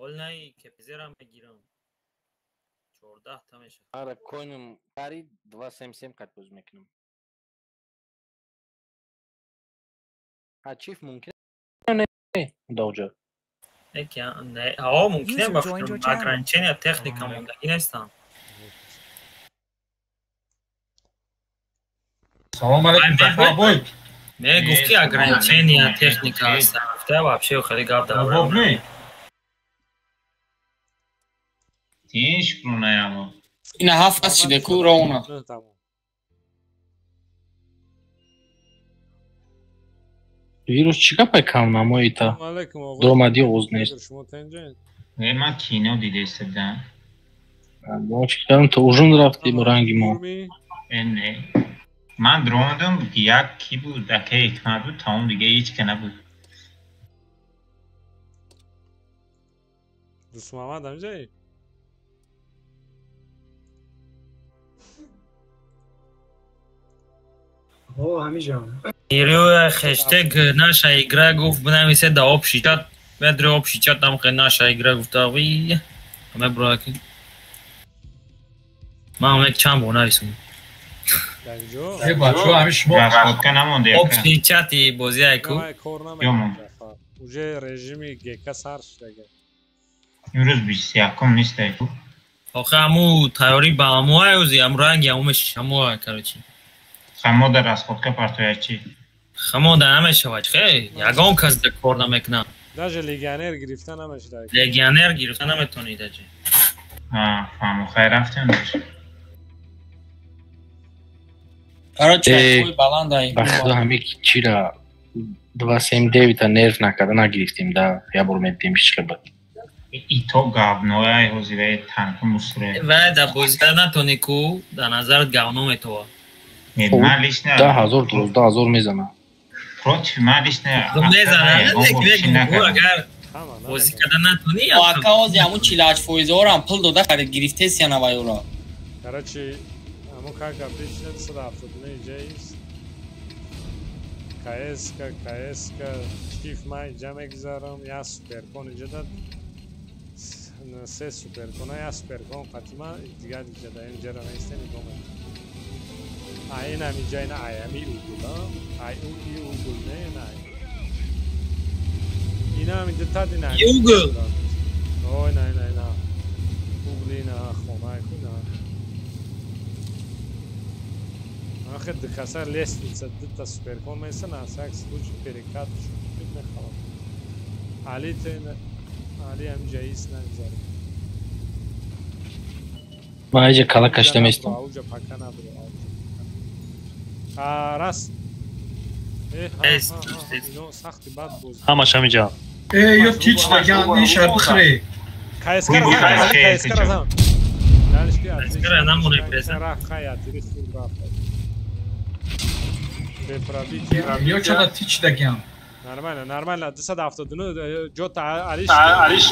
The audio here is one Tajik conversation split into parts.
Олнай кепизера мегирам. 14 та мешавад. Ара коинам пари 2.77 қат боз мекунам. А чиф мумкин не даоҷа. Не, не, ҳа мумкин ба фикрам ограничения техника мондагӣ нестам. Салом алейкум, Зафар бой. Не, гуфт ки ограничения техника ҳаст. Гуфта вообще хеле гап дар. Не. Тинш крунаяму. Ина ҳафт аст шиде ку роуна. Вирус чӣ гапай кам намоита? Дуромадӣ оғоз нест. Не, ман кино дида истодам. Мо чӣ кардам, то ужин рафтӣ бо ранги мо. Не. Ман дуромадам, як ки буд, акаи ҳикмат буд, тамом дига ҳеҷ ка набуд. Дӯстмуҳаммад ҳамҷаи? О, ҳамиҷон. Нерӯя хештег наша игра гуфт бинависе да общий чат. Медри общий чат там хе наша игра гуфта ви. Ҳаме брояки. Ман ҳаме чанд бор нависум. Э бачо, ҳами шумо расходка намонда. Общий чати бозиай ку. Уже режими ГК сар шудага. Имрӯз 21-ум нестай ку. Охе ҳаму тайёрӣ ба ҳамуай ози ҳаму ранги ҳаму мешиш ҳамуай короче. Хамода расходка партоя чӣ? Хамода намешавад, хе, ягон кас да кор намекунад. Даже легионер гирифта намешавад. Легионер гирифта наметонӣ даже. Ҳа, фаҳмо, хай рафтем. Короче, хуй баландай. Ба худо ҳами чира 279 та нерв накарда нагирифтем да, я бор медидем ҳеч хебад. Ито говноя ҳозираи танку мусре. Вай да бозида натонӣ ку, дар назарат говно метова. Ман лично 10,000 12,000 мезанам. Против ман лично мезанам, агар бозӣ карда натонӣ. Ака ози ҳамун 48%-орам пул дода харид гирифтесия навайора. Короче, ҳамун как обычно 179 иҷаист. КСК, КСК, чиф ман иҷа мегузарам, як суперкон иҷа дад. Се суперкона, як суперкон қатима дигар иҷа да инҷара наистем нигоҳ мекунам. Ай инам иҷа ина ай ами угул, ай у и угул не ина ай. Инам иҷа тад ина. Угул. О ина ина ина. Угул ина хона ку ина. Ахир дикаса лестница дта суперкон меса на всякий случай перекат шуд мехалам. Али те али ам ҷаис нагзар. Ман иҷа кала кашида местам. Ауҷа пака набро. Раз. Сахти бад боз. Ҳамаш ҳамиҷа. Э, ё тич даган, ниша бихӯре. КСК-ра зан. КСК-ра намоне преза. Ё чада тич даган. Нормально, нормально. 279 ҷота Алиш. Алиш.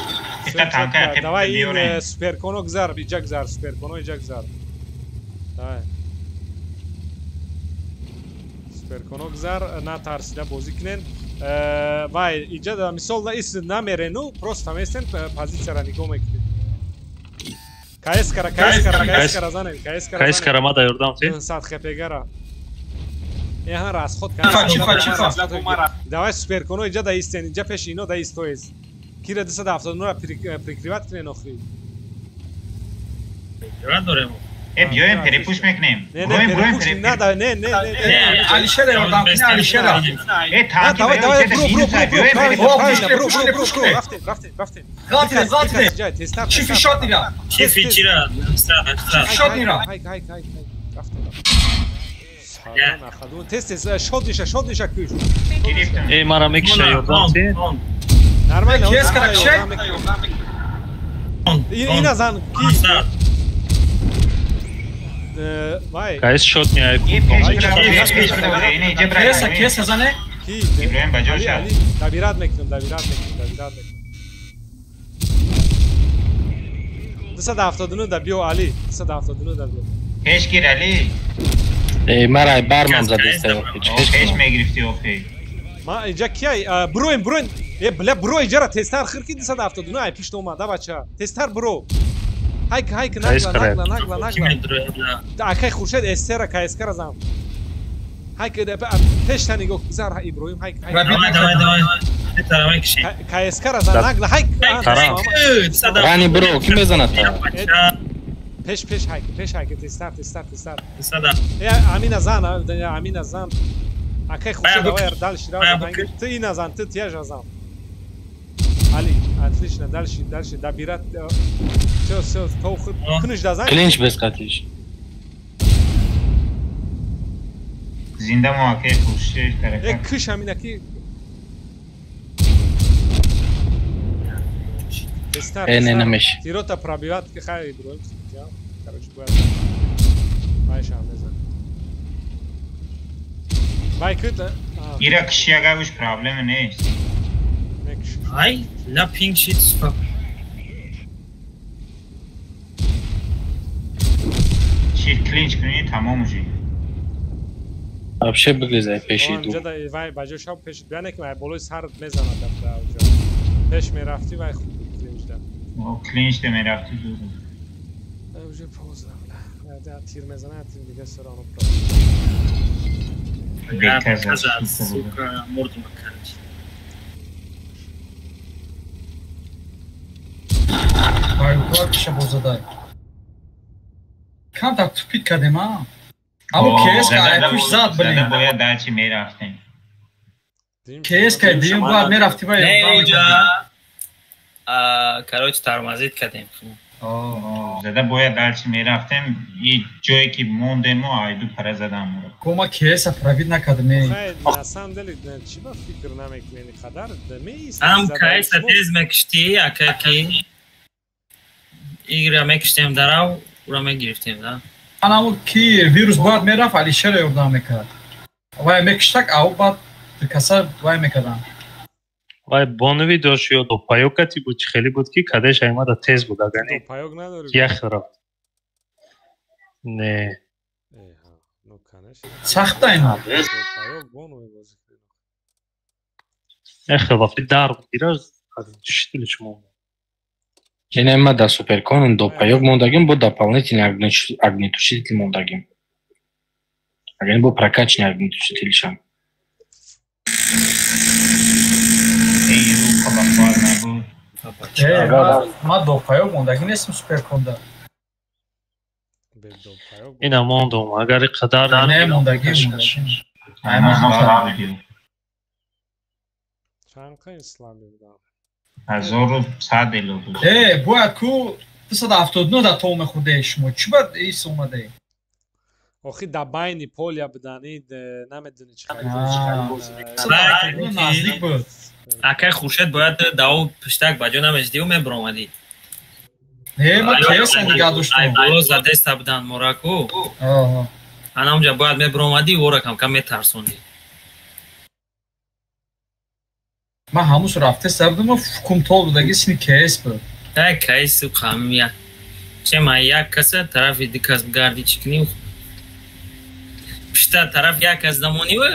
Давай ин суперконо гузар, иҷа гузар, суперконо иҷа гузар. Давай. Суперконо гузар, натарсида бозӣ кунен. Вай, иҷа мисол ис намерену, просто местен позитсияра нигоҳ мекунед. КСК-ра, КСК-ра, КСК-ра занем, КСК-ра. КСК-ра ма да ёрдам ти. 100 ХПГ-ра. Еҳа расход кард. Давай суперконо иҷа да истен, иҷа пеши ино да истоез. Кира 279-ра прикриват кунен охи. Прикриват дорем. Э, биёем перепуш мекунем. Не, перепуш не, да, не, не, не. Алишера ёрдам кунӣ, Алишера. Э, танки давай, давай, бру, бру, бру, бру, бру, бру, бру, рафтем, рафтем, рафтем. Ғалтиде, ғалтиде. Чифи шот нира. Чифи чира? Чифи шот нира. Хай, хай, хай, рафтем. Тез, тез, шот ниша, шот ниша куш. Э, мара мекиша ёрдам ти. Нормально. Кес кара кишай? Ина зан ки? Вай. КС шот не ай. Кеса, кеса зане? Ки? Ибраҳим ба ҷоша. Добират мекунам, добират мекунам, добират мекунам. 279 да биё Али, 279 да биё. Пеш гир Али. Э, мара бармам задеста. Пеш мегирифти охи. Ма иҷа кияй? Броем, броем. Э, бля, бро, иҷара тезтар хир ки 279 ай пишт омада, бача. Тезтар бро. Хайк, хайк, нагла, нагла, нагла, нагла. Акай Хуршед эстера КСК-ра зан. Хайк, пешта нигоҳ гузар, Иброҳим, хайк, хайк. Давай, давай, давай. Давай, киши. КСК-ра зан, нагла, хайк. Рани бро, ки мезанад та? Пеш, пеш, хайк, пеш, хайк, тезтар, тезтар, тезтар. Сада. Э, Амина зан, Амина зан. Акай Хуршед, давай дальше, давай. Ты ина зан, ты тяжа зан. Али, отлично, дальше, дальше, добирать. Все, все, куниш дазан. Клинч без қатиш. Зинда мо акай Хуршед тараф. Э, киш амина ки. Э, не намеш. Тирота пробиват ки хай Иброҳим. Короче, бояд. Вайша мезан. Вай кит. Ира киши агар уш проблема нест. Ай, ла пинг шит сука. Шит клинч кунӣ тамом уже. Вообще бигрезай пеши ду. Онҷа да вай баҷо шав пеш бияне ки вай болои сар мезанад дар онҷо. Пеш мерафтӣ вай хуб буд клинч да. О, клинч да мерафтӣ зуд. Уже поздно. Да, тир мезанад, тир дига всё равно Беказа, сука, морду макарч. Пайкор киша бозадай. Камтар тупит кардем, а? Аммо КСК айпуш зад, блин. Зада бояд дальше мерафтем. КСК дим бояд мерафти ба. Не, инҷа короче тормозит кардем. Зада бояд дальше мерафтем. И ҷое ки мондем мо айду пара задам. Кома КС пробит накардем. Хай, на самом деле, чӣ ба фикр намекунед қадар? Меистӣ. Ам КС тез мекиштӣ, ака ки игра мекиштем дарав, ура мегирифтем, да? Анамо ки вирус бояд мерафт, Алишера ёрдам мекард. Вай мекиштак, ау баъд каса вай мекардам. Вай бонови дошт ё допаёк кати буд, чӣ хеле буд ки кадеш аймада тез буд, агар не. Допаёк надорӣ? Ях рафт. Не. Ну, конечно. Сахта ина. Допаёк бонови бозӣ. Эх, вақти дар гираз, шитили шумо. Ине ма да суперкон допаёк мондагим, бо дополнительный огнетушитель мондагим. Агар бо прокачанный огнетушитель шам. Ма допаёк мондагим нестим суперконда. Ина мондум, агар қадар не мондагим. Чанд қин слаби будам. 1100 эло буд. Э, бояд ку 279 да то мехӯрде шумо. Чӣ бад ис омаде? Охи да байни поля будани, намедони чӣ хел. Наздик буд. Акай Хуршед бояд дао пиштак ба ҷо намешдиу мебаромадӣ. Не, ма кеса нигаҳ доштам. Ай боло задеста будан мораку. Ана онҷа бояд мебаромадӣ, ора камкам метарсондӣ. Ман ҳамуз рафте сабдум фукумтол будаги сини КС буд. Э, КС қамия. Чема як каса тарафи ду кас гарди чӣ кунӣ? Пишта тараф як кас дамонӣ ва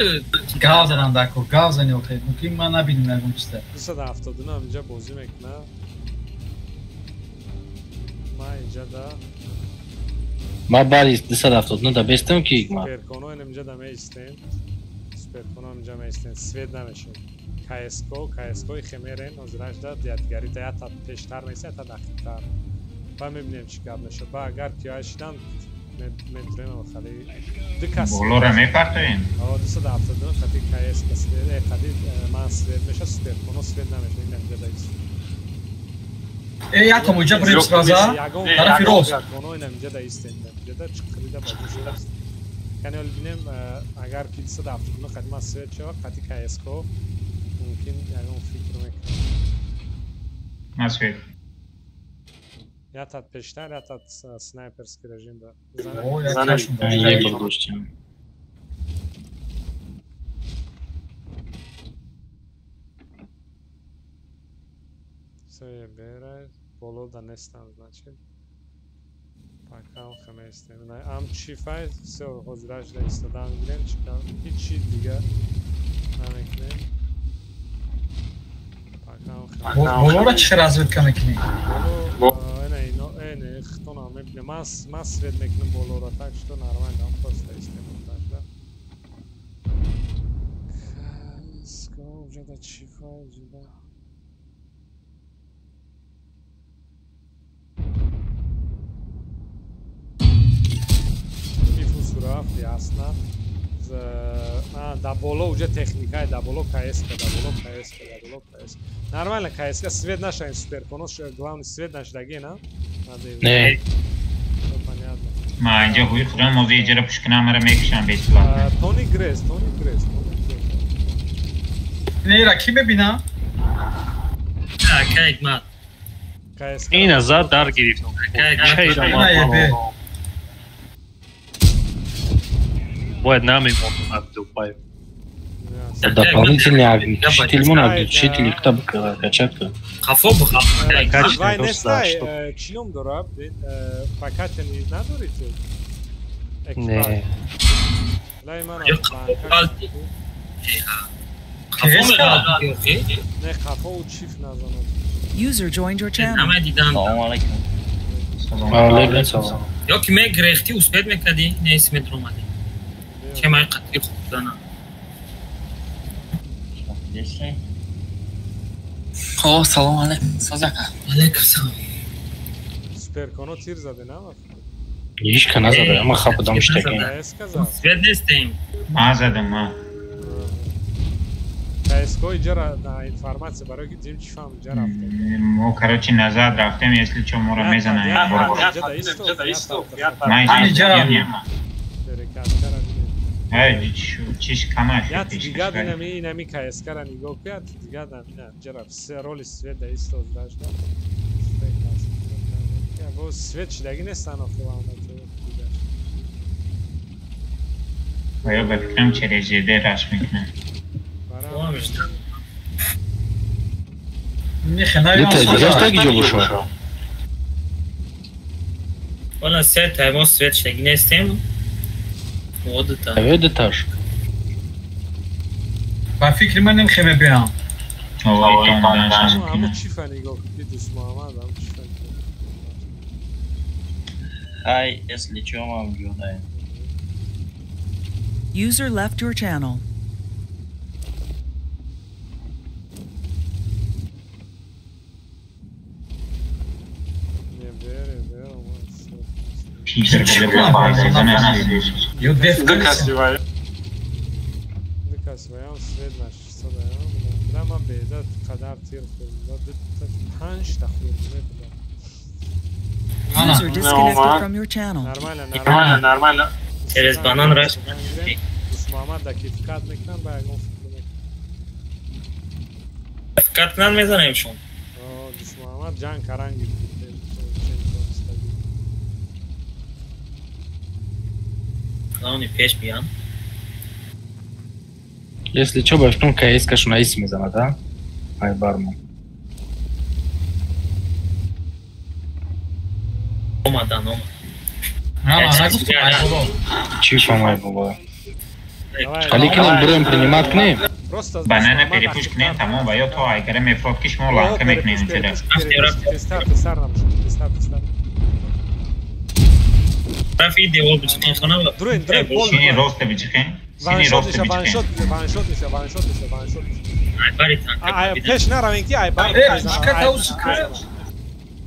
гав задан дако, гав зани охе. Мумкин ман набинем ягон чиза. 279 инҷа бозӣ мекунам. Ман инҷа да Ма бари 279 да бестам ки ма. Суперконо инҷа да меистем. Суперконо инҷа меистем. Свет намешем. КСК, КСК-и хемерен, ҳозираш да дигари да ята пештар нест, ята дақиқтар. Ба мебинем чӣ гап мешавад. Ба агар киёя шидан медурем хали ду кас. Болора мепартоем. О, 279 хати КСК свет, хати ман свет мешавад, суперконо свет намешавад, ин инҷа да ист. Э, ята муҷа брем сраза. Тарафи рост. Суперконо ин инҷа да ист, инҷа да чиқирида ба гӯш. Кани ҳол бинем агар ки 279 хати ман свет шавад, хати КСК мумкин ягон фикр мекунам. Насвет. Ятат пештар, ятат снайперский режим да. Все берай, боло да нестам, значит. Пока хаместем. Ам чифай, все, ҳозираш да истодан гирем, чика, ҳичи дига намекунем. Болоро чӣ разведка мекунӣ? Боло эне хитона мебинем. Ман свет мекунам болоро, так что нормально, ам просто истем так, да. Каска уже да чифа ҷида. Рафт, ясно. Да боло уже техника, да боло КСК, да боло КСК, да боло КСК. Нормально КСК, свет наша суперконос, главный свет наш даги, на? Не. Понятно. Ма инҷа ҳуи худам мози иҷара пушкина мара мекушам бесплатно. Тони Грес, Тони Грес, Тони Грес. Не, ра ки мебина? Кайк мат. КСК. Ина зад дар гирифтам. Кайк. Бояд намемондам Абдупаев. Дополнительный огнетушитель, мон огнетушитель кто бы качать-то? Хафо бы хафо. Вай нестай, чилом дора, прокачанный надорите? Не. Не, хафо чиф назанад. User joined your channel. Салом алейкум. Алейкум салом. Ё ки мегрехти успеть мекади, не смет ромади. Чем ай қатри худана. О, салом алейкум. Созака. Алейкум салом. Суперконо тир заде, на? Ҳеҷ назада, ама хападам штаки. Свет нестем. Ма задам, ма. КСК иҷара на информация барои ки дим чифам иҷа рафтем. Мо короче назад рафтем, если чо мора мезанем. Ма иҷара. Эй, чиш камаш. Я дига инами инами КСК-ра нигоҳ кунед, дига на ҷара се роли свет да истод дашта. Бо свет шидаги нестан охи ва ё ба фикрам через ЖД раш мекунам. Дута дига ҷо бошо. Вала се таймо свет шидаги нестем. Аведеташ. Ба фикри ман ним хеме биям. Ама чифа нигоҳ кунед, дӯст Муҳаммад, ам чифа. Хай, если чё, мам ҷодай. User left your channel. User disconnected from your channel. Нормально, нормально. Через банан раш. Кат нан мезанем шон. Муҳаммад ҷанг каранги. Главный пеш биям. Если чё, ба фикрам КСК-шон айс мезанад, а? Ай бармо. Омадан, омад. На, боло. Чӣ фамай боло? Али кинем буроем принимать кунем? Банана перепуш кунем, тамом, ва ё то айгара мефрод ки шумо ланка мекунем инҷода. Рафи девол бичихен хона. Сини роста бичихен. Сини роста бичихен. Ваншот миша, ваншот миша, ваншот миша. Ай бари танк. Ай пеш наравем ки ай бар.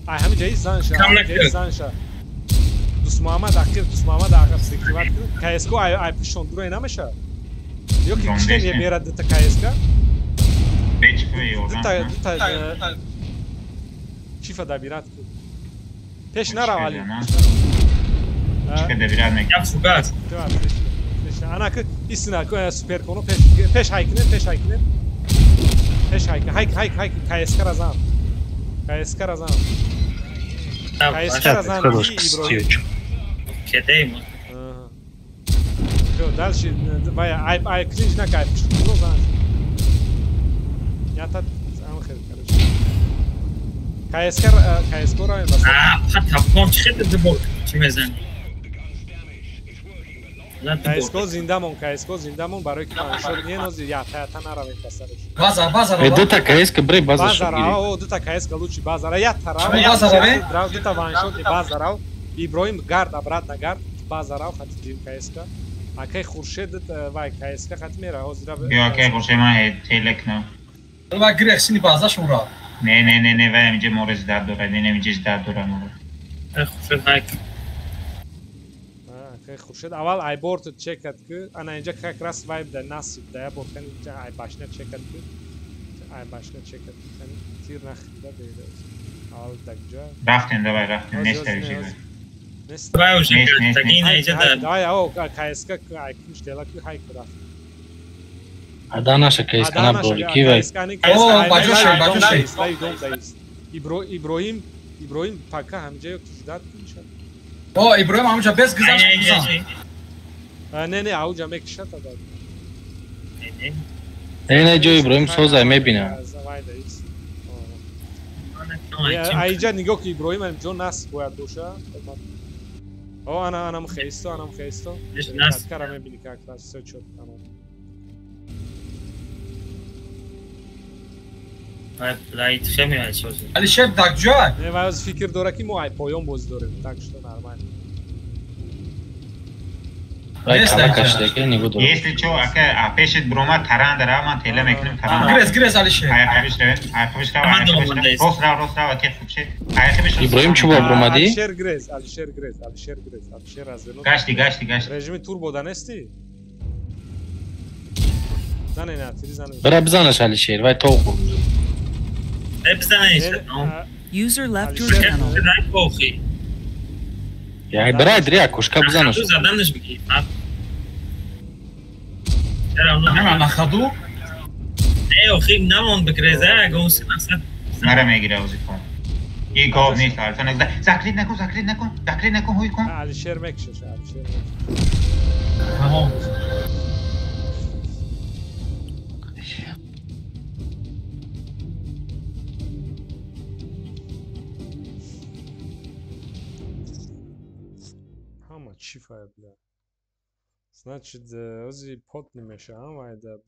Ай ҳамин ҷои занша, ҳамин ҷои занша. Дӯст Муҳаммад ақиб, дӯст Муҳаммад ақиб сективат кун. КСК ай ай пишон дуре намеша. Ё ки кишен е мерад дута КСК? Дута дута чифа дабират кун. Пеш нарав али. Чифа дабират мекун. Я фугас. Ана ки истина ку супер коно пеш пеш хайкне, пеш хайкне. Пеш хайк, хайк, хайк, хайк КСК ра зан. КСК ра зан. КСК ра зан. Иброҳим. Кедеймо. Всё, дальше вай ай ай клинч на кайф. Что зан? Я та ам хел, короче. КСК КСК ра А, пата пон чӣ дубор чӣ мезани? КСК зиндамон, КСК зиндамон барои ки ваншот не нози ята наравем касареш. База, база. Дута КСК брей база шо гири. База, о, дута КСК лучше база. Я тарав. База раве? Дута ваншот база рав. Иброим гард обратно гард база рав хати дим КСК. Акай Хуршед вай КСК хати мера ҳозира. Ё акай Хуршед ман телекна. Ва грехсини база шура. Не, не, не, не, вай инҷа морез дард дорад, не, инҷа дард дорад моро. Хуршед найк. Хуршед аввал айборт чекад ки ана инҷа как раз вай да насиб да я боркан инҷа айбашна чекад ки айбашна чекад ки тир нахрида беда аввал дагҷа рафтем давай рафтем нест тавиши нест вай уже тагина инҷа да давай ао КСК ай куш дела ки хайк рафт ада наша КСК на бори ки вай о баҷоше баҷоше Иброҳим Иброҳим пака ҳамҷа ё ки ждат иншаллоҳ. О, Иброҳим ҳамҷа без гузашт бизан. Не, не, ауҷа мекишад ада. Не, не. Не, ҷои Иброҳим соза мебина. Аиҷа нигоҳ ки Иброҳим ҳамҷо насб бояд боша. О, ана анам хейсто, анам хейсто. Кара мебини как раз всё чётко тамом. Алишер дакҷой? Не, вай оз фикр дора ки мо ай поён бозӣ дорем, так что нормально. Если чо, ака пешет брома таран дара, ман тела мекунам таран. Грез, грез Алишер. Ай хабиш рав, ай хабиш рав, ай хабиш рав. Рост рав, рост рав, ака хубше. Ай хабиш. Иброҳим чӣ бо бромадӣ? Алишер грез, Алишер грез, Алишер грез, Алишер развернут. Гашти, гашти, гашти. Режими турбо да нести? Зане на, тири зане. Бара бизанаш Алишер, вай то хӯрд. User left your channel. Я брай дря кошка бизанаш. Заданаш бики. Не, на ходу? Не, охи намон бикреза, агон се. Мара мегира ози кон. И гов нест, алфа нагза. Закрит накун, закрит накун, закрит накун, ҳуй кун. Алишер мекшаш, Алишер мекшаш. Тамом. Чифая бля. Значит, ози пот намешавам, вайда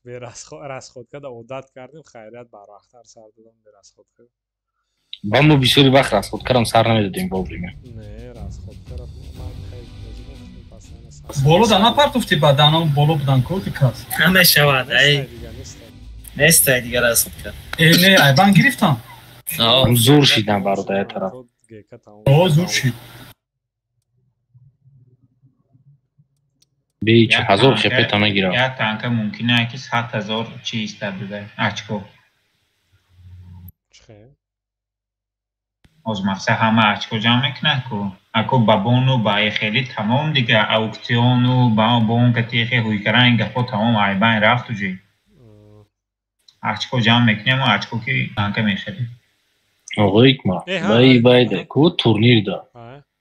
бе расход када одат кардем, хайрият барвақттар сар додам бе расход када. Ба мо бисёри вақт расход кардам сар намедодем вовремя. Не, расход кардам, ман кай бозӣ боло да напартуфти ба данам боло будан ко ти кас. Намешавад, ай. Нестай дигар расход кард. Э, не, ай бан гирифтам. Зур шидам бародар тараф. О, зур шид. Беич 1000 хп мегирам. Як танка мумкин е ки 100,000 чи истад буда. Очко. Чихе? Оз мақсад ҳама очко ҷамъ мекунад ку. Ако ба бону ба хеле тамом дига аукциону ба бонка тихе ҳуйкаран ин гапо тамом айбайн рафту ҷи. Очко ҷамъ мекунем ва очко ки танка мехарем. Оғои ма. Вай вайда ку турнир да.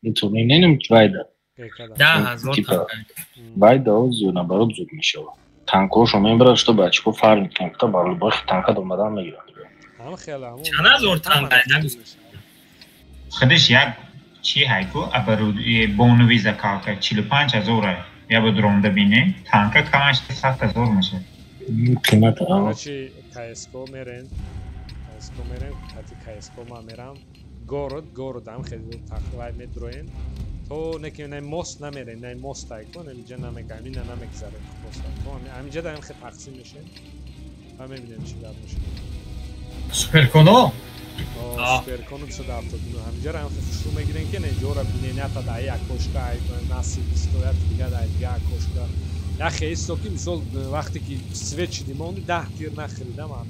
Ин турнир ненем вайда. Да, 1000 танка. Вайда зуд наоборот зуд мешавад. Танкошо мебарад, что ба очко фарм мекунад, та ба любой танка домадан мегирад. Чанд ҳазор танка нагузашт? Худаш як чи ҳайку абаруд бонови закалка 45,000 я бо дронда бине, танка камаш 100,000 мешавад. Қимат а. Короче, КСК мерен. КСК мерен, хати КСК ма мерам. Город, город ам хеле тахвай медроен. То неки не мост намерен, не мост айко, не инҷа намегам, ина намегзарем мост. То ҳаминҷа даем хе тақсим мешем. Ва мебинем чӣ гап мешавад. Суперконо? Суперконо 279 ҳаминҷа ҳам хе хушрӯ мегирем ки не ҷора бинен ята да як кошка ай насиб стоят дига да дига кошка. Я хеисто ки мисол вақте ки свет шидим он 10 тир нахридам ам.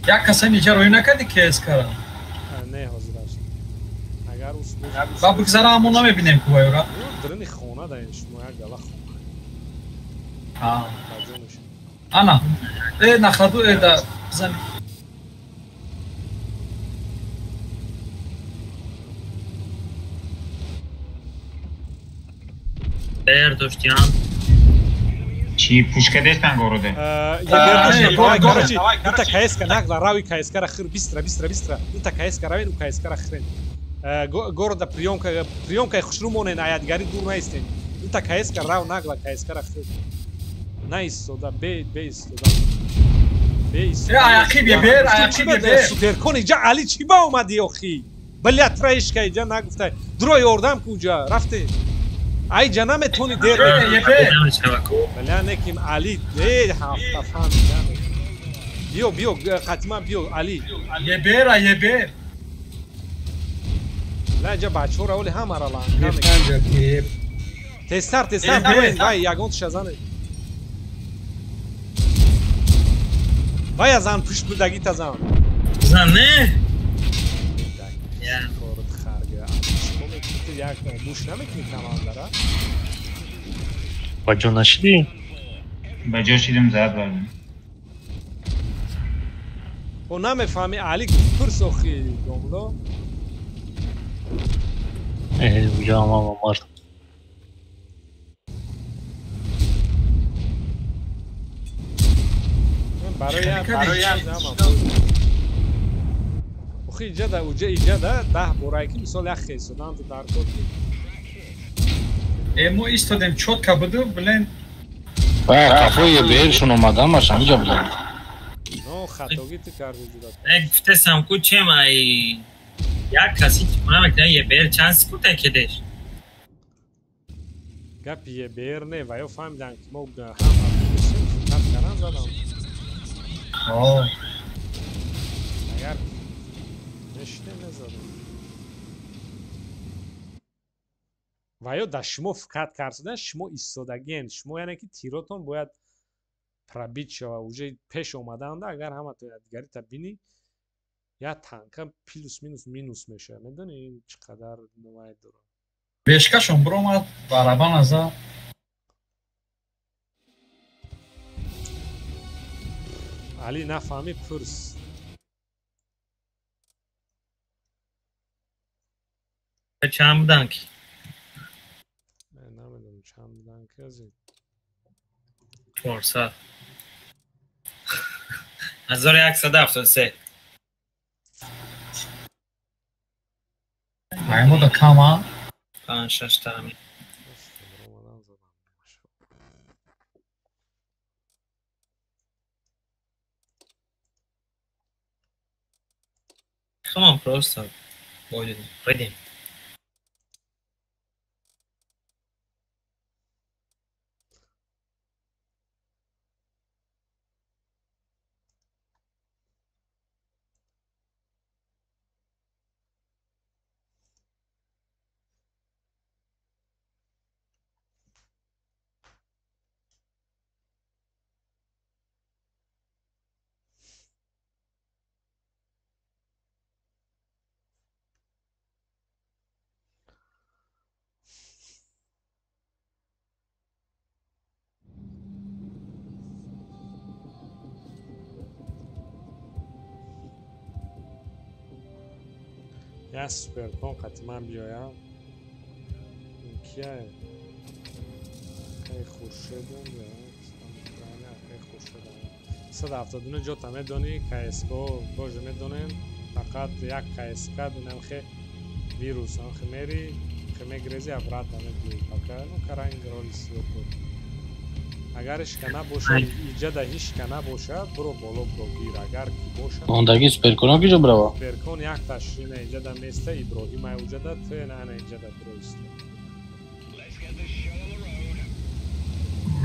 Як каса инҷа рӯй накарди КСК-ра? Не, ҳозир аст. Агар ба бигзара ҳамон намебинем ку вайра. Дрини хона да ин шумо як гала хона. А. Ана. Э нахаду э да бизани. Бер доштиан. Чи пушка дестан городе? Короче, дута КСК нагла рави КСК-ра хир бистра бистра бистра. Дута КСК равен у КСК-ра хирен. Города приёмка, приёмкаи хушрӯ монен, аядгарӣ дур наистен. Дута КСК рав нагла КСК ра хел. Наистода, бе беистода. Беистода. Аяқиб ебер, аяқиб ебер. Суперкон иҷа Али чӣ ба омадӣ охи? Бля траишка иҷа нагуфтай. Дуро ёрдам куҷа, рафте. Ай ҷа наметони дер. Бля неким Али, э ҳафта фан. Биё, биё, қатима биё Али. Ебер, ебер. Ла иҷа бачаҳоро оли ҳамаро ланга мекунад. Тезтар, тезтар биёен, вай ягон тиша зане. Вай азан пушт будагита зан. Зан не? Корот харга. Шумо мекунед як буш намекунед командара? Ба ҷо нашидӣ? Ба ҷо шидим зад бардем. О намефаҳми Али пурс охи домло. Уҷа ҳама мард. Барои охи иҷа да уҷа иҷа да 10 борае ки мисол як хесодан дар кор ки мо истодем чётко буду, блин. Ба қафои ебершон омадам, маш ҳамиҷа будам. Но хатогӣ ту карди ҷуда. Гуфтесам ку чем ай як каси чӣ мекунад ебер чанд секунда кедеш? Гапи ебер не, ва ё фаҳмидан ки мо ҳама фикр кардан задам. Агар нешиде мезадам. Ва ё дар шумо фикат кард шудан, шумо истодагиен, шумо яъне ки тиротон бояд пробит шава, уже пеш омаданда агар ҳаматон якдигарита бинӣ, як танка плюс минус минус мешавад. Медонӣ ин чӣ қадар вай дорад? Бешкашон биромад, барабан аза. Али нафаҳмӣ пурс. Чанд будан ки? Намедонам чанд будан ки аз ин. 400. 1173. Аймода кама? 5-6 тами. Come on, просто будем, пойдем. Я суперкон қатиман биёям. Ин кияе? Акаи Хуршедум акаи Хуршедам. 179 ҷота медонӣ, КСК боже медонем, фақат як КСК дунамхе вирус, амхе мери, хе мегрези обратно мебиёи. Пока ну каранг роли сиёб буд. Агар ишка набошад, иҷа да ҳичка набошад, буро боло буро гир. Агар ки бошад. Ондаги суперкон киҷо брава? Суперкон якташ ина иҷа да места, Иброҳим ай уҷа да, ту ина ана иҷа да буро иста.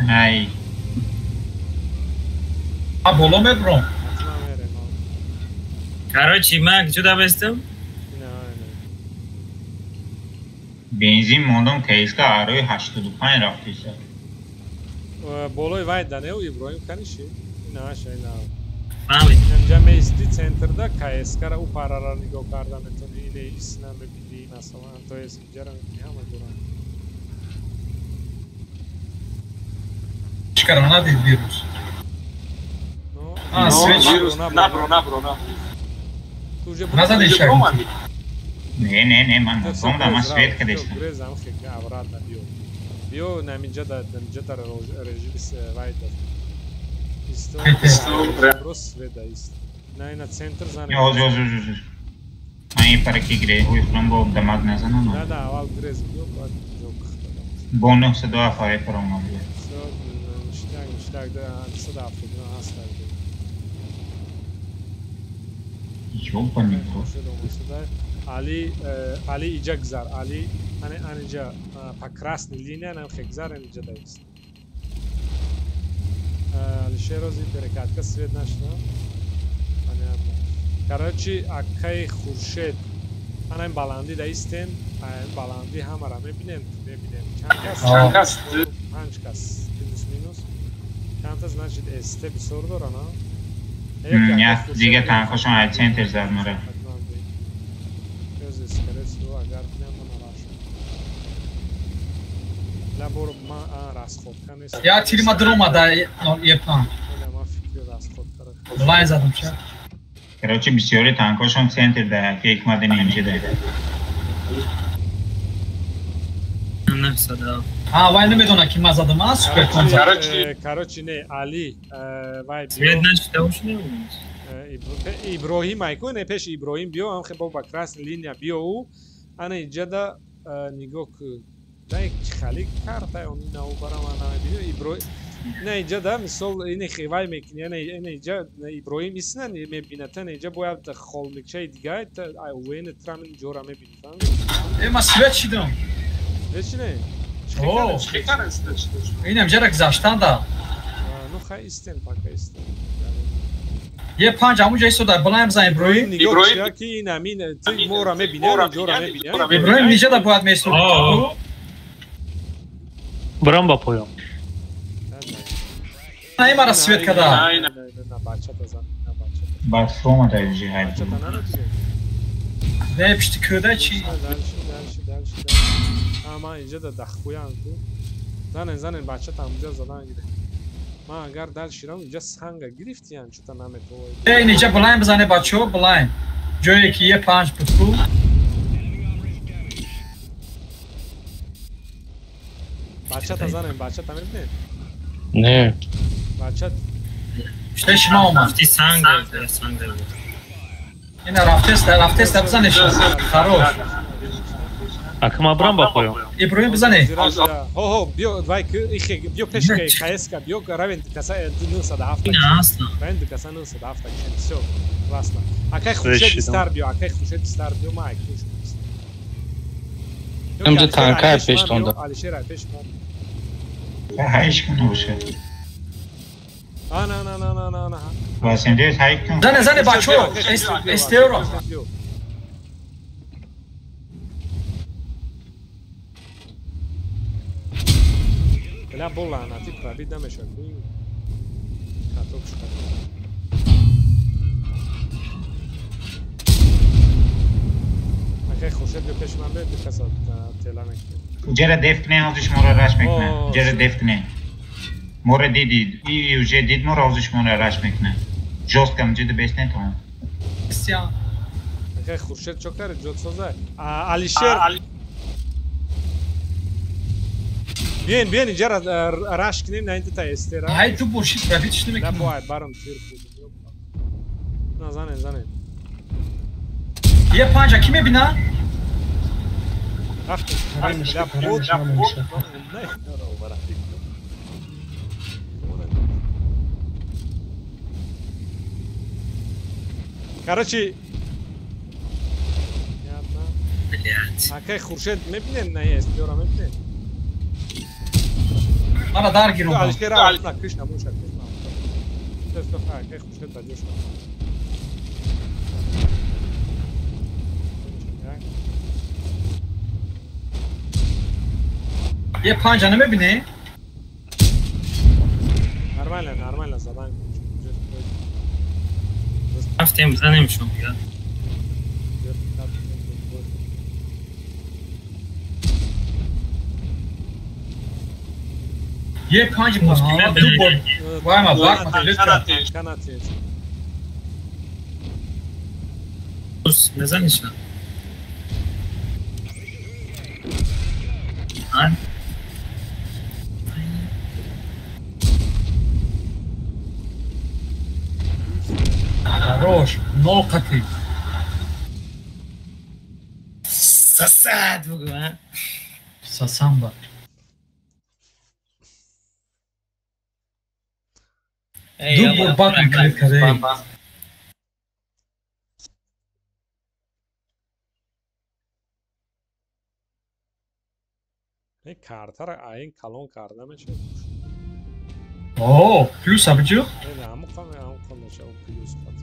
Ай. А боло мебром. Короче, ман киҷо да бестам? Бензин мондам КСК арои 85 рафтиса. Болои вай данеу Иброҳим каниши? Инаша ина. Фаҳмид. Инҷа меисти центрда КСК-ра ӯ парара нигоҳ карда метавонӣ, ине исна мебинӣ, масалан, то есть инҷара мебинӣ, ҳама доранд. Чикара надид вирус? А, свеч. Набро, набро, набро. Назади шаг. Не, не, не, ман набромдам, ман свет кадестам. Грезам хе обратно биё. Биё наминҷа да наминҷа дар режими вай да. Исто свет да ист. На ина центр зане. Оз, оз, оз, оз. Ман ин параки греҳои худам бо дамаг назанам. На, да, аввал грез биё, баъд ҷо кухтадам. Бо 907 ҳай паромад. Ништак, ништак, да, 279 ҳаст. Ёбаный рот. Али, Али иҷа гузар, Али, ане аниҷа по красной линия нам хе гузар, аниҷа даист. Алишер ози перекатка свет нашда. Понятно. Короче, акай Хуршед, ана ин баландӣ даистен, баландӣ ҳамара мебинем, мебинем. Чанд кас? Чанд кас? Панҷ кас, плюс минус. Чандта, значит, СТ бисёр дора, на? Як дига танкошон ай центр зад мара. Скорее всего, агар кунем, ман нарашам. Ла бор ман расходка нест. Я тирима дуромада епан. Ман фикри расходкара. Лайн задам ча. Короче, бисёри танкошон центр да, ки ҳикмат инҷа да. А, вай намедона ки ман задам, а суперкон зад. Короче, не, Али, вай биё. Свет нашида уш не Иброҳим айку, не пеши Иброҳим биё, ам хе ба красный линия биё ӯ. Ана иҷада нигоҳ ку. Дай хали карта он нав бара ман намебинам. Иброҳим не иҷада мисол ини хевай мекунӣ, ана ина иҷа Иброҳим исна мебинад, ана иҷа бояд холмикчаи дига УВН трамин ҷора мебинӣ, фаҳмидӣ? Э, ман свет шидам. Свет шидӣ? О, инам ҷара гузаштан да. Ну хай истен, пока истен. Е панҷ ҳамунҷа истода, балаем зан Иброҳим. Нигоҳ чия ки ин амин ти мора мебинӣ, ҷора мебинӣ. Иброҳим ниҷада бояд меистод. Брам ба поён. На имара свет када. На бачата зан, на бачата. Баъд фромада иҷи ҳай. Бачата намебинӣ. Не пишти кӯда чи? Дальше, дальше, дальше, дальше. Ама инҷа да дахуян ку. Занен, занен бачата ҳамунҷа задан гирифт. Ман агар дальше рам инҷа санга гирифтиян, чута наметавонӣ. Э, инҷа балаем бизане бачаҳо, балаем. Ҷое ки е панҷ буд ку. Бачата занен, бачата мебинед? Не. Бачат. Пиште шумо омад. Гуфти санга, санга. Ина рафтеста, рафтеста бизанеш. Хорош. Ака ма брам ба поён. Иброҳим бизане. Ҳо, ҳо, биё, вай ки ихе, биё пеш КСК, биё равен каса 907. Ина асло. Равен каса 907 кишен. Всё, классно. Акай Хуршед стар биё, акай Хуршед стар биё, ма айкуш. Амҷа танкай пештонда. Алишер ай пеш мо. Ҳайш кун боша. А, на, на, на, на, на, на. Васендес ҳай кун. Зане, зане бачаҳо, СТО-ро. Бля, бо лаънатӣ пробит намешавад. Каток шуд. Акай Хуршед биё пеши ман биё, ду каса тела мекунем. Уҷара деф кунем, ҳозир шуморо раш мекунем. Уҷара деф кунем. Моро дидид, и уже дид моро, ҳозир шуморо раш мекунем. Жёстко мҷида беснем тамом. Акай Хуршед чо кард? Ҷод соза. Алишер Биен, биен, инҷа раш кунем, на инта эстера. Ҳай ту боши пробит шуд мекунӣ. На бо ай барам тир худам. На занен, занен. Е панҷа ки мебина? Рафтем. Ла под, ла под. Не, Короче, Блядь. Акай Хуршед мебинен на СТО-ро мебинен? Мара дар гиром. Алишер на криш намоша, криш намоша. Всё, всё, акай Хуршед ба ҷош. Е панҷа намебинӣ? Нормально, нормально задан. Рафтем занем шум, я. Е панҷ па, ду бор. Вай ма бак ма телефон. Канатец. Мезаниш на? А? Хорош, нол қатӣ. Сосад бугу, а? Сасамба. Ду бор бат мекард кадаи. Не картара айн калон карда мешавад. О, плюс абиҷу? Не, ҳамон қам мешавад плюс қат.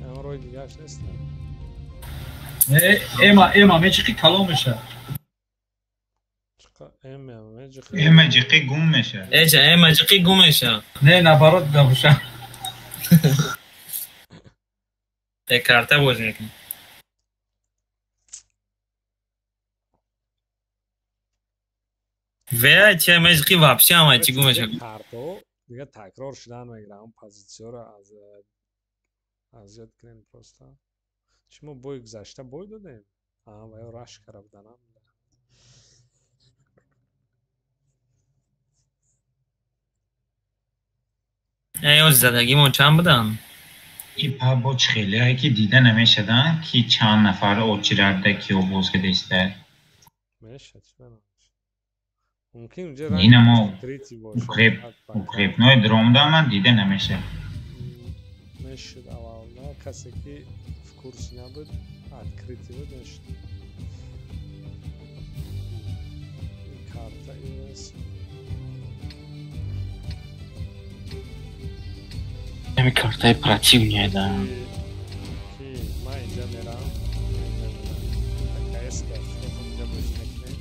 Ҳамон роҳи дигараш нест. Не, эма, эма меҷиқи калон мешавад. Чиқа эма меҷиқи. Эма ҷиқи гум мешавад. Эҷа, эма ҷиқи гум мешавад. Не, наоборот набоша. Э карта бозӣ мекунӣ. Ве че меҷиқи вообще ҳама чӣ гум мешавад. Карто дига такрор шудан мегирад, ҳамон позитсияро аз ёд кунем просто. Шумо бой гузашта бой додем? Аа, ва ё раш кара буданам. Э, ё задагимон чанд будан? И па бо чӣ хеле ки дида намешадан, ки чанд нафар очирарда ки обоз кадаиста. Мешад, чӣ намешад. Мумкин унҷа Инамо третий бошад. Укрепной дромда ман дида намешад. Мешуд аввал, на касе ки в курсе набуд, открытый буд, мешуд. Карта ИС. Ами картаи противная, да. Ки ман инҷа мерам, КСК, худатон инҷа бозӣ мекунед.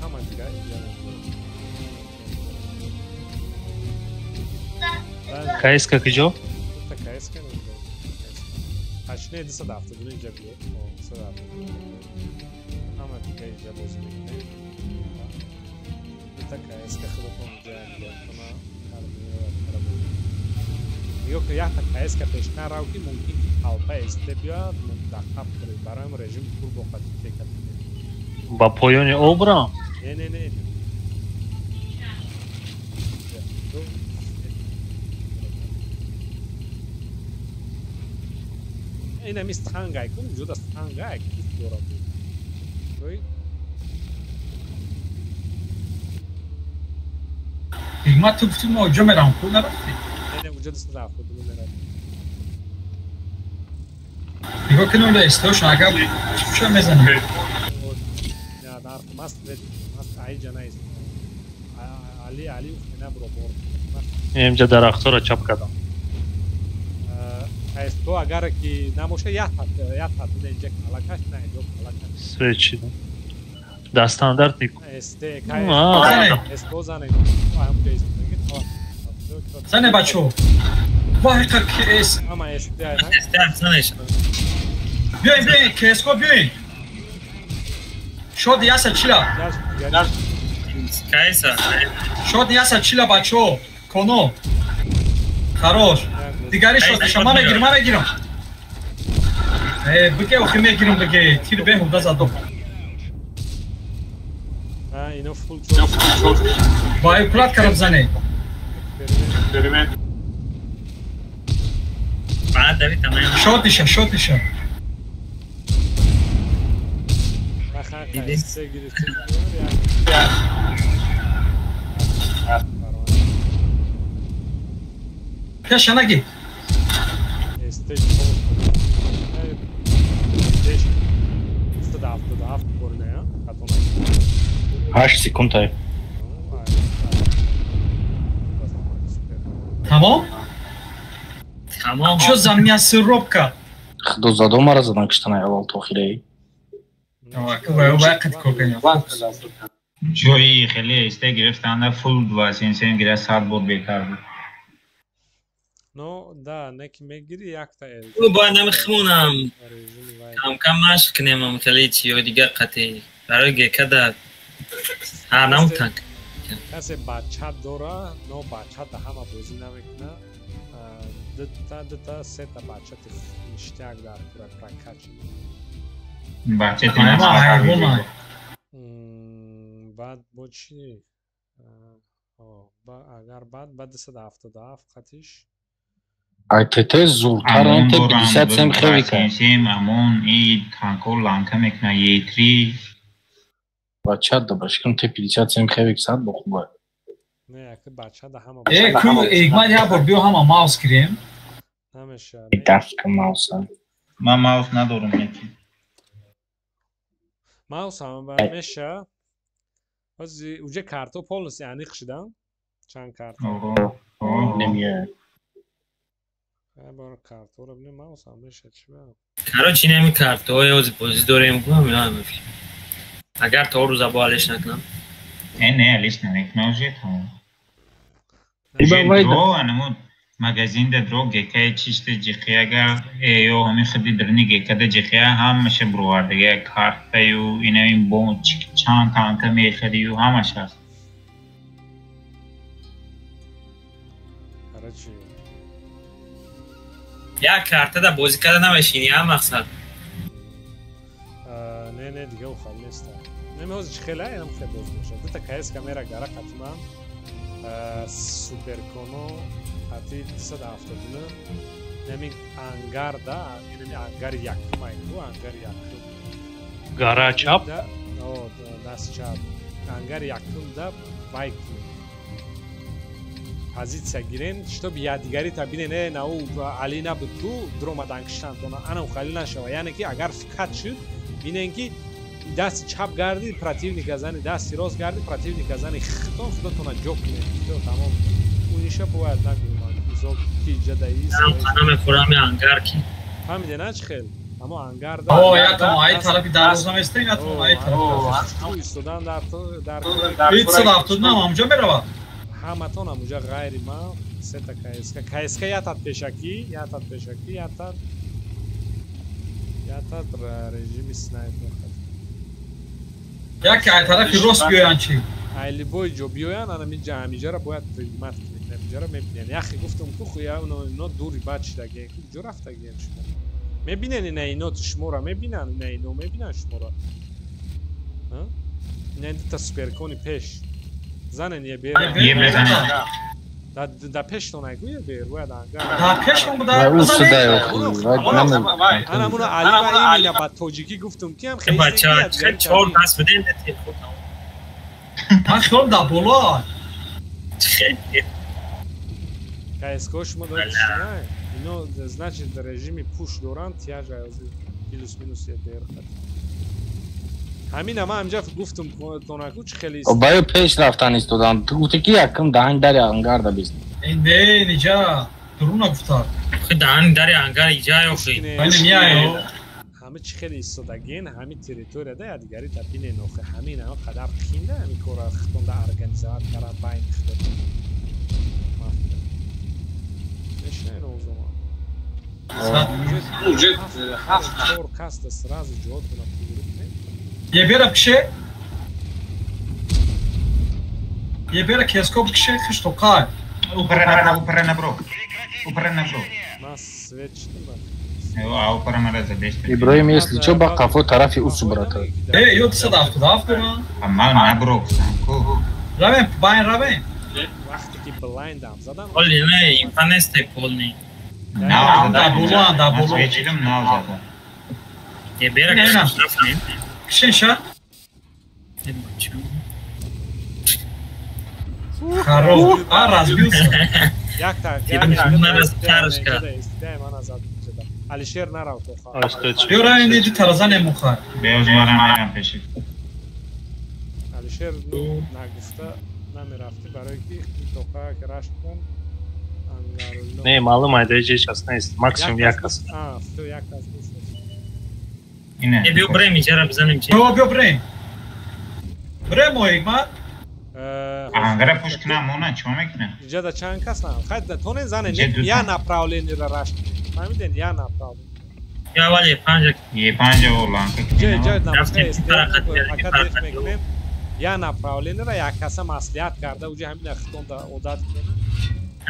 Ҳама дига инҷа мекунед. КСК куҷо? Та КСК намедонам. Ҳашт 272 инҷа биёд. 272. Ҳама дига инҷа бозӣ мекунед. Та КСК худатон инҷа биёд. Нигоҳ кун, якта КСК пештар рав ки мумкин ки қалпа СТ биёяд, мунтахаб кунед. Барои режим турбо қати тека. Ба поёни об рам? Не, не, не. Инами стангай кун, ҷуда стангай ки дорад. Рӯй Ма ту гуфтӣ мо ҷо мерам, ку нарафтӣ? Не, уҷа 272 меравад. Нигоҳ кун, онда истош, агар чӣ мезанем? Не, дар маст, маст айҷа наист. Али, Али уфтена бро бор. Инҷа дарахтора чап кардам. То агар ки набоша, як тат инҷа калакаш, на инҷо калакаш. Свечи. Да стандарти. СТ, КС, СТ зане. Зане бачо. Вай қа КС. Ама СТ, СТ занеш. Биёин, биёин, КС ко биёин. Шод яса чила. КС. Шод яса чила бачо. Коно. Хорош. Дигари шод шумо мегирам, ман мегирам. Э, бигӣ охи мегирам бигӣ. Тир беҳуда задо. А, ино фул чор. Бай плат караб зане. Баъд дави тамам. Шотиша, шотиша. Пеша наги. Ҳашт секунд тай. Тамом? Тамом. Чё за мясорубка? Худо задо мара задан киштанай аввал то охираи. Ҷои хеле СТ гирифтанда фул 277 гира 100 бор беҳтар буд. Но, да, неки мегири якта эл. Ӯ бояд намехмонам. Кам-кам машқ кунем ам хеле чиё дигар қатъи. Барои гекада ҳар намутанк. Касе бача дора, но бачата ҳама бозӣ намекуна. Дута, сета бача ништяк дар кура прокачи. Бача ти ҳайвона. Баъд бо чӣ? Агар баъд 277 қатиш. Ай ТТ зуртар он Т-57 хевика. Амон и танко ланка мекна Е3. Бача да башкам Т-57 хевик сад бо хуб. Не, як бача да ҳама. Э, ку эгман я бор биё ҳама маус гирем. Намеша. Дафка мауса. Ман маус надорам неки. Маус ҳама ба меша. Ҳози уже карто полностью аниқ шидан. Чанд карта? Немия. Бор карторо бинем маус ҳам меша чӣ ба? Короче, инами картои ҳози бозӣ дорем гум агар то рӯза бо алиш накунам. Не, алиш намекунам уже тамом. Дро анаму магазин да дро гекаи чишта ҷиқияга ё ҳамин хиди дрини гекада ҷиқия ҳамаша бировардага картаю инами бо чанд танка мехарию ҳамаш ҳаст. Короче, як картада бозӣ карда намешини, я мақсад. Не, не, дига ухал неста. Неми ҳозир чӣ хеле ам хел боз бошад. Дута КС камера гара хатман суперконо хати 279 неми ангар да, инами ангари якум айку, ангари якум. Гара чап? О, даст чап. Ангари якум да байк. Позиция гирен, чтоб якдигарита бинен, э, на ӯ Али набуд ку, дуромадан киштан тона, ана хали нашава. Яъне ки агар фикат шуд, бинен ки дасти чап гарди противника зани, дасти рост гарди противника зани, хитон худатона ҷо кунед. Всё, тамом. Униша бояд нагӯям. Мисол ки ҷадаист. Намехӯрам ангар ки. Фаҳмиде на чӣ хел? Амо ангар да. О, я там ай тарафи дарвоза местем, я там ай тарафи. Истодан дар дар 379 ҳамҷо меравад. Ҳаматон ҳамуҷа ғайри ман сета КСК. КСК ятад пешакӣ, ятад пешакӣ, ятад ятад режими снайпер. Як ай тарафи рост биёянд чӣ? Ай либои ҷо биёянд, ана миҷа ҳамиҷаро бояд принимат кунед. Ҳамиҷаро мебинед. Яхе гуфтам ку хуя ино дури бад шидагиен, ку ҷо рафтагиен шумо. Мебинен ина ино шуморо мебинанд, ина ино мебинанд шуморо. Ина дута суперкони пеш. Занен е бер. Да пештон айгу е бер, бояд ангар. Да пештон буда. Ана муна Али ва имина ба тоҷикӣ гуфтум ки ҳам хеле бача чор даст бидем телефон. Ман хиёл да боло. КСК шумо доред чӣ? Ино значит режими пуш доранд, тяжа плюс минус е бер хат. Ҳамина ман ҳамҷа гуфтум тонаку чӣ хеле баё пеш рафтан истодан. Ту гуфти ки якум даҳани дари ангар да бист. Не, ниҷа дуруна гуфтад. Хи даҳани дари ангар иҷа ёхи. Ҳама чӣ хеле истодагин, ҳами территорияда якдигарита бинен охи. Ҳамин ҳама қадар қинда ҳами кора хитонда организоват кардан байни худатон. Мешинен озома. Чор каста сразу ҷоотона пуру кунед. Ебера кше? Ебера кеско кше хишто кай? Упера набро. Упера набро. Нас свет читам. А упера мара задешта. Иброим, если чо ба қафо тарафи усу брата. Э, ё 277 дора. Амал набро. Равем, байн равем. Вақте ки блайндам задам. Оли не, инфанесте полни. Нав да боло, да боло. Свет нав зада. Ебера кше. Кшенша? Хорош. А, разбился. Якта, Алишер нарав тоха. Биёра ин ди таразане муха. Беоз марам мерам пеши. Алишер нагуфта намерафти барои ки тоха ки рашт кун. Не, маълум айда ҳеҷ кас нест. Максимум як кас. А, то як кас нест. Е, биё брем иҷара бизанем чи? Биё, биё брем. Брем оигма. Ангара пуш кунам, мона чо мекунам? Иҷада чанд кас нам? Хай тоне зане, я направление-ра рашт. Фаҳмиден, я направление. Я вале панҷа. Е панҷа оланка. Ҷой, ҷой намуста ака деф мекунем. Я направление-ра як каса маслиҳат карда, уҷа ҳамин хитонда одат кунем.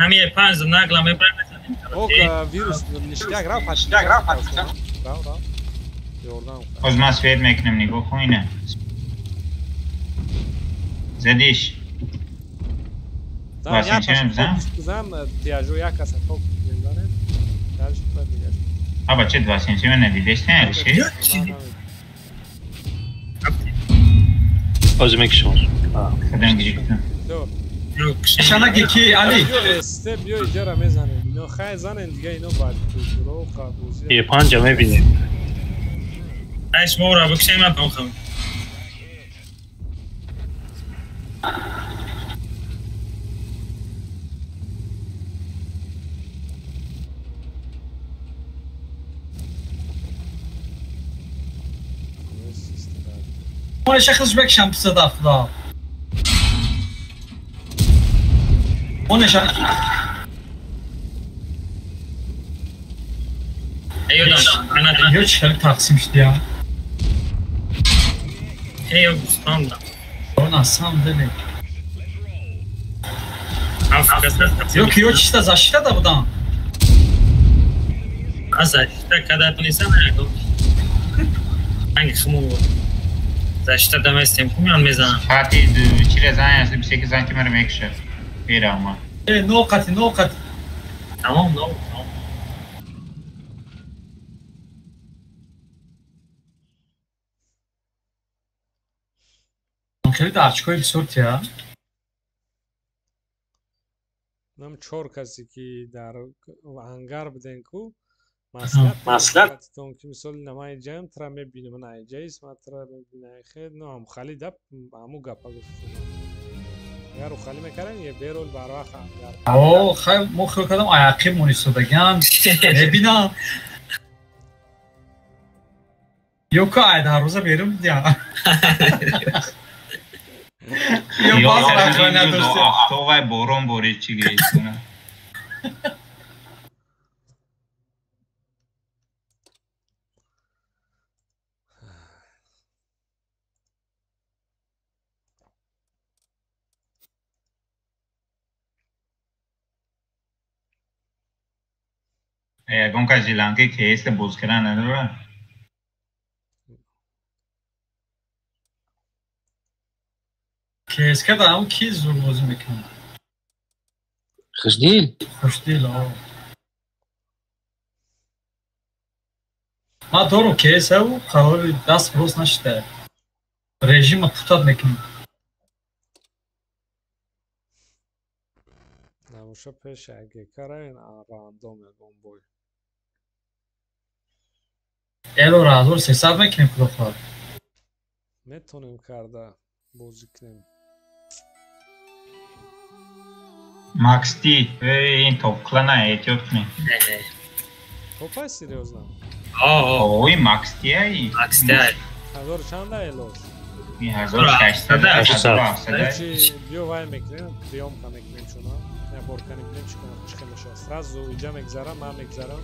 Ҳамин панҷ нагла мебарем мезанем. Ок, вирус ништяк рав, ништяк рав, рав, рав. Ёрдам. Ҳоз ман свет мекунам, нигоҳ кун ина. Задиш. Зан, як каса бизан, тиажо як каса ток мезанем. А бача 277 надидест, Алишер? Ҳозир мекушам. Хадам гирифтам. Шанаки ки Али? Сте биё иҷара мезанем. Ино хай занен дига ино бад дуро қабузи. Е панҷа мебинем. Ай шумо бикшем ман памхам. Оне шахс бекшам писадафда. Оне шахс. Ё чӣ тақсим шудия? Ё гӯспанда. На самом деле. Ё ки ё чиста защита да будан? А защита када тунисам яко. Анги хму. Защита да местем кумян мезанам. Хати чира зан аст бисеки зан ки мара мекша. Берама. Э ноқати ноқати. Тамом но. Хеле дарчкои бисёр тия. Нам чор касе ки дар ангар буден ку маслиҳат ки мисол намай ҷаям тра мебинам на ҷаис ма тра мебинам хед но ҳам хали дап ҳаму гапа гуфтам. Агар хали мекардан е берол барвақт ангар. О хай мо хел кардам аяқиб монистодаган мебинам. Ё ка ай дар рӯза берун будия. Ё боз бахона дошт. То вай борон борид чӣ гирифтана. Ягон кас жиланки КС боз кардан надорад? КС карда ҳам ки зур бозӣ мекунад? Хушдил? Хушдил, о. Ман дорум КС ав қарори даст рост нашида. Режима путат мекунем. Набоша пеш АГК равен рандом ягон бой. Элора 1300 мекунем худо хоҳад. Метонем карда бозӣ кунем. Макс Ти, ин топ-клана эҳтиёт кунем. Топай серьёзно? Ой, Макс Ти ай. Макс Ти ай. Ҳазор чанда элош? 1600, 1700. Биё вай мекунем, приёмка мекунем чуна. Я борка мекунем чӣ хел мешавад. Сразу иҷа мегзарам, ман мегзарам.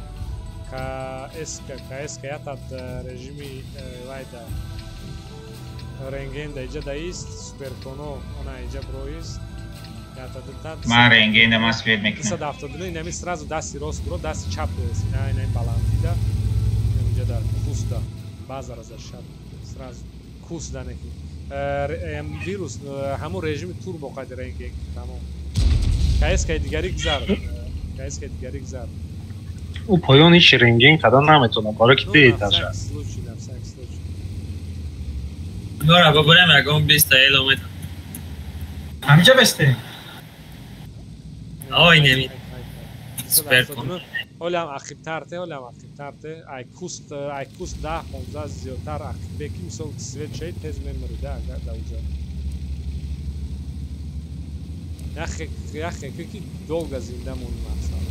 КСК, КСК ятад режими вайда. Рентген да иҷа даист, суперконо она иҷа броист. Ман рентген да ман свет мекунам. 279 инами сразу дасти рост бро, дасти чап рост. Ина ина баландида. Инҷа да куста. Базара за шаб. Сразу кус да неки. Вирус ҳамун режими турбо қади рентген тамом. КСК дигари гузар. КСК дигари гузар. Ӯ поён ҳеч рентген кардан наметавонад, барои ки беэтажа. Нора бабарем ягон 20 та эло метам. Ҳамиҷа бесте? Ой неми. Суперкон. Ҳолам ақибтарте, ҳолам ақибтарте. Ай куст, ай куст 10 15 зиёдтар ақибе ки мисол свет шаид тез мемурида агар да уҷа. Яхе яхе ки долго зинда монӣ мақсад.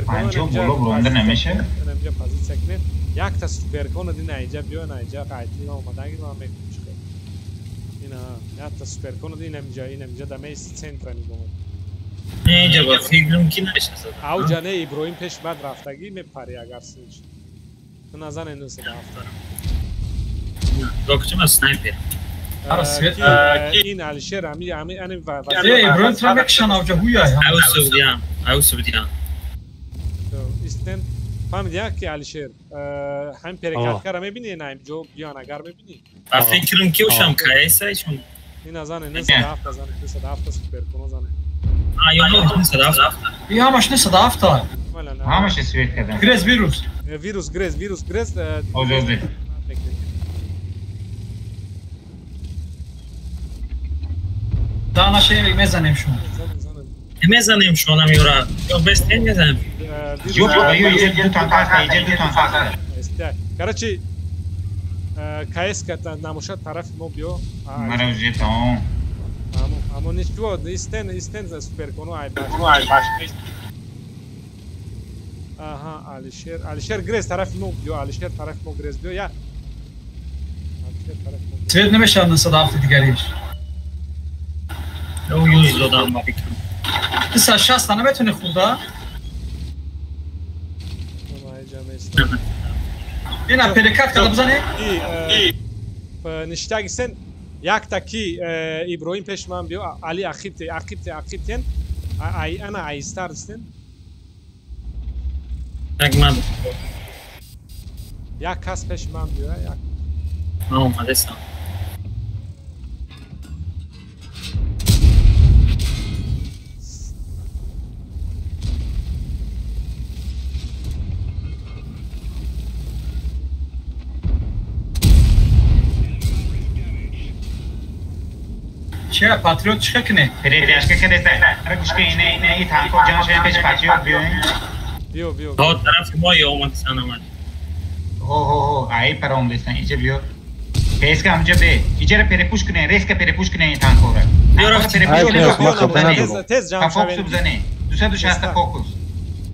Панҷо боло буронда намешавад? Инҷа позитсия кунед. Якта суперкон дина инҷа биё на инҷа қайтина омаданги ман мекунам чӣ хел. Ина якта суперкон дина инҷа ина инҷа да мейс центра нигоҳ. Инҷа ба фикрам ки намешавад. Ауҷа не Иброҳим пеш баъд рафтагӣ мепари агар синч. Ту назан 907. Докчима снайпер. Ара свет ин Алишер ами ами ани ва Иброҳим тра мекшан авҷа ҳуя. Аусубдиан, аусубдиан. Истен фаҳмидия ки Алишер ҳамин перекаткара мебинӣ на инҷо биён агар мебинӣ? Ба фикрам ки ушам кайса чун. Ин азане 907 азане 907 суперконо зане. А ё 907. И ҳамаш 907. Ҳамаша свет кардам. Грез вирус. Вирус грез, вирус грез. Озози. Да, наша мезанем шумо. Мезанем шумо намюра. Ё бест мезанем. Ё ё иҷа ду тан паста, иҷа ду тан паста. Короче, КС намошад тарафи мо биё. Мара уже тамом. Амо ничего, истен, истен за суперкону ай баш. Аҳа, Алишер, Алишер грез тарафи мо биё, Алишер тарафи мо грез биё, я. Алишер тарафи мо. Свет намешавад 907 дигариш. Ё юз додам ба фикрам. 360 наметони хурда? Ина перекат карда бизанӣ? Ништагисен якта ки Иброҳим пеши ман биё, Али ақибте, ақибте, ақибтен, ай ана айстар истен. Як ман. Як кас пеши ман биё, як. Ман омадестам. Чия, патриот чӣ кунед? Передяшка кардеста. Ара гӯш кун, ина ина и танко ҷамъ шуда пеш патриот биёем. Биё, биё. То тарафи мо ё омад санамад. Ҳо ҳо ҳо, ай паром дестан, иҷа биё. Резко ҳамҷа бе. Иҷара перепуш кунед, резко перепуш кунед ин танкора. Тез тез ҷамъ шавед. Фокус бизанед. 260 фокус.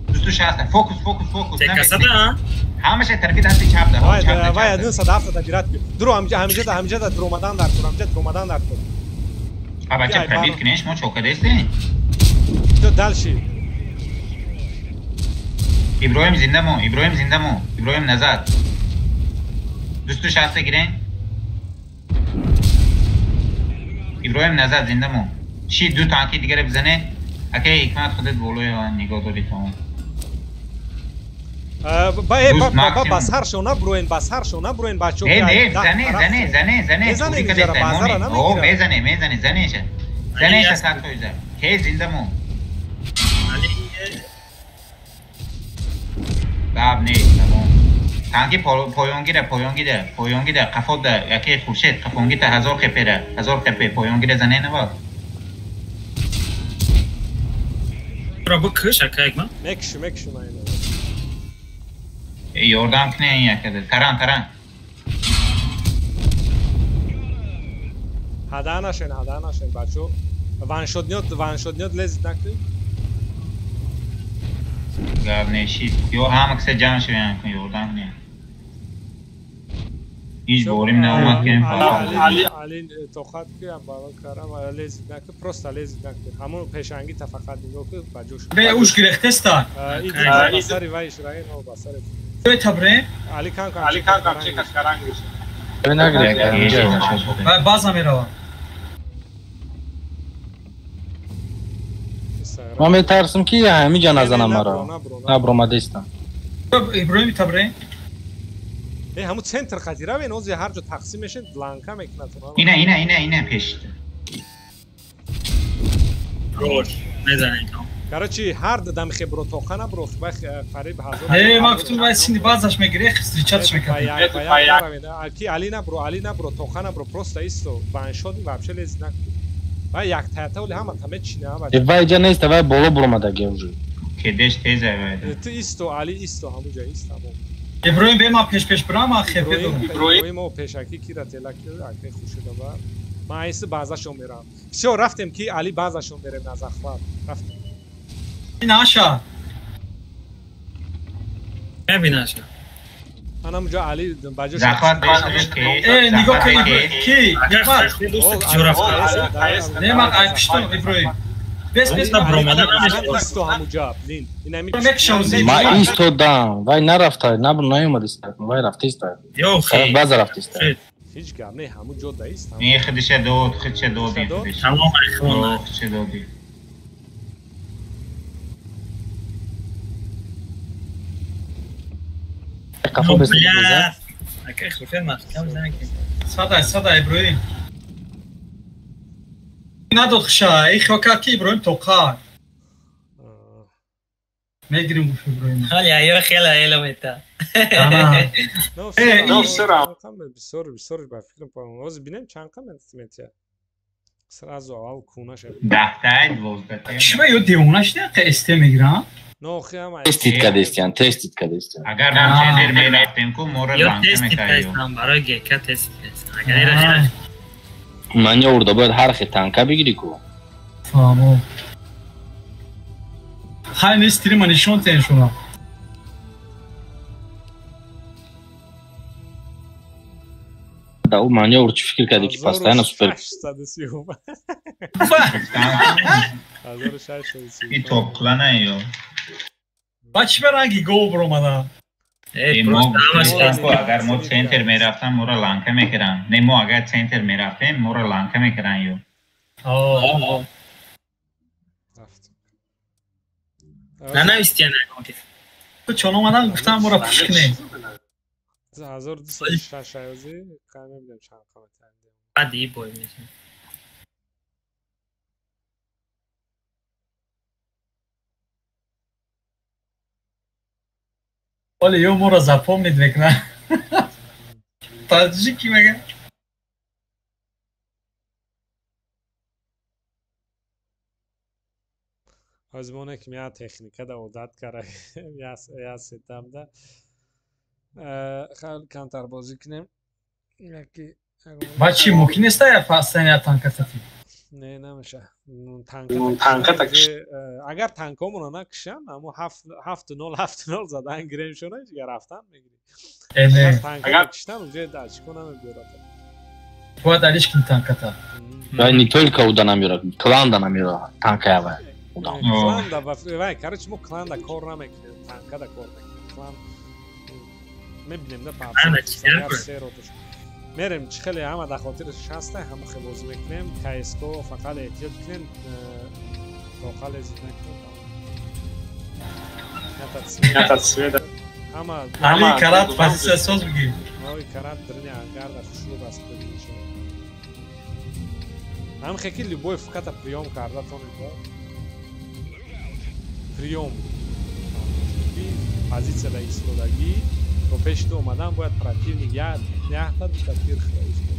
260 фокус, фокус, фокус. Касада? Ҳамаша тарафи дасти чап да. Вай, вай, 907 да бират. Дуру ҳамҷа, ҳамҷа да, ҳамҷа да дуромадан дар кор, ҳамҷа дуромадан дар кор. А бача пробит кунеш, мо чокадестем? То дальше. Иброҳим зинда мо, Иброҳим зинда мо, Иброҳим назад. 260 гирен. Иброҳим назад зинда мо. Ши ду танки дигаре бизане. Акай ҳикмат худат болои нигоҳ дорӣ тамом. Ба ба ба саршо наброен, ба саршо наброен бачо. Не, не, зане, зане, зане, зане. О, мезане, мезане, занеша. Занеша 100%. Ке зинда мо. Гап нест, тамом. Танки поёнгира, поёнгира, поёнгира, қафода, яке Хуршед, қафонгита 1000 хепера, 1000 хепе, поёнгира зане навад. Ро бикш, акай ма? Мекши, мекши ма ина. Ёрдам кунед ин якада. Таран, таран. Ҳада нашен, ҳада нашен, бачо. Ваншотниёт, ваншотниёт лезит накунед. Гап нешид. Ё ҳама киса ҷамъ шавем кун, ёрдам кунед. Ҳеҷ борим наомад ки Али, Али тоқат ки бало карам, лезит накун, просто лезит накун. Ҳамон пешангита фақат нигоҳ кун, ба ҷош. Бе уш гирехтеста. И ба сари вайш раин, о ба сари. Табре? Али кам кам, Али кам кам чекаш карангиш. Вай база мерава. Ман метарсам ки ҳамиҷа назанам маро. Набромадестам. Иброҳим табре? Э, ҳамун центр қати равен, ози ҳар ҷо тақсим мешед, ланка мекунад. Ина, ина, ина, ина пеш. Рош, мезанем. Короче, ҳар дам хебро тоқа набро, вай қариб 1000. Э, ман гуфтам вай сини базаш мегире, встречатш мекард. Ки Али набро, Али набро, тоқа набро, просто исто, ваншоди вообще лез накун. Вай як таята оли ҳама таме чина ва. Вай ҷа нест, вай боло буромадаги уже. Кедеш теза вай. Ту исто, Али исто, ҳамун ҷа ист ҳамон. Иброҳим бе ман пеш пеш бурам, ман хепе дорам. Иброҳим о пешакӣ кира тела ки акай хушида ба. Ман айси базашон мерам. Всё, рафтем ки Али базашон мерем на захват. Рафтем. Наша. Мебинаша. Анам ҷо Али баҷо захват беш ки. Э, нигоҳ кун ки. Не, ман ай пиштам Иброҳим. Бес бес исто ҳамуҷа, блин. Инами Ман истодам, вай нарафта, наомадиста, вай рафтиста. Ё хе. База рафтиста. Ҳеҷ гап не, ҳамун ҷо да ист. Не, худиша дод, худиша доди. Тамом айхона. Худиша доди. Қафо бес. Акай хуршед маҳкам занг. Сада, сада Иброҳим. Надод хуша, и хиёл кард ки Иброҳим тоқа. Мегирим гуфт Иброҳим. Ҳали аё хела эломета. Бисёр бисёр ба фикрам ҳозир бинем чанд қамет метия. Сразу аввал куна шавад. 10 12. Чима ё девона шуда қа СТ мегирам? Тестит кадестиан, тестит кадестиан. Агар мо центр мерафтем ку моро ланка мекардем. Барои ГК тестит кадестиан. Агар ира ман ё урда бояд ҳар хел танка бигирӣ ку. Фаҳмо. Хай не стрима нишон тен шуна. Да, у манёвр чӣ фикр кардӣ ки постоянно супер. 630. 1630. И топ клана ё. Ба чӣ ба ранги гол баромада? Агар мо центр мерафтам, моро ланка мекарданд. Не, мо агар центр мерафтем, моро ланка мекарданд ё. Нанавистия нагон. Ту чон омадан гуфтам моро пуш кунед. 1206 аёзи қай мебинем чанд қамат. Баъди бой мешавад. Оле ё моро запомнит мекунад. Таҷики мега. Ҳозир мо не ки я техника да одат кара я сетап да. Хеле камтар бозӣ кунем. Яки Ба чӣ мумкин нест я постоянно танка тати? Не, намеша. Танка агар танкомона накушанд, аммо 7-0 7-0 задан гирем шона, ҳеҷ рафтан мегирем. Не. Танка киштан уже дачко намебиёрад. Бояд алиш кин танката. Ва не только уда намеёрад, кланда намеёрад, танка ява. Кланда вай, короче, мо кланда кор намекунем, танкада кор мекунем. Клан мебинем да пафс. Мерем чӣ хеле ҳама дар хотири шаста ҳама хел бозӣ мекунем. КСК фақат эҳтиёт кунем, тоқал эзид накунем. Ҳама али карат позитсия соз бигир. Ой карат дрини ангарда хушрӯ раст мешавад. Ҳам хеки любой фақата приём карда тонед. Приём. Позитсияда истодагӣ то пеши ту омадан бояд противник якта дута тир хӯра истод.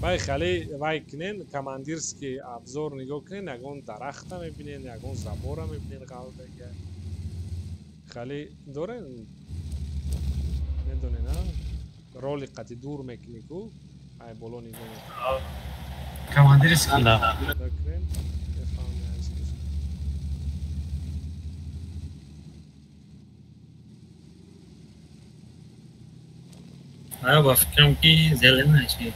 Вай хеле вай кунен командирский обзор нигоҳ кунен, ягон дарахта мебинен, ягон забора мебинен қалбега. Хеле дорен медонен, а? Роли қати дур мекунӣ ку, ай боло нигоҳ мекунӣ. Командирский да. Кунен, мефаҳмем аз куҷо. Ая ба фикрам ки зелена чи.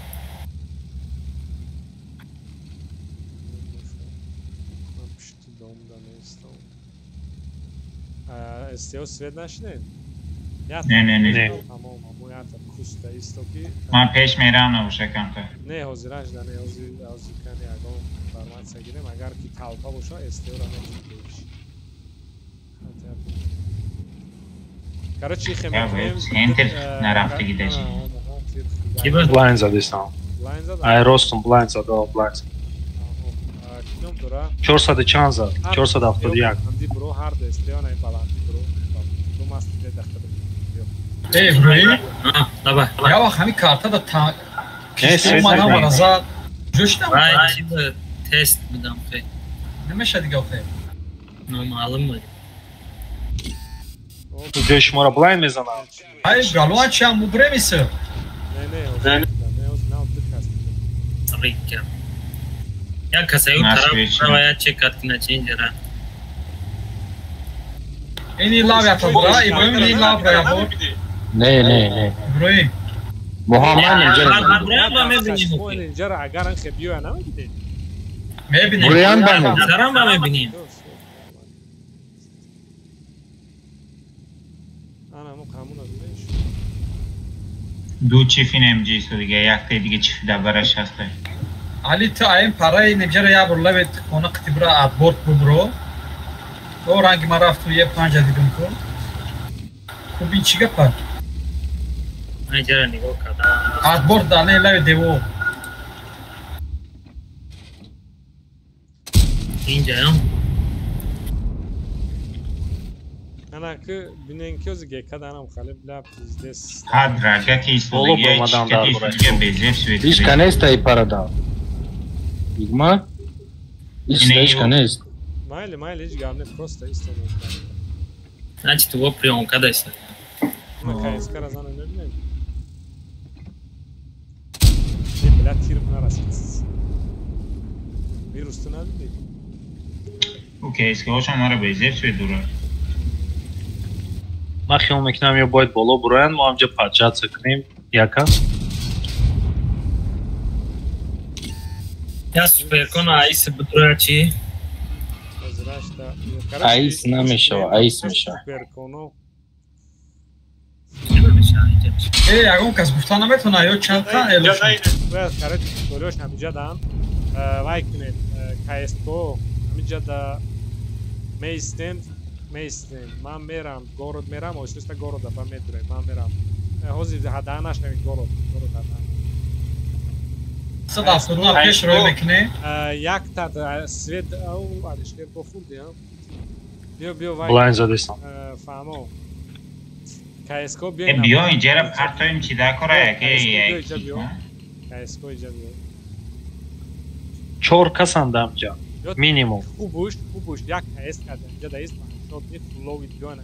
СТО свет нашинед? Не, не, не. Тамом, амо ята куста исто ки. Ман пеш мерам набоша камтар. Не, ҳозираш да не, ҳозир кани ягон информатсия гирем, агар ки талпа боша СТО ра метавониш. Короче, хе мекунем. Центр нарафтагӣ даши. Ки буд? Блайн задистам. Ай ростум блайн зад, блайн зад. 400 чанд зад? 471. Анди бро ҳар ду СТО най баланди бро. Ду маст дехта. Эй, Иброҳим? Давай. Я вақт ҳамин карта да танк омадам ва назад. Ҷо шудам? Вай, чи буд? Тест будам хе. Намеша дига охе. Номаълум буд. Ҷои шуморо блайн мезанам. Ай, галуан чи ҳам мубремиса? Не, не, не, не, ду кас. Рикка. Як касаю тараф права я чекат кина чинҷара. Ини лав ята бора, Иброҳим ини лав я бор. Не, не, не. Иброҳим. Муҳаммад инҷа. Иброҳим мебинем. Инҷара агар ан хе биёя намедидед. Мебинем. Буриан ба мебинем. Сарам ба мебинем. Ана мо қамуна бинеш. Ду чиф ин МГ су дига, якта дига чиф да бараш ҳаст. Али ту аим параи немҷара як бор лавет хона қитибра адборт бубро. О ранги ман рафту е панҷа дидум ку. Хуб ин чӣ гапа? Инҷара нигоҳ карда. Адборт дане лави дево. Инҷаям. Ана ки бинен ки ози гека данам хали бля пиздец. Ҳа драга ки истодагия чика ки истодагия безеб свет. Ҳеч канест ай парада. Игма? Ҳеч канест. Майли, майли, ҳеч гап не, просто истодам. Значит, его приём кадайся. Ма КСК-ра зана мебинем. Е, бля, тирм нарасид. Вирус ту надидӣ? Ӯ КСК-ҳошам мара безеб свет дорад. Ман хиёл мекунам ё бояд боло буроянд, мо ҳамҷа поджаться кунем яка. Я суперкона аис бидроя чӣ? Аис намешава, аис мешава. Э, ягон кас гуфта наметавона ё чанд та элош. Короче, историяш ҳамиҷа дан. Вай кунед, КСК ҳамиҷа да меистем, меистем. Ман мерам, город мерам, оҳиста города ба медурем, ман мерам. Ҳозир ҳадаъ нашавед город, город ҳадаъ. 179 пеш рӯй мекунӣ? Якта свет ау Алишер бо хурди, а? Биё, биё вай. Блайн задестам. Фаҳмо. КСК биё. Биё инҷара партоем чи да кора яке як. КСК инҷа биё. Чор касанд амҷа. Минимум. Хубуш, хубуш як КС карда. Инҷа да ист шот не флови биё на.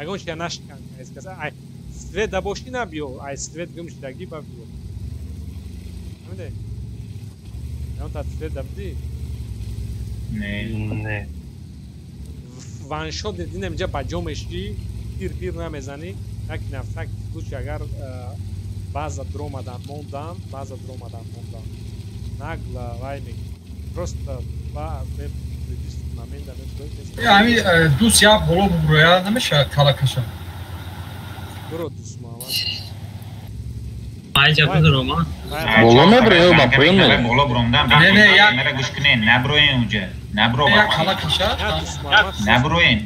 Ягон чи нашкан КСК. Ай свет да боши на биё, ай свет гум шидаги ба биё. Фаҳмидӣ? Ягон та свет да бидӣ? Не. Не. Ваншот дидинем инҷа ба ҷо мешӣ, пир пир намезанӣ, як нафсак случай агар баъза дромадан мондам, баъза дромадан мондам. Нагла вай мегӣ. Просто ба момента Е, ами дус я боло буброя намеша калакаша. Буро дус Муҳаммад. Айҷа бидуром, а? Боло меброя ба поён мере. Боло бромдан. Не, не, як мера гӯш кунед, наброен уҷа. Набро ба. Як калакаша. Наброен.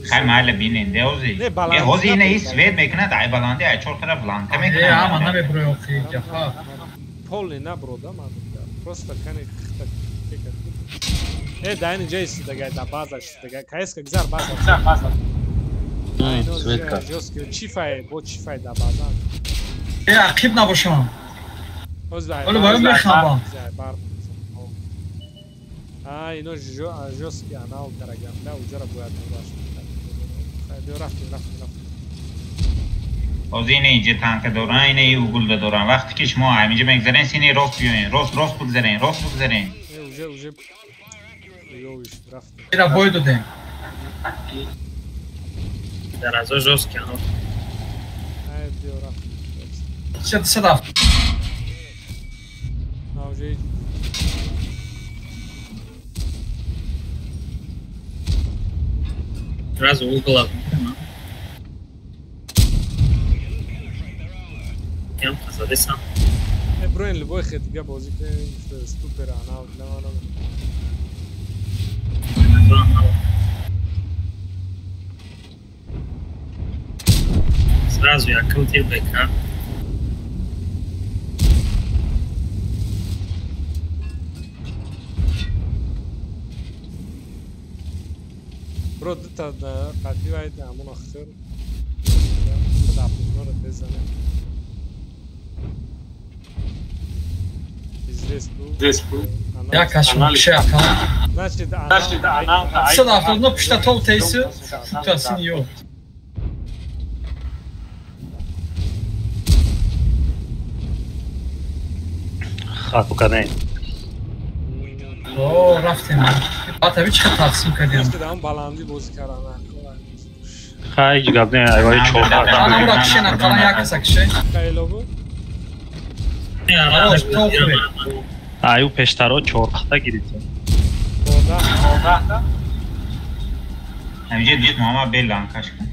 Хай майла бинен, де ҳози. Е ҳози ина и свет мекунад, ай баланди, ай чор тараф ланка мекунад. Е, ама намеброя охи ҷафа. Полный наброда ман. Просто кане хта. Е, да ин ҷа истодагай, да база истодагай. КСК гзар база. База. Светка. Чӣ фай, бо чӣ фай да база? Е, ақиб набошам. Оле баро мехабам. А, ино жёсткий анал карагам, да, уҷара бояд набаш. Хай, биё рафтем, рафтем, рафтем. Ҳозир ина инҷа танка доран, ина и угулда доран. Вақте ки шумо ҳаминҷа мегзарен, сини рост биёен, рост, рост бигзарен, рост бигзарен. Е, уже, уже ёвиш, рафтем. Ира бой додем. Даразо жёсткий анал. Ай, биё рафтем. 107. А, уже сразу угол. Ям задесам. Е, броен любой хед дига бозӣ кунем, супер анал, на. Сразу я крутил бека. Бро, дута қативай ҳамон охир. Худо безане. Як кашм киша акал. Значит, анал. 179 пишта тол тейси, тасин ё. Хату кардем. О, рафтем. Баъд чӣ тақсим кардем? Ам баландӣ бозӣ кардан. Хай, гап не, айваи чор. Ана кише на калан як каса кише. Хайло буд? Арош, то хубе. Аю пештаро чорта гирифтем. Чорда. Ҳаминҷа дӯст Муҳаммад бе ланкаш кун.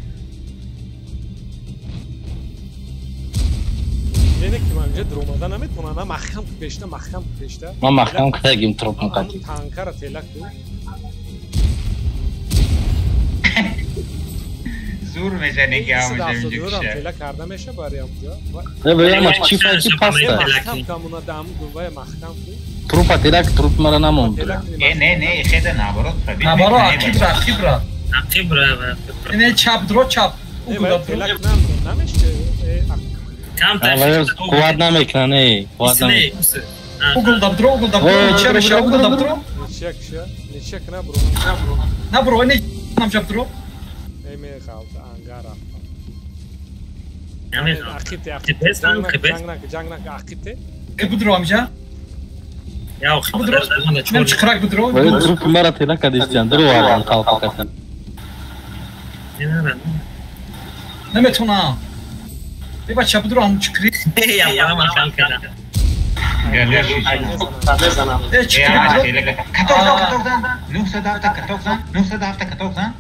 Не ки ман инҷа дуромада наметавонам, на маҳкам пешта, маҳкам пешта. Ман маҳкам кардагим тропам қати. Танкара тела ку. Зур мезане ки ҳамаҷа инҷа киша. Тела карда меша бари ҳамҷа. Не, бля, чи файти паста. Маҳкам камуна дам гувай маҳкам ку. Трупа тела труп мара намонд. Не, не, хеда наоборот пробил. Наоборот, акибра, акибра. Акибра. Не, чап, дро чап. Не, тела намешке. Қувват намекунад, не, қувват намекунад. Угол дабдро, угол дабдро, ничья меша, угол дабдро. Ничья киша, ничья кна бро. На бро, не нам жабдро. Эй, мехалта ангара. Ақите, ақите. Ҷанг нак, ақите. Э будро амжа. Я будро. Нем чиқрак будро. Труп мара тела кадистян, дро вардан қалпа катан. Наметунам. Бача будро ҳам чикри. Я маҳкам кардам. Каток зан, каток зан. 907 каток зан, 907 каток зан.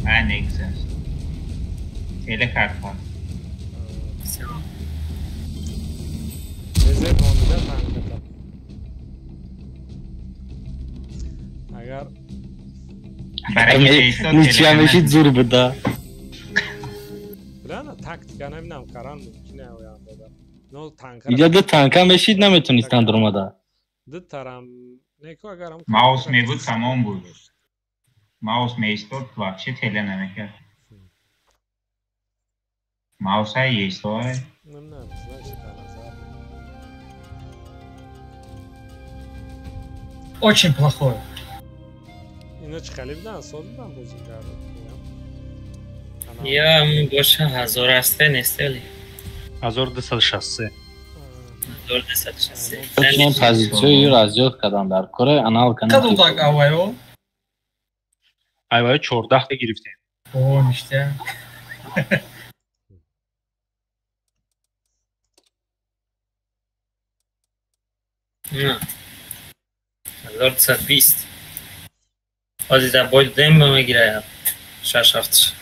А, негзашт. Тела кард. Агар ничья мешид зур буда. Тактика намедонам каран мумкин оянда. Но танка. Иҷа ду танка мешид наметонистанд дуромада. Ду тарам неко агарам маус мебуд тамом буд. Маус меистод вообще тела намекард. Маусай естой. Намедонам, значит, назад. Очень плохой. Ино чӣ хеле будан, соз будан бозингар. Я боша 1003 нестели. 1263. 1263. Точно позицияро аз ёд кардам дар кора анал канал. Кадом так авайо? Айвайо 14 та гирифтем. О, ништа. Не. 1220. Ҳозир дар бой дем мегирая. 6 7.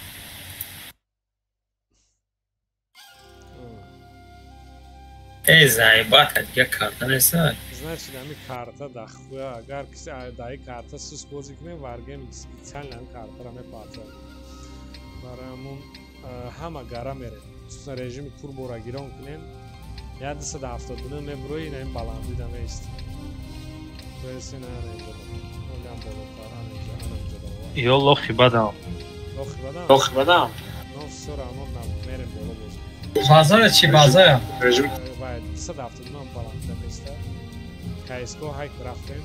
Эй, заебат, дига карта неста. Значит, ами карта дахуя, агар киси даи карта сус бозӣ кунем, варгем специально ами картара мепартояд. Барои ҳамун ҳама гара мерем. Хусусан режими турбора гирон кунем, 279 мебурои, ина ин баландӣ да меистем. То есть ина ана инҷа да. Олям болотар, ана инҷа, ана инҷа да. Ё лохи бадам. Лохи бадам? Лохи бадам. Но всё равно мерем боло бозӣ. Базая чи базая? Вай, 279 баландида места. КСК ҳайк рафтем.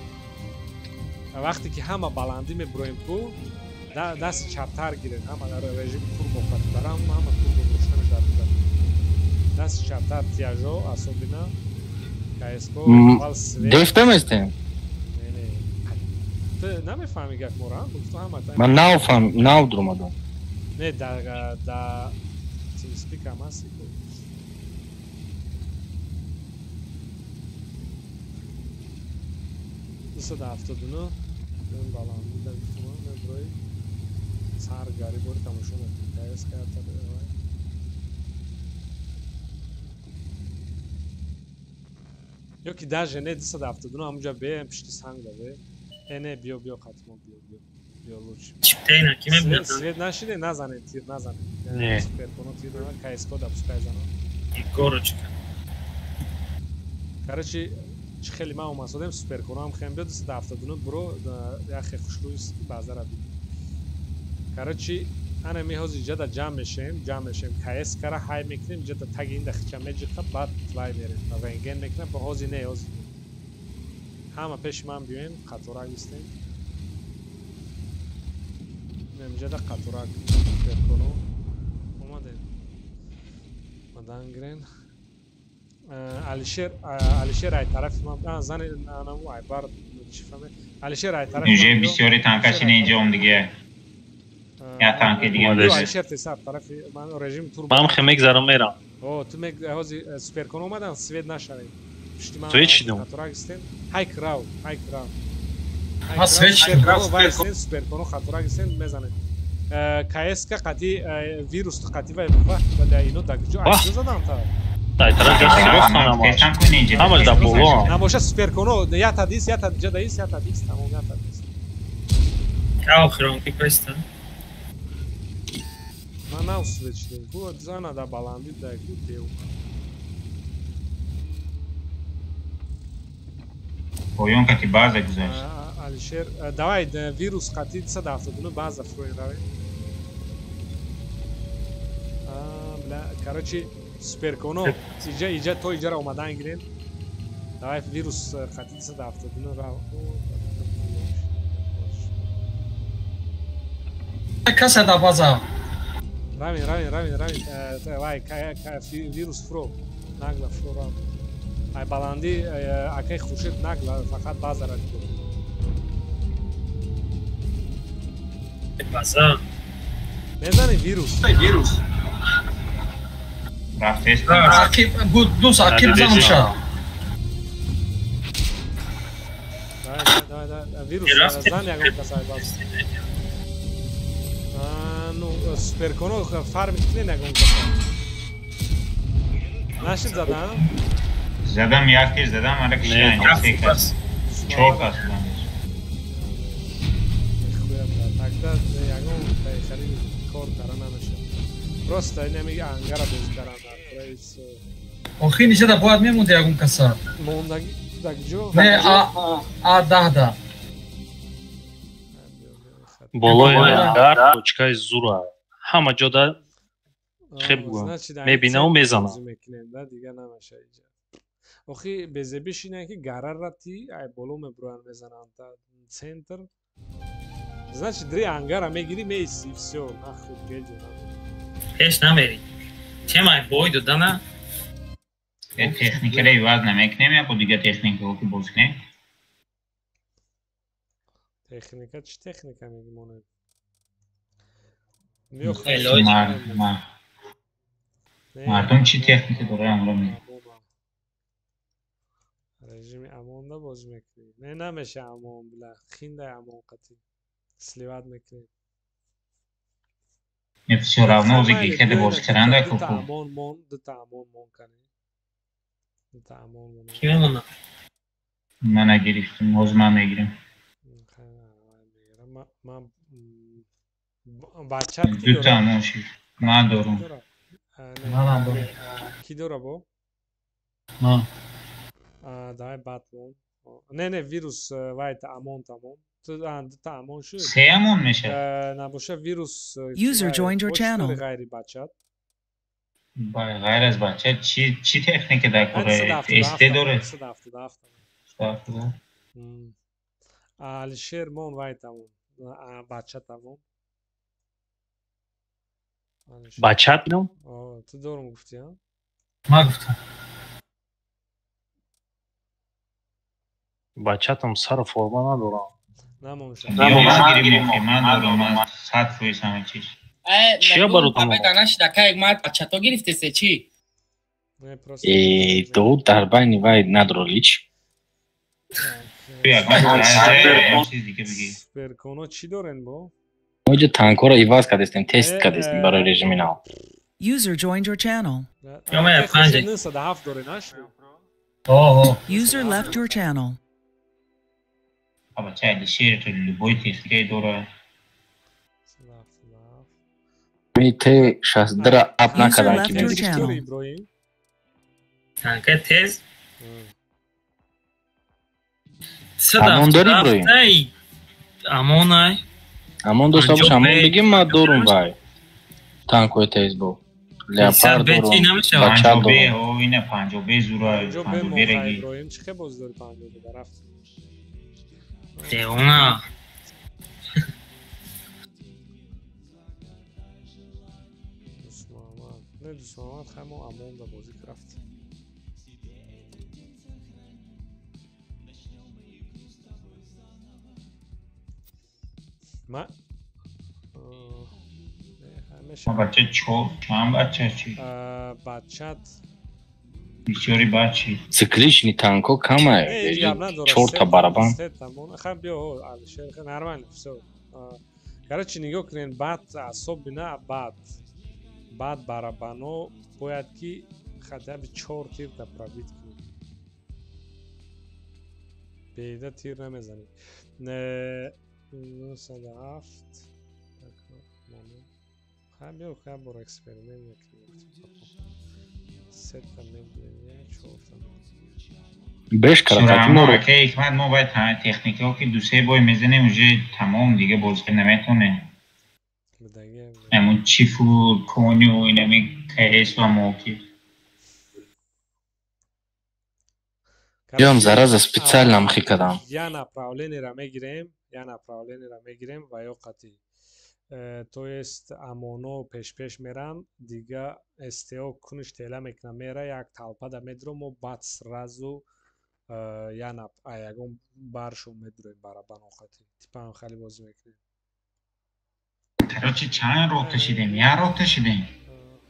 Вақте ки ҳама баландӣ мебуроем ку, дасти чаптар гирем, ҳама режими турбо барам, ҳама турбо гӯшта мешавад. Дасти чаптар тяжо, особенно КСК аввал свет. Дефта местем? Не, не. Ту намефаҳми гап мора? Гуфту ҳама. Ман нав фаҳм, нав дуромадам. Не, да TeamSpeak ҳам ҳасти ку. Дусаду ҳафтоду нӯҳ мен баландӣ да гуфтум, мебурои сар гари бори тамошо мекунем. КСК ё ки даже не 279 ҳамунҷа бе пишти санг да бе. Э не, биё, биё қатмо, биё, биё. Биё лучше. Чиптейна ки мебинад? Свет нашиде, назанед, тир назанед. Не. Суперконо тир назанед, КСК да пускай занад. Горочка. Короче, чӣ хеле ман омадсодем, суперконо ҳам хем биёд, 279 буро, яхе хушрӯи базара бид. Короче, ана меҳоз иҷа да ҷамъ мешем, ҷамъ мешем, КСК-ра ҳай мекунем, иҷа да таги ин да хича меҷиқа, баъд вай мерем, рентген мекунем, ба ҳози не, ҳози не. Ҳама пеши ман биёем, қаторак истем. Инҷа да қаторак суперконо омадем. Мадан гирен. Алишер, Алишер ай тарафи ман, зани анаму ай бар чӣ фаҳме? Алишер ай тарафи Инҷа бисёри танкашини инҷа омдига. Я танки дига. Алишер тесар тарафи ман режим турбо. Ман хе мегзарам мерам. О, ту мег ҳози суперкон омадан, свет нашавед. Пишти ман. Свет шидум. Қаторак истем. Ҳайк рав, ҳайк рав. Ма свет шидум. Вай истем, суперконо қаторак истем, мезанем. КСК қати вирус қати вай бля ино да ҷо аҷо задан та. Дай тараф ҳамаш да боло. Набоша суперконо ята дис, ята ҷа дис, ята дис, тамом ята дис. Охирон ки пестан. Ман нав свечдем ку зана да баланди да ку дев. Поён кати база гузашт. Алишер, давай вирус қати 179 база фроин равем. Бля, короче, суперконо иҷа иҷа то иҷара омадан гирем. Давай вирус қати 179 рав. Каса да база. Равин, равин, равин, равин. Вай, вирус фро. Нагла фро рав. Ай баланди акай Хуршед нагла фақат базара дид. База. Мезани вирус. Вирус. Рафтест. Ақиб буд дус ақиб занша. Давай, давай, давай. Вирус зан ягон касай баз. Ну, суперконо фармит кунен ягон касай. Нашид задан? Задам як тез задам, ара кишта се кас. Чор кас задам. Хуя бля, тогда ягон хеле кор кара намешад. Просто инами ангара боз каран дар прайс. Охи нишада бояд мемонди ягон каса. Мондаги даг ҷо? Не, а 10 да. Болои ангар точкаи зура. Ҳама ҷода хеб мебинаву мезанам. Дига намеша иҷа. Охи безебиш ине ки гарара ти ай боло мебуран мезананд та центр. Значит, дри ангара мегири меиси всё, нахуй геҷо. Пеш намери. Чем ай бой додана? Техникаро иваз намекунем яко дига техникаро ки боз кунем? Техника чӣ техника мегимонем? Мардум чӣ техника дора амро мегӯяд? Режими амонда боз мекунӣ. Не намеша амон бля, хиндай амон қатӣ. Сливат мекунӣ. Не всё равно ози хеле боз каранда ку. Амон мон, дута амон мон кани. Дута амон мон. Ки мемона? Ман нагирифтам, ҳозир ман мегирам. Ман бачат ки дута амон шид. Ман дорум. Манам дорум. Ки дора бо? Ман. Давай батмон. Не, не, вирус вай та амон тамом. Дута амон шуд. Се амон мешавад. Набоша вирус. User joined your channel. Ғайри бачат. Ғайр аз бачат чӣ техника дар кор СТ дорад? 177. Алишер мон вай тамом. Бача тамом. Бачат ном? Ту дорум гуфтӣ, а? Ман гуфтам. Бачатам сару форма надорам. Намонша. Ман гирим, ман дорам, ман 100% ҳама чиз. Чия баротам? Бачато гирифтесе чӣ? Э, ду дар байни вай надоролич. Суперконо чӣ дорен бо? Мо иҷо танкҳоро иваз кардестем, тест кардестем барои режими нав. User joined your channel. 907 дорен, аш? User left your channel. Бача Алишер то любой техникаи дорад. Ми Т 62 ап накардан ки мегирифтем. Танка тез? Амон дори Иброҳим? Амон ай. Амон дошта бош, амон бигим ман дорум вай. Танкҳои тез бо. Леопард дорум, бача дорум. Ина 50 зура, 50 раги. Иброҳим чӣ хел боз дори 50 ба рафт? Девона. Дусмуҳаммад. Не Дусмуҳаммад хамо амон да бозӣ рафт. Ма бача чанд бача чи? Бачат бисёри бачи. Циклични танкҳо камай. Чорта барабан. Хай биё Алишер, нормально, всё. Короче, нигоҳ кунед, баъд особенно баъд барабано бояд ки хотя бы 4 тир да пробить кунед. Беда тир намезанед. 97 Ха, биё, ха, бор эксперимент мекунем. Сета медления, чорта. Беш каракати моро. Окей, Ҳикмат, мо бояд техникаҳо ки ду-се бой мезанем, уже тамом, дига бозӣ наметонем. Ҳамун чифу, коню, инами КС ва моки. Ём зараза специально мхи кардам. Я направлениеро мегирем, я направлениеро мегирем ва ё қатъӣ. То есть амоно пешпеш меран, дига СТО куниш тела мекунам, мера як талпада медро, мо баъд сразу я ягон баршон медроем барабан оқати. Типа ҳам хеле бозӣ мекунем. Короче, чанд рота шидем? Я рота шидем.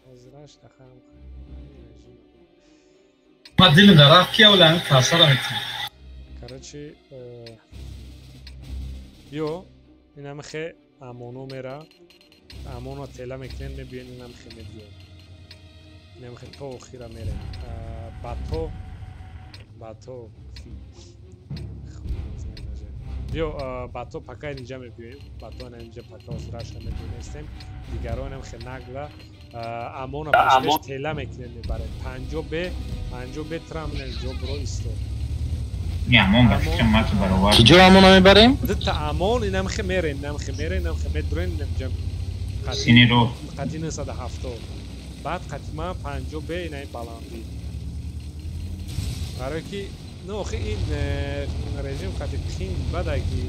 Ҳозираш дахам. Ма дилим дар рафт ки аввал ҳамин касара метавонам. Короче, ё инам хе амоно мера, амоно тела мекунем, мебиён, инам хе мебиён. Инам хе то охира мерем. Бато бато биё, бато пока инҷа мебиёем, бато инҷа пока ҳозираша мебиёнестем, дигаронам хе нагла амона пешпеш тела мекунем, мебарем. 50 б 50 б трам инҷо бро исто. Не, амон ба фикрам ма ки баровар. Киҷо амона мебарем? Дта амон инам хе мерем, инам хе мерем, инам хе медроем, инам ҷам. Сини ро. Қати 970. Баъд қатима 50 б инай баландӣ. Барои ки ну охи ин режим қати қин бадай ки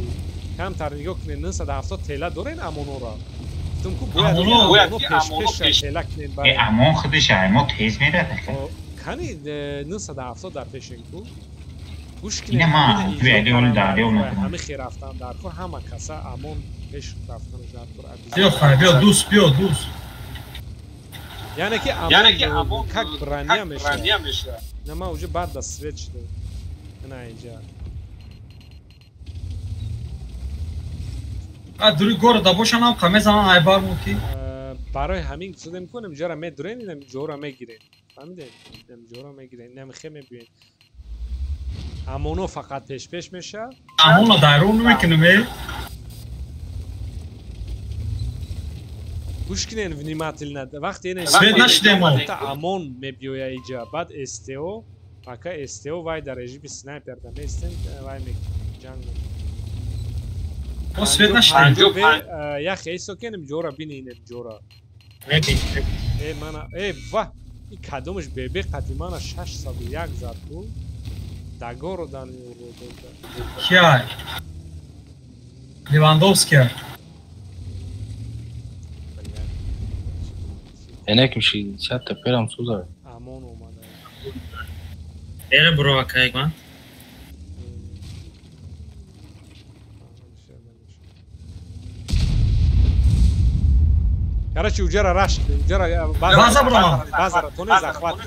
камтар нигоҳ кунед, 970 тела дорен амонора. Гуфтум ку бояд амоно пешпеш тела кунед барои. Амон худаш мо тез мерад ака. Кани 970 дар пешен ку. Гӯш кунед, ҳами хе рафтан дар кор, ҳама каса амон пеш рафтанаш дар кор. Биё хай, биё дӯст, биё дӯст. Яъне ки амон как броня мешавад. На ма уже баъд да свет шуда. На инҷа. А дури города бошан ҳам мезанан айбар муки. Барои ҳамин гуфтем кунем, ҷора медурен, инам ҷора мегирем. Фаҳмидед? Инам ҷора мегирем, инам хе мебиёем. Амоно фақат пешпеш меша. Амоно дарун мекунем, э? Гӯш кунед внимательно. Вақте ин свет нашидем мо. Амон мебиёя иҷа, баъд СТО, пока СТО вай дар режими снайпер да местен, вай ҷанг мекунем. Мо свет нашидем. Я хейсо кенем ҷора бининем ҷора. Э мана, э ва, ин кадомаш бебе қати мана 601 зад ку. Дагоро дан уродода. Кия? Левандовски. Энеким 60 перам суза. Амон омада. Эра бро акайгман. Короче, уҷара раш, уҷара база бро. База тоне захват.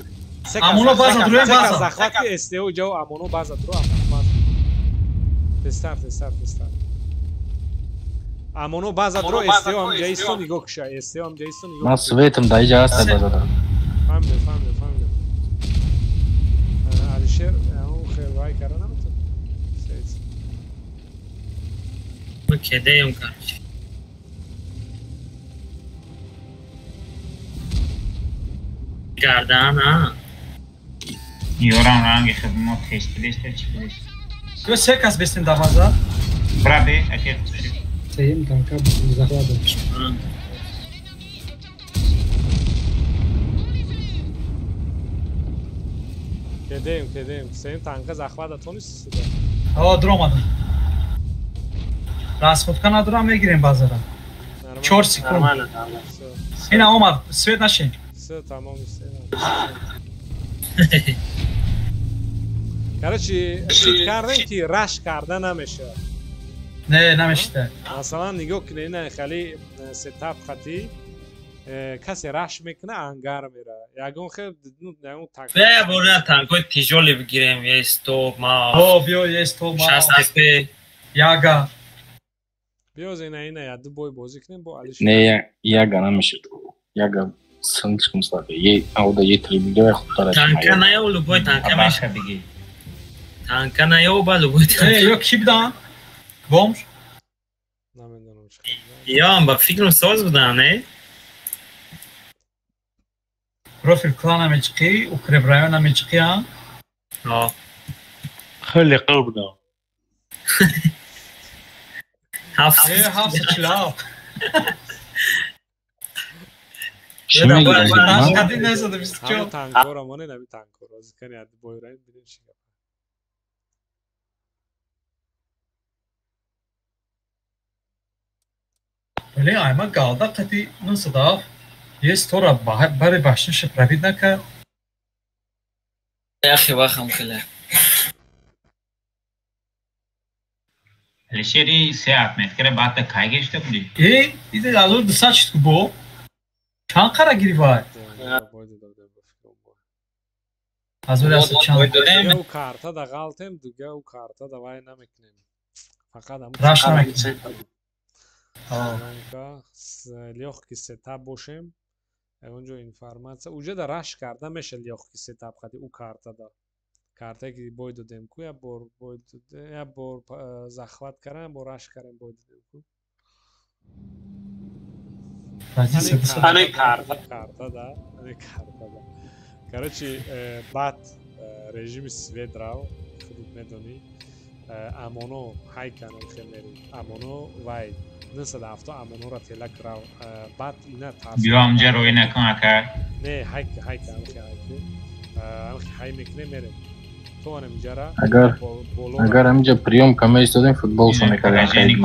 Амоно база друем база. Захват ки СТО ҷо амоно база дру амоно база. Тестар, тестар, тестар. Амоно база дро СТО ҳам ҷаисто нигоҳ куша, СТО ҳам ҷаисто нигоҳ. Ман светам да иҷа ҳаст база дро. Фаҳмидем, фаҳмидем, фаҳмидем. Алишер, он хел вай кара наметон. Сейц. Кедеем короче. Гардан, а? Ёрам ранги хидмат тест кидеста чи кидеста. Ё се кас бестем да база? Бра бе, аке. Сеюм танка захватом. Кедеем, кедеем. Сеюм танка захвата тонист суда. Ҳо, дуромадам. Расходка надорам, мегирем базара. 4 секунд. Ина омад, свет нашин. Всё, тамом, Короче, чит кардем ки раш карда намешавад. Не, намешавад. Масалан, нигоҳ кунед, ина хеле сетап хати касе раш мекуна, ангар мера. Ягон хел, ну, ягон так. Бе, бора танкои тижоли бигирем, е 100 ма. О, биё, е 100 ма. 60 п. Яга. Биёз ина я ду бой бозӣ кунем бо Алиш. Не, яга намешад. Яга слишком слабый. Ей, ауда ей три миллиона худтара. Танка наё любой танка меша бигӣ. Танка наё ба любой танка. Э, ё ки будан? Бомж? Намедонам чӣ. Ё, ба фикрам соз будан, не? Профил клана мечқи, укреп района мечқи, а? Ҳо. Хеле қав будам. Ҳафт. Э, ҳафт чилав. Чӣ мегӯяд? Танкора монед, ами танкора. Зикани ад бой раим бинем чӣ гап. Блин, айма галда қати нусадав. Есть тора бари башниша пробит накард. Яхе вахам хеле. Алишери се отметкара баъд да кай гешта будӣ? Э, иде алло дусад шуд бо. Чанд қара гирифт? Аз чанд? Дига у карта да ғалтем, дига у карта да вай намекунем. Фақат ҳамун раш намекунем. Лёгкий сетап бошем. Онҷо информация. Уҷа да раш карда меша лёгкий сетап қади у карта да. Картае ки бой додем ку, як бор бой додем, як бор захват кардем, бо раш кардем бой додем ку. Ане карта да, ане карта да. Короче, баъд режими свет рав, худут медонӣ, амоно ҳайканам хемери, амоно вай 970 амонора телак рав, баъд ина тарс. Биё амҷа роӣ накун ака. Не, ҳайк ҳайк амхи ҳайк. Амхи ҳай мекунем мерем. То анам иҷара. Агар амҷа приёмка меистодем футболшо мекардем хеле.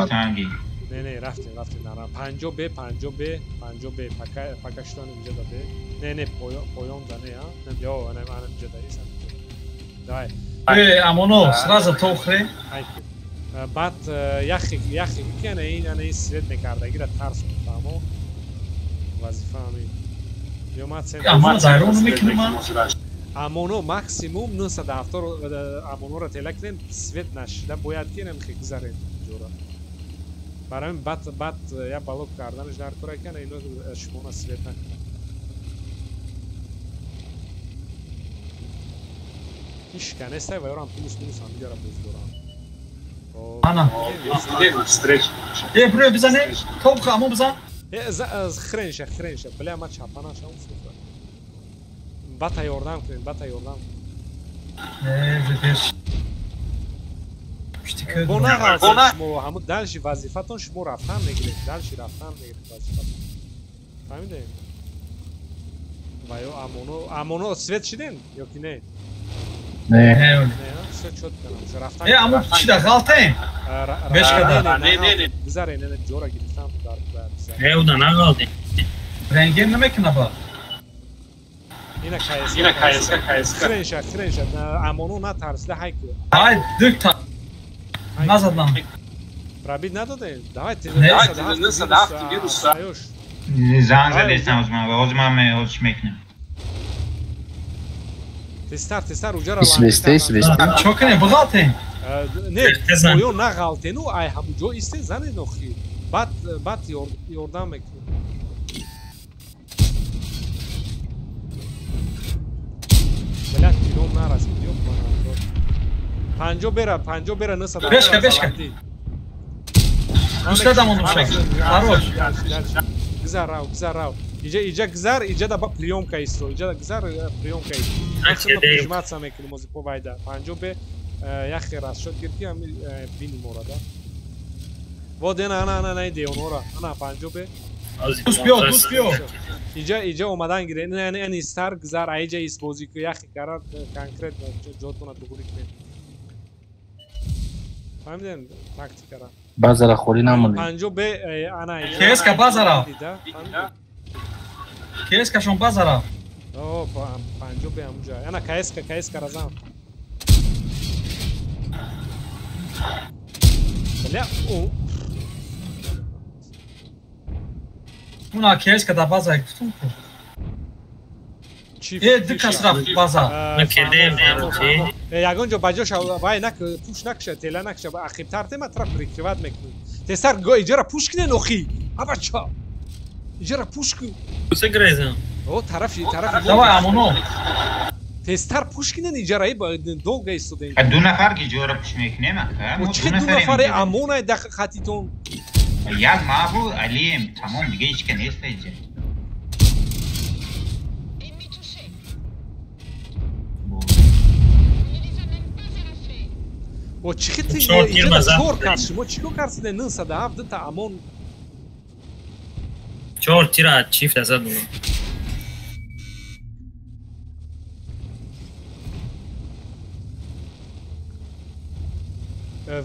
Не, не, рафтем, рафтем. На, 50 Б, 50 Б, 50 Б, пока пока что анам иҷа да Б. Не, не, поён да не, а? Ё, анам анам иҷа да ис. Давай. Э, амоно, сразу тохре. Ҳайк. Баъд яхи яхи ки ана ин ана ин свет мекардагира тарс фаҳмо. Вазифа ҳамин. Ё ман центр. Амоно дайрон мекунам. Амоно максимум 970 амонора тела кунем, свет нашида бояд ки намхи гузарем ҷора. Барои ҳамин баъд баъд як балок карданаш дар кора ки ана ино шумона свет накунад. Ҳеч канестай ва ёрам плюс минус ҳамдигара боз дорам. Ана. Э, бро, бизане. Топ ха, амо бизан. Э, хренша, хренша. Бля, ма чапа нашам суфра. Бата ёрдам кунед, бата ёрдам. Э, беш. Бо нағалсед шумо, ҳамун дальши вазифатон шумо рафтан мегиред, дальши рафтан мегиред вазифатон. Фаҳмидед? Ва ё амоно, амоно свет шиден ё ки не? Не. Не, всё чётко нам. Рафтан. Э, амо чӣ да ғалтем? Беш када. Не, не, не. Гузаре, не, ҷора гирифтам дар. Э, уда нағалтем. Рентген намекуна ба. Ина КСК. Ина КСК, КСК. Хренша, хренша. Амоно натарсида ҳайк. Ай, дукта. Назадам. Пробит надодем? Давайте. Давайте, вирус. Занг задестам озман, озман ме оз мекунем. Тестар, тестар, уҷара. Свесте, свесте. Чо кунем, буғалтем? Не, оё нағалтену, ай ҳамуҷо исте занед охи. Баъд баъд ёрдам мекунем. Блядь, тиром нарасид, ёб мана. 50 бера, 50 бера 900. Бешка, бешка. Устадам ону шак. Хорош. Гузар рав, гузар рав. Иҷа иҷа гузар, иҷа да ба приёмка исто. Иҷа да гузар приёмка исто. Прижиматься мекунем ози по вайда. 50 бе яхе расчёт гирифт ки ами бини мора да. Вот ена ана ана ана деонора. Ана 50 бе. Дуст биё, дуст биё. Иҷа иҷа омадан гире. Ина ина ин стар гузар, аиҷа ис бозӣ ку яхе кара конкретно ҷотона дугурӣ кунед. Фаҳмидем тактикара. Базара холӣ намонед. 50 бе ана иҷа. КСК базара. КСК-шон базара. О, 50 бе ҳамуҷа. Ана КСК, КСК разам. Бля, о. Уна КСК да база гуфтум ку. Э, ду кас рафт база. Ягон ҷо ба ҷош вай нак пуш накша, тела накша, ақибтар тема тра прикрывать мекунем. Тезтар иҷара пуш кунен охи. Абача. Иҷара пуш кун. Грезам. О, тарафи тарафи. Давай амоно. Тезтар пуш кунен иҷара, долго истодаем. Ду нафар ки ҷора пуш мекунем ака. Мо чӣ ду нафаре амонай дар хатитон. Як мабу Алием, тамом дига ҳеч ка нест иҷа. О, чӣ хел иҷа чор кас шумо чӣ кор кардед? 907 та амон. Чор тира чифта задум.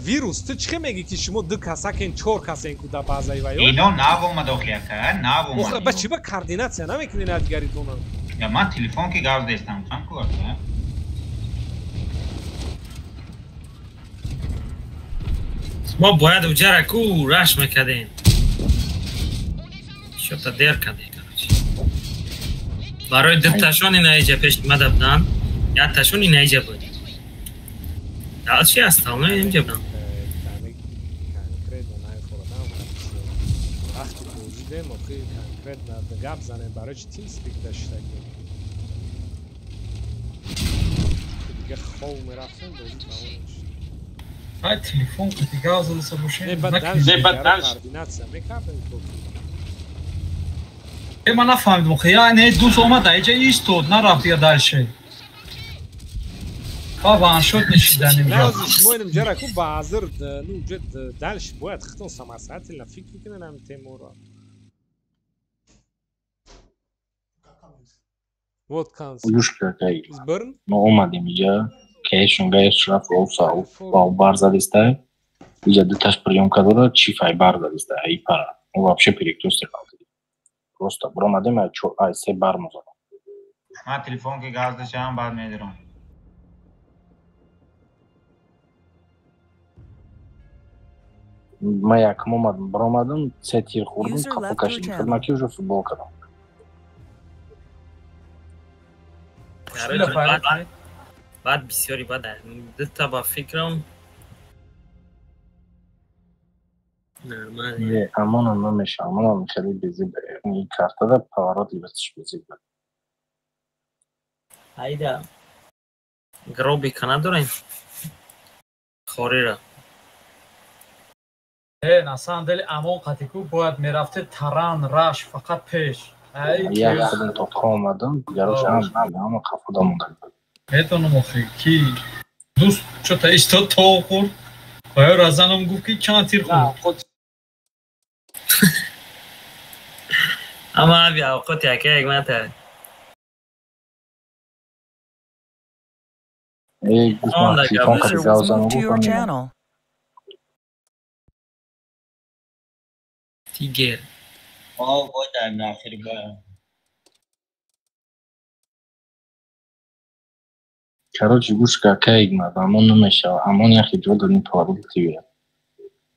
Вирус, ту чӣ мегӣ ки шумо ду касакен, чор касен ку дар базаи ваё? Ино нав омад охи ака, нав омад. Охи, ба чӣ ба координатсия намекунед дигаритона? Я ман телефон ки гап дестам, кам ку ака. Мо бояд уҷара ку раш мекардем. Шота дер кардем, короче. Барои ду ташон ина иҷа пеш омада буданд, як ташон ина иҷа буд. Дальше остальное инҷа буданд. Конкретно наихорадам. Вақти бозӣ дем, охи конкретно гап занем, барои чи TeamSpeak даштагем. Дига хов мерафтем, бозӣ тамом мешуд. Ай телефон ки гап задаса бошем. Не, баъд координатсия мекардем ку. Ман нафаҳмидам охи, я не дӯст омад, иҷа истод, нарафт дига дальше. Ба ваншот нишиданем. Не, шумо инам ҷара ку ба ҳазир, ну ҷа дальше бояд худтон самостоятельно фикр кунед ҳамин темаро. Вот канс. Юшка кай. Мо омадем иҷа, кэшон гаеш рафт офсау, ба бар задистай. Иҷа ду таш приёмка дорад, чиф ай бар задистай, ай пара. Мо вообще перекрёсток қалтидем. Просто баромадем ай чор, ай се бар мо задам. Ман телефон ки газ дашам, баъд медирам. Ман якум омадам, баромадам, се тир хӯрдам, қафо кашидам. Худма ки уже футбол кардам. Баъд бисёри баъд дута ба фикрам нормал. Не, амонам намеша, амонам хеле безиб. Ин картада поворот либасиш безиб. Айда. Гробика надорем? Хорира. На самом деле амон қатику бояд мерафте таран раш фақат пеш. Як худам то омадам, дигарош ҳама қафода монда. Медонам охи ки дӯст чота истод то хӯрд. Ба ё разанам гуфт ки чанд тир хӯрд. Ама аби авқот яка як мата. Эй, гуфт ман телефон қати гап занам, гуфт. Тигер. О, бояд нахир бояд. Короче, гӯш ка, кай игмад, амон намешава, амон яхи ҷо дорим поворот тивия.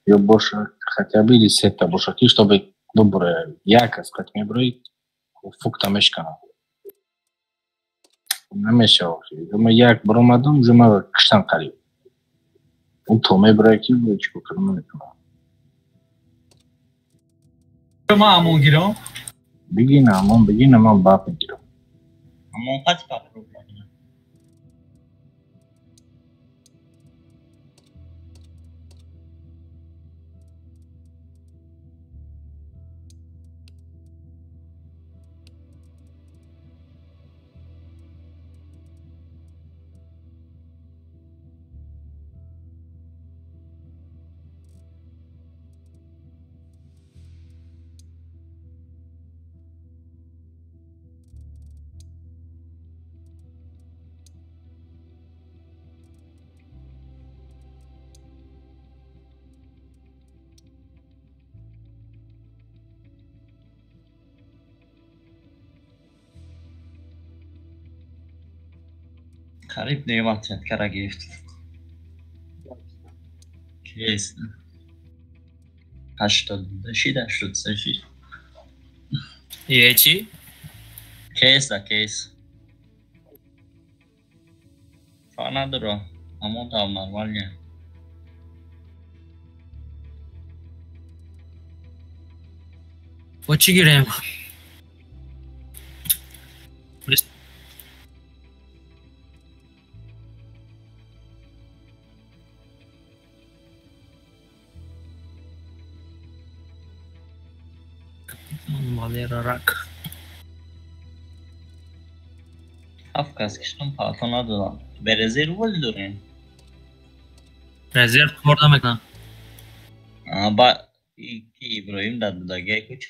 Ё боша, хотя бы или сета боша, ки чтобы добре, як аз қат меброи, фукта мешкана. Намешава, ма як баромадам, уже ма киштан қариб. Он то меброи ки чӣ кор кардам наметавонам. Ман амон гирам? Бигин амон, бигин амон баъд мегирам. Амон қати патрул. Қариб неватият кара гирифт. Кес. 82 шид, 83 шид. Е чӣ? Кейс да кейс. Фарқ надора. Ҳамон там нормалия. Бо чӣ гирем? Валера Рак. Ҳафт кас киштам палто надодам. Ба резерв вол дорем. Резерв кор намекунам. Ба ки Иброҳим дар дудагия ку чӣ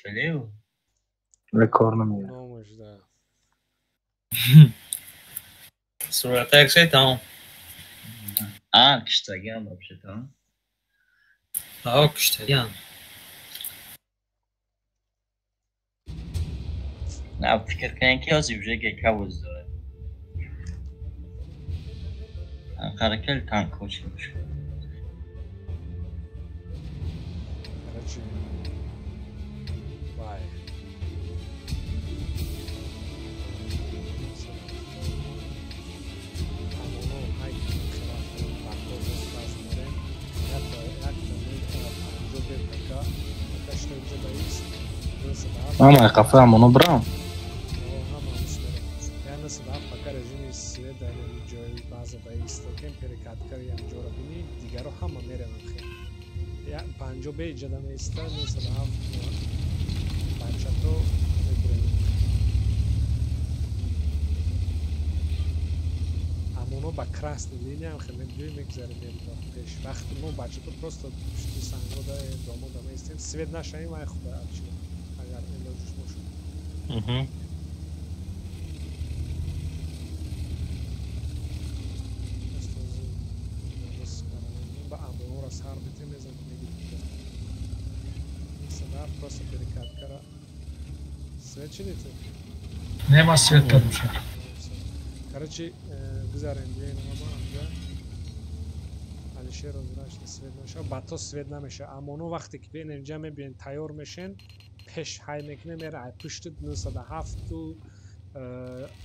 Кор намеяд. Номаш да. Сурата як шай тамом. А, киштагиам вообще тамом. Ао, киштагиам. На, фикр кунем ки ҳозир уже гека боз дорад. Анқара кел танк чӣ бошад. Короче, вай. Амоно ҳай бато боз мерем. Якта панҷо бе така така что инҷа да ист. Ама қафа амоно брам. Ҳама ҳамс мерем. Я насада пока режими свет дар ҷои база да истокем перекаткари ҳамҷоро бини, дигаро ҳама мерем хел. Я панҷо бе иҷада меиста, 97 бачато мебурем. Амоно ба красный линия хел мебиёем, мегзарем пеш. Вақти мо бачато просто пушти санго да домо да меистем. Свет нашавем, вай худа чӣ агар илоҷиш бошад. Ба амонора сар бите мезанем, мегирем. Садаф просто перекаткара. Свет чӣ дите? Нема свет кадуша. Короче, гузарем биёем ҳама анҷа. Алишер розрашни свет наша, бато свет намеша. Амоно вақте ки биён инҷа мебиён тайёр мешен, пеш ҳай мекунем, мера ай пушти 97 ту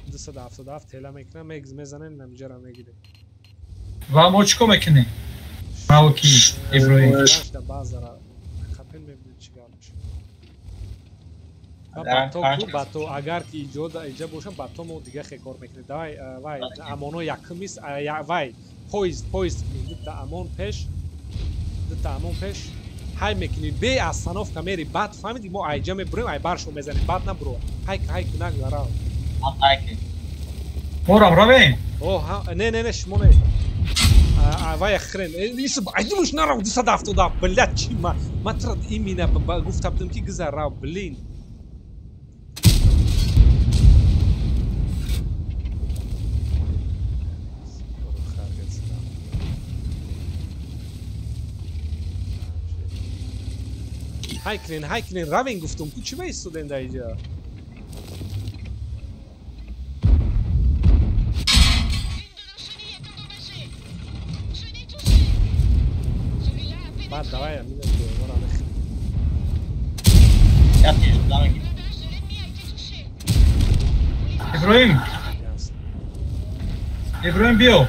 277 тела мекунам, мезанем, намҷара мегирем. Ва мо чӣ кор мекунем? Мао ки Иброҳим. Да базара хапен мебинем чӣ гап мешавад. Бато агар ки иҷа боша, бато мо дига хе кор мекунем. Давай, вай, амоно якумис, вай, поезд кунем, дута амон пеш, дута амон пеш, ҳай мекунӣ, бе остановка мери, баъд фаҳмиди мо айҷа мебурем, ай баршо мезанем, баъд набуро. Ҳай ҳай нагзара. Морам равем? О, не, не, не, шумо не. Вай хрен. Исуб, айдумуш нарав 277, блядь, чӣ ма тра именно гуфта будам ки гузар рав, блин. Ҳай кунен, ҳай кунен, равен гуфтум, ку чӣ баистодем дар иҷа? Баъд давай амина дуэмора мехӯрем. Иброҳим. Иброҳим биё.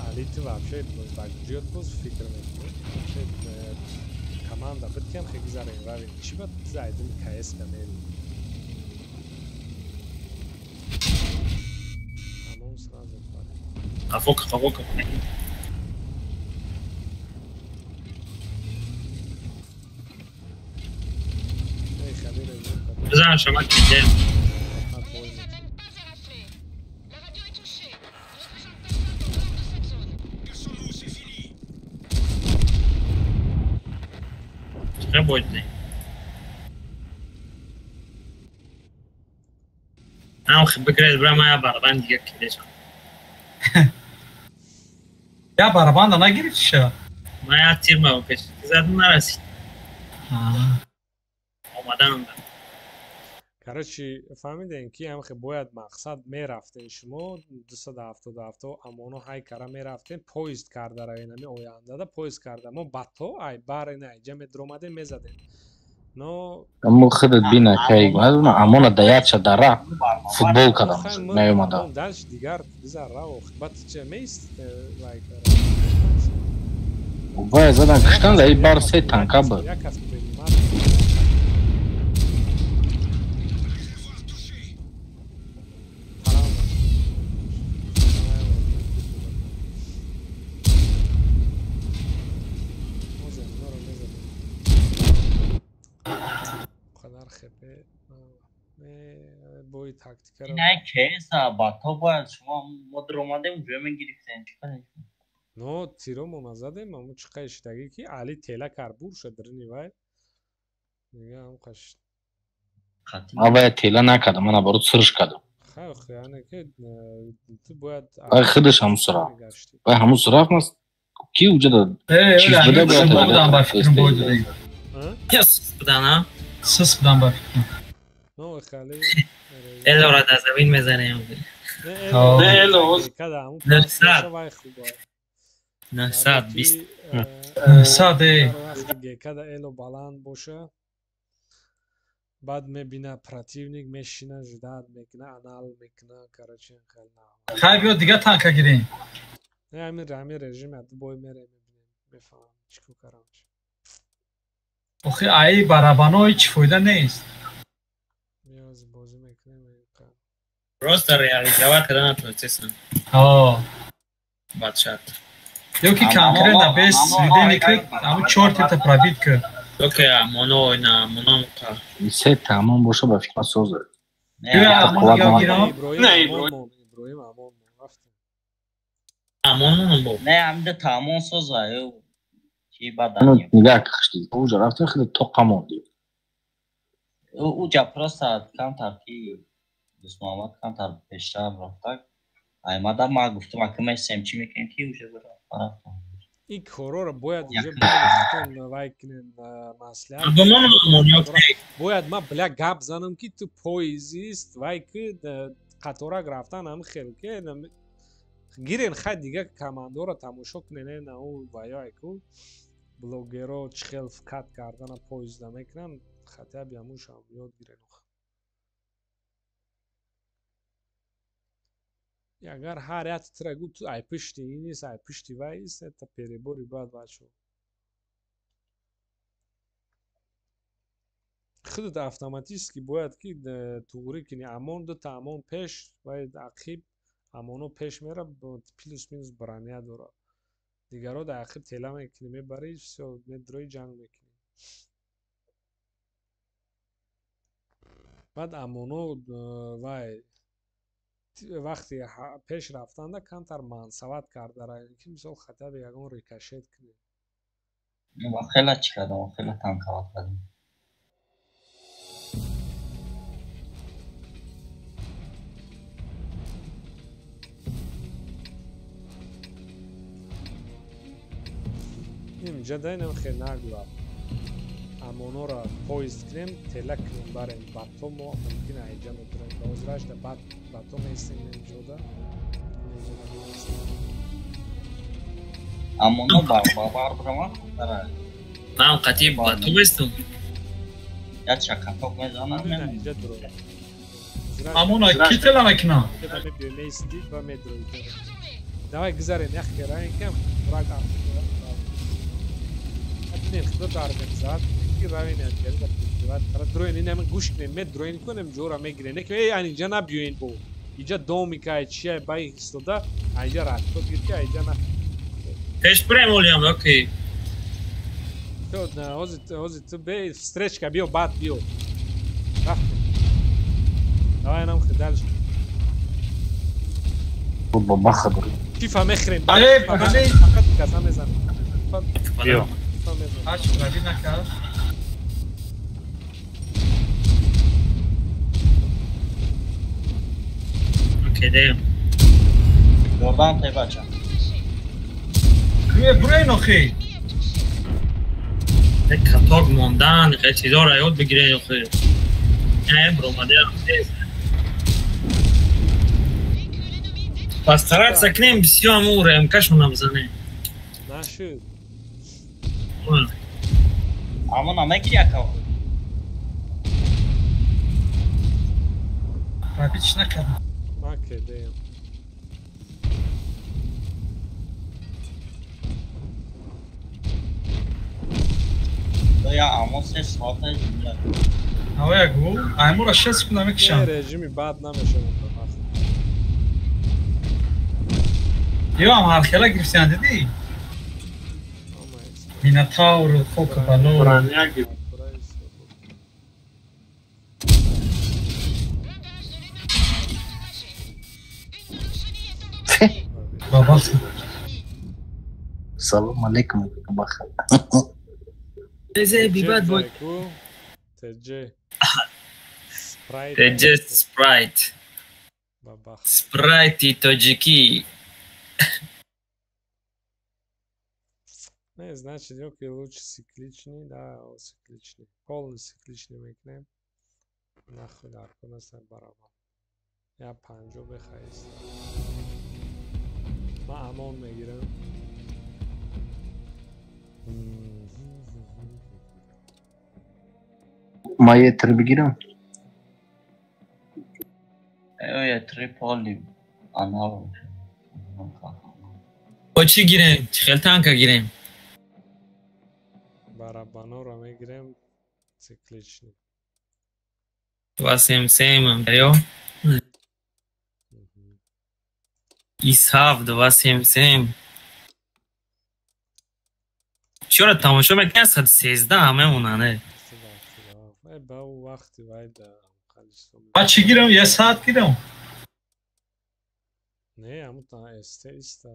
Али ту вообще ба ҷиёт боз фикр мекунӣ? Вообще команда буд кам хе гузарем равем. Чӣ ба зайдим КС ка мери? Амон сразу пари. Қафо қафо. Эй хабир. Бизан шума ки работай. Ам бигред бра мая барабан дига кидешам. Я барабанда нагирифтиша? Мая тирма пеш зад нарасид. Омадан. Короче, фаҳмидем ки ҳамхе бояд мақсад мерафтем шумо 277 амоно ҳай кара мерафтем, поезд карда равем, ами ояндада поезд карда мо бато ай бар ина айҷа медромадем, мезадем. Аммо худат бина кай, амона даятша дара футбол кадам наёмада. Дальше дигар бизар рав, баъд че меист лайк. Вай задан киштан да бар се танка буд. Не кеса бато бояд шумо мо даромадем уже мегирифтем чӣ кардем? Но тиромо назадем, аммо чӣ қай шидагӣ ки Али тела кар бур шуд дарини вай. Дига ҳам қаш. Ман вай тела накардам, ман наоборот сирш кардам. Хай, яъне ки ту бояд вай худаш ҳамун сура. Вай ҳамун сура маст ки уҷа да чиз буда бояд будам ба фикрам бояд. Сис будан, а? Сис будан ба фикрам. Но хали Элора дар замин мезанем. Эло 920 900 гекада эло баланд боша, баъд мебина противник мешина, ждат мекуна, анал мекуна, короче хел на. Хай биё дига танка гирем. Не, ҳамин режим ад бой мерем, мебинем, мефаҳмам чӣ кор карам. Охи ай барабано ҳеҷ фоида нест. Миёз бозӣ мекунем. Просто реализовать кардан натонистем. Ҳо. Бадшат. Ё ки конкретно без сведения ки ҳамун чор тета пробит ки. Окей, амоно ина амоно ка. Се тамом боша ба фикр соза. Не, Иброҳим амон рафтем. Амон бо. Не, амда тамом соза, ё ки бадан. Нигоҳ кашти. Уҷа рафтем хеле тоқа монди. Уҷа просто камтар ки Дӯст Муҳаммад камтар пештар рафтак. Аймада ма гуфтам ака месем чӣ мекунем ки уже рафтам. Ин корро бояд уже вай кунем маслиҳат. Бояд ма бля гап занам ки ту поезист вай ки қаторак рафтан ҳам хел ки гирен хай дига командоро тамошо кунен на ӯ ваёй ку блогеро чӣ хел вкат кардана поезда мекунан, хотя бы ҳамушам ёд гирен. Агар ҳар як тира гӯ ту ай пишти ин нест, ай пишти вай ист, это перебори бад бачо. Худат автоматически бояд ки туғрӣ кунӣ. Амон дута амон пеш вай ақиб амоно пеш мера, плюс минус броня дорад. Дигаро дар ақиб тела мекунӣ, мебарӣ, всё, медрои ҷанг мекунӣ. Баъд амоно вай вақти пеш рафтанда камтар мансават кардара, ки мисол хотя бы ягон рикошет кунӣ. Хеле чӣ кардам, хеле танкават кардам. Инҷа дайнам хел нагӯяд. Амонора поезд кунем, тела кунем, барем. Бато мо мумкин айҷа метавонем. Ба ҳозирашда баъд бато меистем инҷода. Амоно бар барама? Ман қатъи бато меистам. Як чакаток мезанам. Инҷа дуро. Амона ки тела мекунам? Меистӣ ва медрои. Давай гузарем, як хераем кам, раг бинен худо организат ки равен анҷа да дроин ин гӯш кунем, ме дроин кунем, ҷора мегирем. Не ки эй анинҷа набиёен бо. Инҷа домика чия бай истода, анҷа расход гир ки анҷа на. Пеш прем олиам, окей. Ту ҳозир ту бе встречка биё, баъд биё. Рафтем. Давай нам дальше. Бо баха дорем. Фифа мехрем. Бале, бале. Фақат каса мезанем. Биё. Ҳарчи пробит накард. Окей, даем. Ёрдам тай бача. Бурен охи. Каток мондан, хеле чизоро ёд бигирен охи. Не, бромадем. Постараться кунем бисёр ҳамун РМК-шон набзанем. Нашуд. Амон намегири ака? Пропич накардам. Ман кедем. Я амон се соата ҷумла. Ҳавая гу, аймура 6 секунда мекишам. Режими бад намешавад. Ё ам ҳархела гирифтиан дидӣ? Минотавру, хока бало. Бабах. Салом алейкум, бабах. Тезе бибад бой. Теже. Спрайт. Теже спрайт. Бабах. Спрайти тоҷикӣ. Не, значит, ёки лучше цикличный, да, цикличный. Полный цикличный мекунем. Нахуй дар кунаса барабан. Я панҷо бехаист. Ман амон мегирам. Ма етр бигирам? Етри поли анал. Бо чӣ гирем? Чӣ хел танка гирем? Барабанора мегирем цикличный. 277 дарё? ИС7 277. Чора тамошо мекунӣ 113 ҳамемонанд. Ба ӯ вақти вай да Ба чӣ гирам? Я саат гирам? Не, ҳамута СТ иста.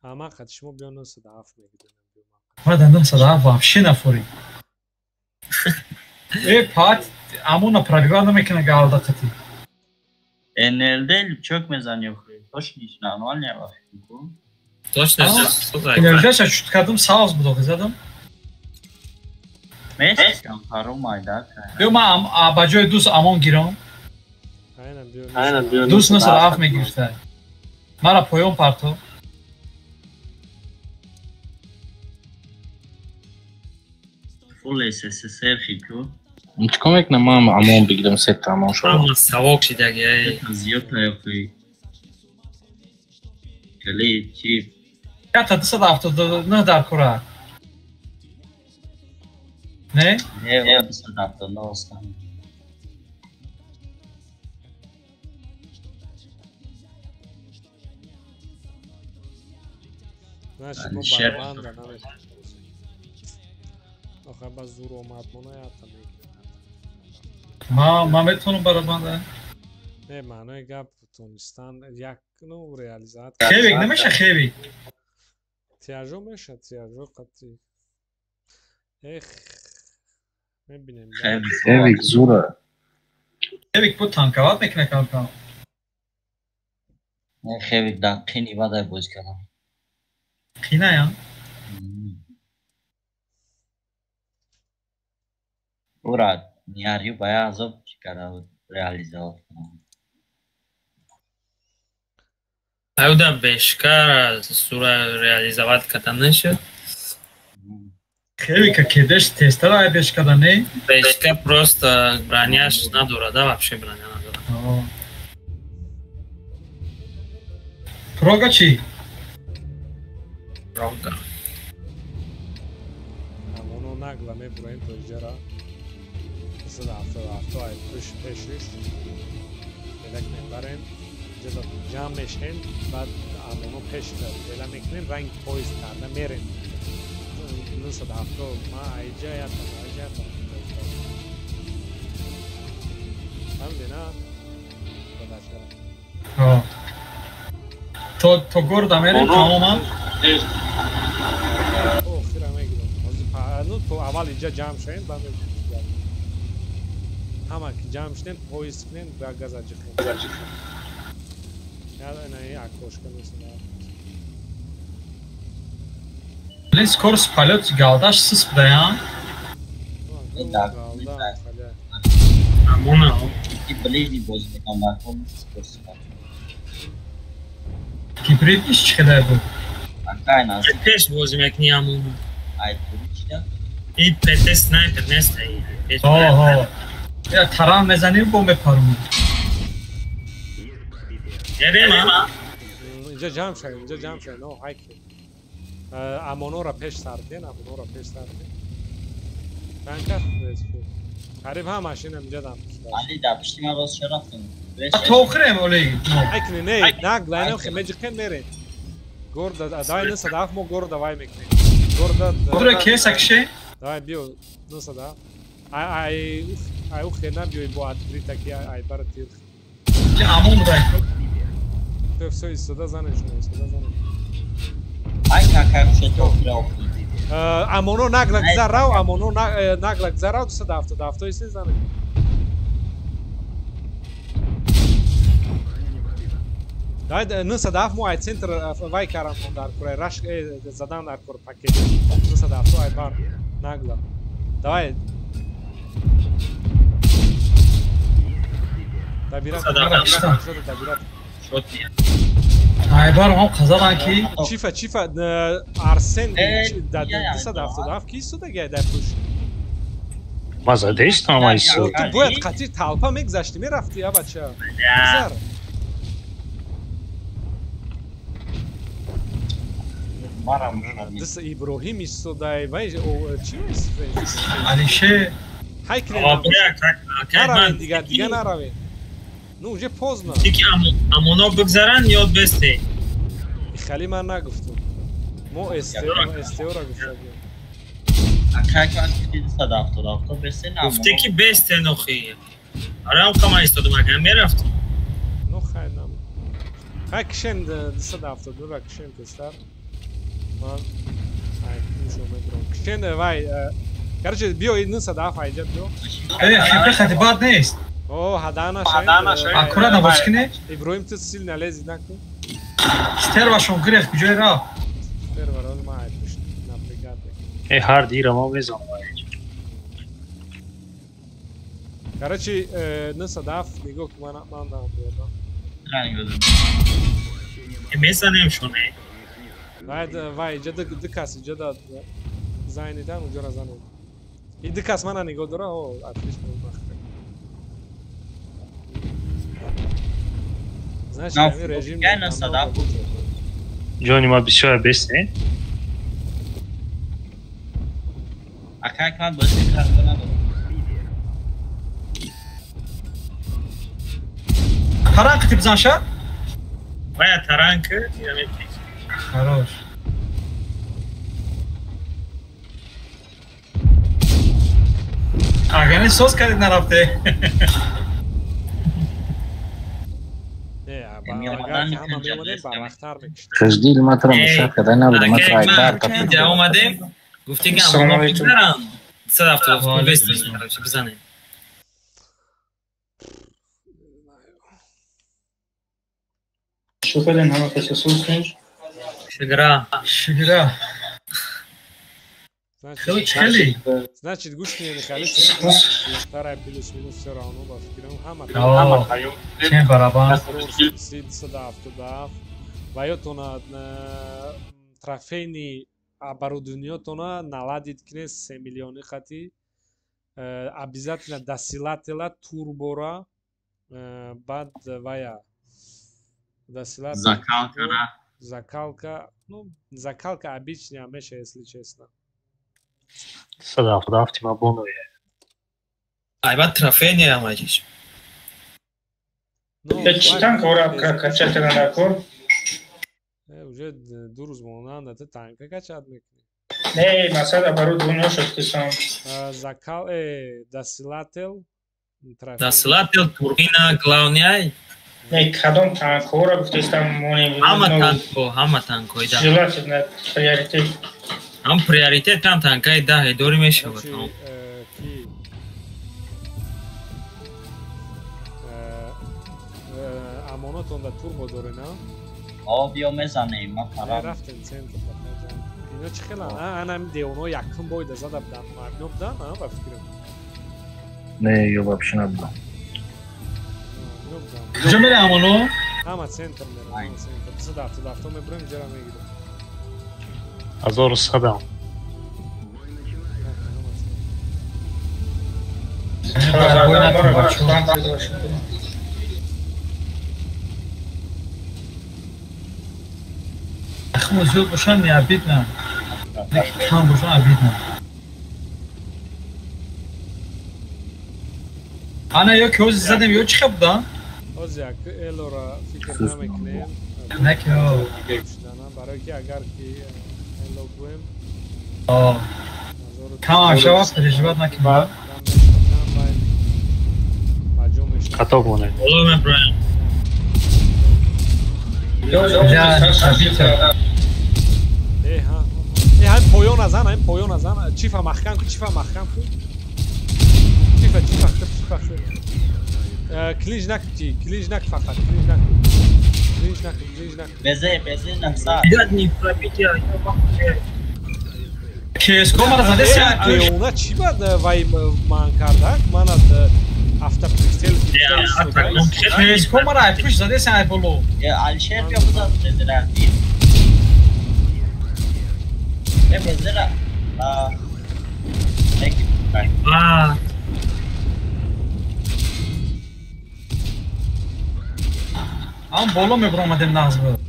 Ама қад шумо биё 907 мегирем. Ма да 907 вообще нафорӣ. Э, пат амона пробива намекунад галда қати. НЛД лючок мезанӣ охи. Точно нормально вақти. Точно. НЛД-ша чут кардам, савз буд охи задам. Мескам пару майда. Биё ман ба ҷои дус амон гирам. Дус 907 мегирифта. Мара поён парто. Фул СССР хику. Чикор мекунам ман амон бигирам сета амон шава. Савок шидаги. Зиёд таёқи. Кали чи? Ята 279 дар кора. Не? Не, 279 остан. Значит, мо барабанда намешавад. Охе ба зур омад мона ята мегирем. Ма метавонам барабанда? Не, маънои гап тонистан як ну реализат. Хевик намеша хевик. Тиражо меша, тиражо қатъи. Эх, мебинем. Хевик зура. Хевик бо танкават мекунад кам-кам. Не, хевик дар қини бадай боз кардам. Қиная? Ура, ниарю бая азоб чӣ карда буд реализовать кунам. Аюда бешкар сура реализовать карда нашуд. Хевика кедеш тезтар ай бешкада не? Бешка просто броняш надорад, да, вообще броня надорад. Прога чӣ? Прога. Амоно нагла мебураем то иҷара. 177 ай пешиш. Елак мебарем. Ҷаза ҷамъ мешем, баъд амоно пеш ела мекунем, ранг поезд карда мерем. 970 ма айҷа ята, айҷа ята. Фаҳмидӣ, на? Бадашкара. То горда мерем тамоман? Охира мегирем. Ну, то аввал иҷа ҷамъ шавем, баъд мебинем. Ҳама ки ҷамъ шудем, поезд кунем, ба газа ҷихем. На, окошко несида. Блин, скорость полёт галдаш сис буда, я? Амона. Ближний боз мекунам, нарком скорость. Гибридиш чӣ хеле буд? Акай нас. Пеш боз мекунӣ амона. Ай тури чида? И ПТ снайпер нест. Ҳо, ҳо. Я таран мезанӣ бо мепарум. Ерема. Инҷа ҷамъ шавем, инҷа ҷамъ шавем. Но, ҳайки. Амонора пеш сарден, амонора пеш сарден. Танка қариб ҳамаш инам инҷа дам. Али дар пишти ман рост ча рафтем? Тохирем оли. Ҳайкни не, нагла инам хемеҷиқен мерем. Гор давай 97 мо гор давай мекунем. Гор да. Дура кеса кише? Давай биё 97. Ай ай ай ух хена биёй бо открыта ки ай бара тир. Ки амон будай. То всё истода занеш, истода занеш. Ай кака кише тохира охир. Амоно нагла гзарав, амоно нагла гзарав 277 исе занеш. Давай 97 мо ай центр вай карам дар кура раш задан дар кур пакет 97 ай бар нагла. Давай. Добират. Добират. Ай бар ҳам қазадан ки чифа чифа Арсен да 277 ки истодагай дар пуш. Ма задештам ай су. Ту бояд қатъи талпа мегзашти мерафти а бача. Гузар. Дис Иброҳим истодай вай чи Алише ҳайкне наравем дигар дига наравем. Ну уже поздно. Тики амоно бигзаранд ёд бесте. Хали ман нагуфтум. Мо эстеора гуфтагем. Акак гуфти 277 бесте на. Гуфте ки бесте нохи. Арам кама истодум агар мерафтум. Ну хай нам. Хай кишен 272 ра кишен тестар. Ман ай кушо медром. Кишен вай короче биё 97 айҷа биё. Э хипе хати бад нест. О, ҳадана шавем. Аккуратно бош кине. Иброҳим ту сил налези накун. Стервашон гирефт куҷои рафт? Стерва ро ма ай пушт напрягат. Э ҳар дира ма мезанам. Короче, 97 нигоҳ ки ман дам биёдам. Мезанем шоне. Вай вай иҷа ду кас иҷа да зайнидан уҷора занем. И ду кас мана нигоҳ дора, о, отлично бахт. Знаешь, режим ҷони ма бисёр бесте. Акак ман бози карда надорам. Таранг тип занша? Вая таранг ямети. Хорош. Агар не соз кардид нарафте. Хаждил матра мушахада набуд матра айдар капида омадем гуфти ки амоно бигзарам 177 бестем короче бизанем. Шукрен ҳама каса сус Шугра. Шугра. Хеле. Значит, гӯш кунед хали старая плюс-минус всё равно ба фикрам ҳама чен барабан 377 ва ётона трофейни оборудованиётона наладид кунед 3 миллиони хати обязательно досилатела турбора баъд вая досилател закалка закалка, ну закалка обычная меша, если честно. 177 ма боное. Ай бад трофейни амаҷиш. Чи танк ора качат накор? Уже ду рӯз монанда ты танка качат мекунӣ. Не, масала оборудование шуд кисам. Закал досилател досилател турбина главный. Не, кадом танкҳоро гуфтестам монем? Ҳама танкҳо, ҳама танкҳои да. Желательно приоритет. Ҳам приоритет ҳам танкаи даҳ дори мешавад. Ки амонатон да турбо дорена? О, биё мезанем, ма фарам. Рафтем центр ино чӣ хелан? Ана ҳамин девонаҳо якум бойда зада буданд. Ино буданд, а ба фикрам. Не, ё вообще набудам. Куҷо мере амоно? Ҳама центр мерам, ҳама центр. 277 мебурем, иҷара мегирем. 1100. Хмо зиёд бошанд, не обидно. Кам бошанд, обидно. Ана ё ки ҳозир задем, ё чӣ хел буданд? Ҳозир як элора фикр намекунем. Накунем. Барои ки агар ки эло гӯем, кам шавад, переживать накунем. Хато монед. Ҳамин поён азан, ҳамин поён азан. Чифа маҳкам ку, чифа маҳкам ку. Чифа, чифа, чифа. Клинж накун, клинж накун фақат, клинж накун. Клинж накун, клинж накун. Безе, безе нақса. КСК мара задеси. Она чӣ бад вай ман кардак? Ман аз автопристрел КСК мара ай пуш задеси ай боло. Алишер бия бузад безера. Безера. Ам боло мебуромадем нағз буд.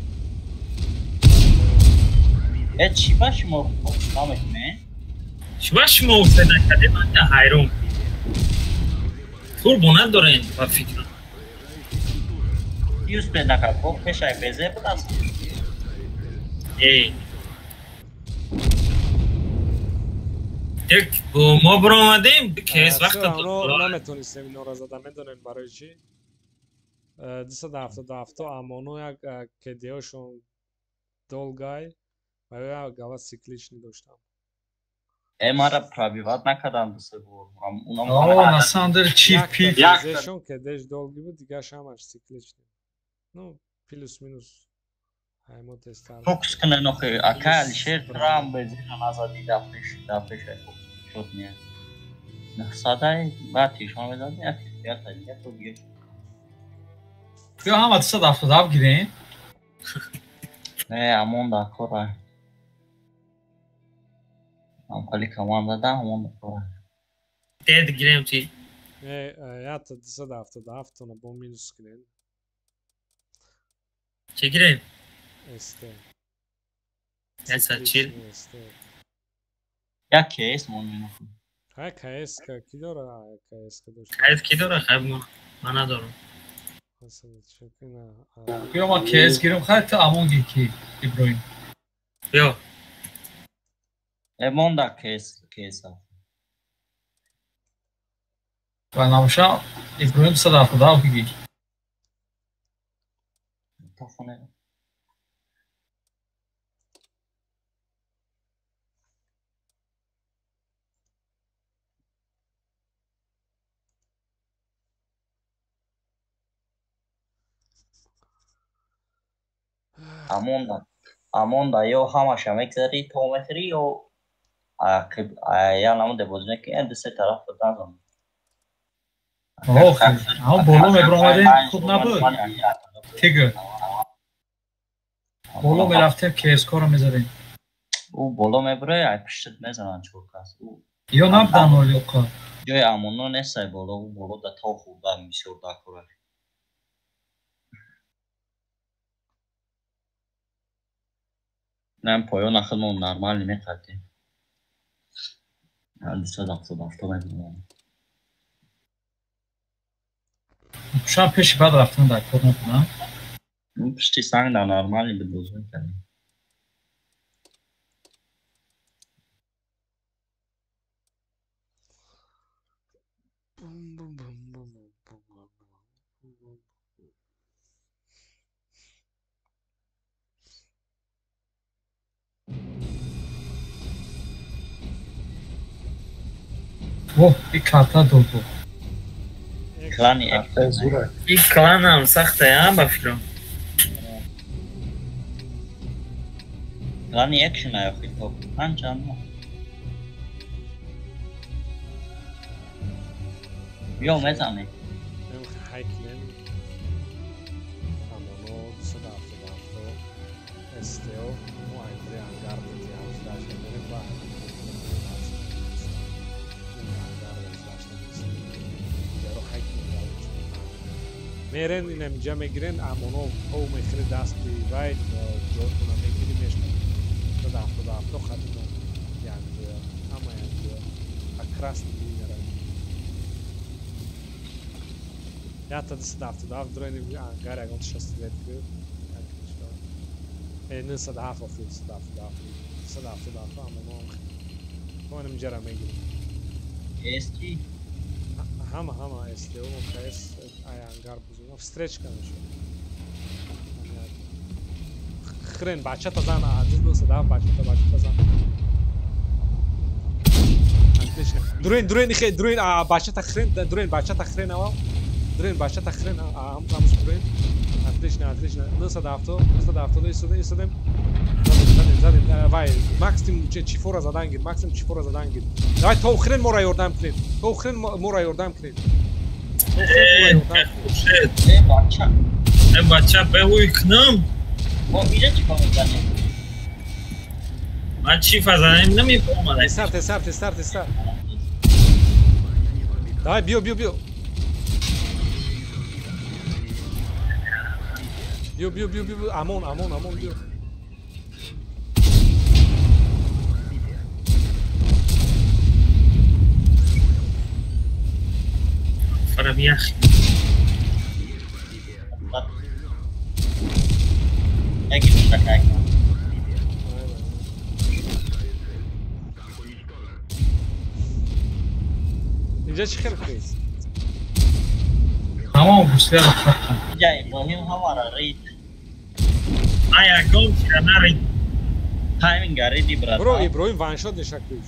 Чӣ ба шумо намекунед? Чӣ ба шумо уфта накардем? Ман ҳайрон. Турбо надорем ба фикрам. Ки успед накард? Бо пешай безе буд аст? Э. Як мо буромадем, кес вақта наметонистем инора зада, медонем барои чӣ? 277 амоно як кедиошон долгай ва як гала циклични доштам. Мара пробивать накардам ду се бор. О, на самом деле чиф пиф. Якшон кедеш долги буд, дигаш ҳамаш циклични. Ну, плюс-минус ҳаймо тестар. Фокус кунен охи, ака Алишер трам безина назади дафиш, дафиш шуд не. Нахсадай баъд тишон медад, як як дигар то дигар. Биё ҳама 277 гирем. Не, амон дар кора. Ам хали команда да, амон дар кора. Дед гирем чи? Не, ята 277 на бо минус кунем. Чӣ гирем? СТ. 140. Як КС мон минус. Ҳай КС ки дора? КС ки дошт. КС ки дора? Хай ман надорам. Биё ма КС гирем, хай ту амон гир ки Иброҳим. Биё. Монда КС, КС. Ва набоша Иброҳим 177 бигир. Амонда ё ҳамаша мегзарӣ то мехӯрӣ ё я намуде бозӣ мекунӣ, ду се тараф назан. Охи, боло мебуромадем, хуб набуд. Тигр. Боло мерафтем, КСК-ро мезадем. Ӯ боло мебурои, ай пуштат мезананд чор кас. Ё набудан оли оқа. Ҷои амоно нестай боло, ӯ боло да то хурда бисёр дакора. Не, поён ахир мо нормально мекардем. 277 мебуромадем. Шояд пеши баъд рафтан дар кор накунам. Пушти санг дар нормально буд бозӣ мекардем. Воҳ, ин карта дод буд. Клани Ин кланам сахта, а, ба фикрам. Клани экшн ай охи топ панҷ ама. Биё мезанем. Хайкнем. Амоно 277 СТО мо айдри ангар дити ҳафташта мерем ба мерен инамиҷа мегирен амоно ҳов мехӯри дасти вай ҷотуна мегири мешкани. сето қати мо якҷоя, ҳама якҷоя. А красный линия равем. Ята 277 дроини ангар ягон 65 ки. 907 охир 277 277 ама мо мо инам ҷара мегирем. СТ ҳама ҳама СТО КС ай ангар бузург встречка мешавад. Хрен бачата зан, 207 бачата бачата зан. Отлично. Дурен дурен хе дурен а бачата хрен дурен бачата хрен авал. Дурен бачата хрен а ам там дурен. Отлично, отлично. 970 970 истодем истодем. Задем задем задем. Вай, максимум чифора задан гир, максимум чифора задан гир. Давай то хрен мора ёрдам кунед. То хрен мора ёрдам кунед. То хрен мора ёрдам кунед. Э бача. Э бача беҳуй кунам. Мо иҷа чӣ кор мезанем? Ман чӣ фазанем намефаҳмам. Тезтар, тезтар, тезтар, тезтар. Давай, биё, биё, биё. Биё, биё, биё, биё, амон, амон, амон, биё. Фарам ях. Инҷа чӣ хел криз? Ҳамон гуслера Инҷа Иброҳим ҳамара рид. Ман ягон чира нарид. Тайминга риди брат. Бро, Иброҳим ваншот неша криз.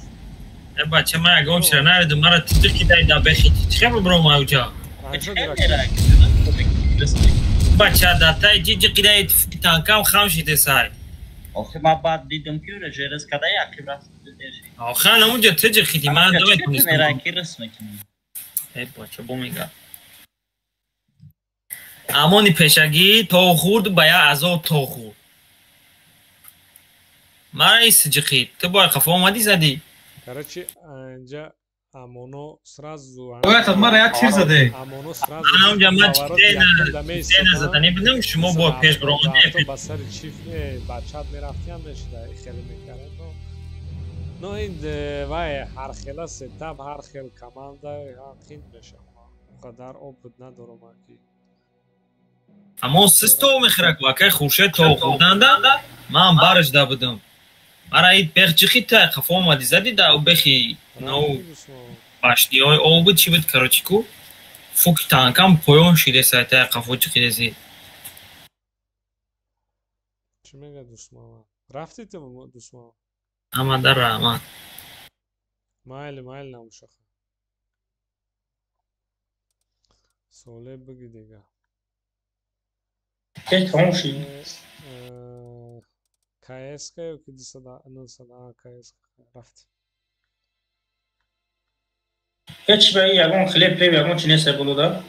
Э бача, ман ягон чира наридам, мара тидиқ кидай да бехи. Чӣ хел бро ма уҷа? Бача, да тай ҷиҷи кидай танкам хам шиде сай. Охи ман баъд дидам ки ура жерес када яқиб рафт. Охи намуҷа тиҷи хиди ман наметонистам. Мераки рис мекунем. Э бача бо мега. Амони пешагӣ то хурд ба я азоб то хурд. Мара исиҷиқид. Ту бояд қафо омадӣ задӣ. Короче, инҷа амоно сразу Бояд мара як тир заде. Амоно сразу. Анамҷа ман чизе задани будам, шумо бо пеш баромадед. Ба сари чиф бачат мерафтиам мешуда, хеле мекардем. Но ин вай ҳар хела сетап, ҳар хел команда қинд мешавад. Қадар опыт надорам ки. Амон сиз то мехӯрак вакай Хуршед то хӯрданда ман бараш да будам. Мара ит бех ҷихи та қафо омадӣ задӣ да бехи нав башниҳои об буд чӣ буд короче ку фук танкам поён шиде сайта қафо ҷихидези. Чӣ мега дусмава? Рафтӣ ту дусмава? Ама дар раҳмат. Майли, майли намушаха. Соле биги дига. Кай тамом шид? КСК ё ки 209 КСК рафт. Ҳеч ба ягон хлеб пеб ягон чи нест болода?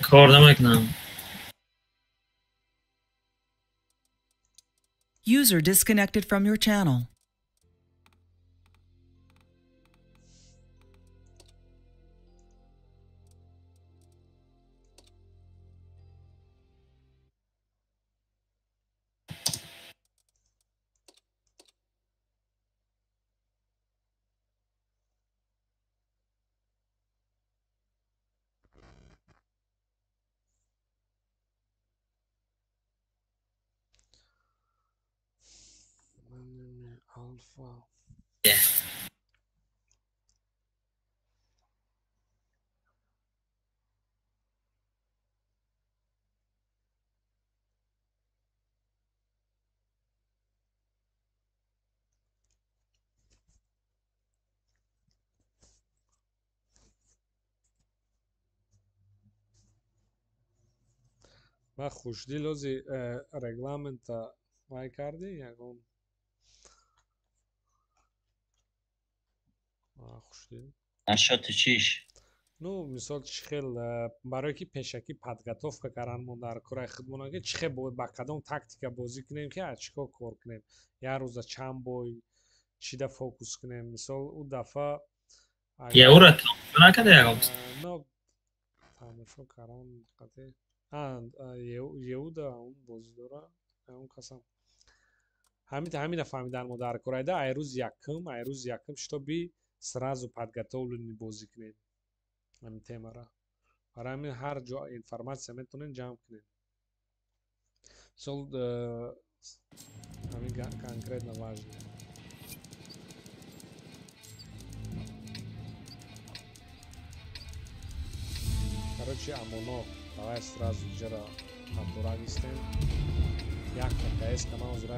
Кор намекунам. User disconnected from your channel. Alpha. Yeah. Ма хушдил ози регламента вай кардӣ ягон хушдил Нашоти чиш? Ну, мисол чӣ хел барое ки пешакӣ подготовка кардан мо дар кораи худмона ки чӣ хел ба кадом тактика бозӣ кунем ки аз чӣ кор кор кунем, як рӯза чанд бой чида фокус кунем. Мисол ӯ дафъа Яура тамошо накарда ягон? Но тамошо кардан қате еуда он бозӣ дора он касам. Ҳамина фаҳмидан мо дар корайда ай рӯз якум, шитоби сразу подготовленный бозӣ кунед ҳамин темара. Барои ҳамин ҳар ҷо информатсия метавонед ҷамъ кунед. Мисол ҳамин конкретно важно. Короче, амоно, давай сразу ҷара ҳамдураг истем. Якта КСК ман ҳозир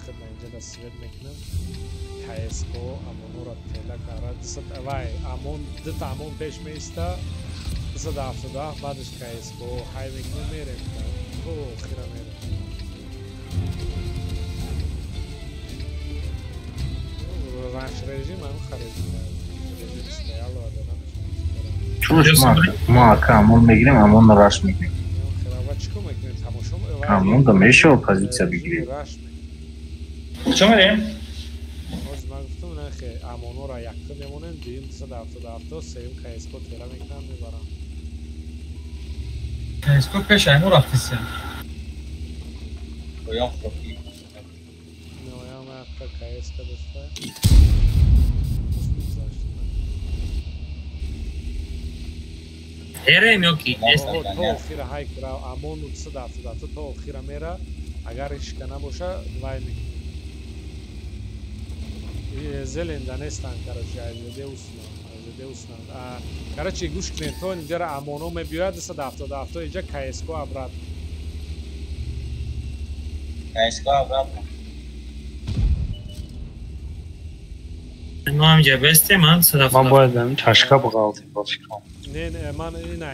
хидма инҷа да свет мекунам. КСК амонора тела кара вай амон дута амон пеш меиста 277 баъдаш КСК ҳай мекунем мерем то охира мерем. Раш режим ҳам харежим режим стояло дадам. Мо ака амон мегирем, амон раш мекунем. Амон да мешава позиция бигирем. Чо мерем? Ҳозир ман гуфтам нахе амонора якум мемонем, дуюм 277, сеюм КСК тела мекунам мебарам. КСК пеш айму рафтисия. Оям хроки. Оям якта КСК доста. Эрем ё ки то охира ҳай кира амону 277 то охира мера, агар ишка набоша вай мекунем. Зеленда нестан, короче, айзеде уснан. Короче, гӯш кунед, то инҷара амоно мебиёяд 277, инҷа КСК обратно. КСК обратно. Мо ҳаминҷа бестем, ман 277. Ман бояд ҳамин чашка биғалтем ба фикрам. Не, не, ман ина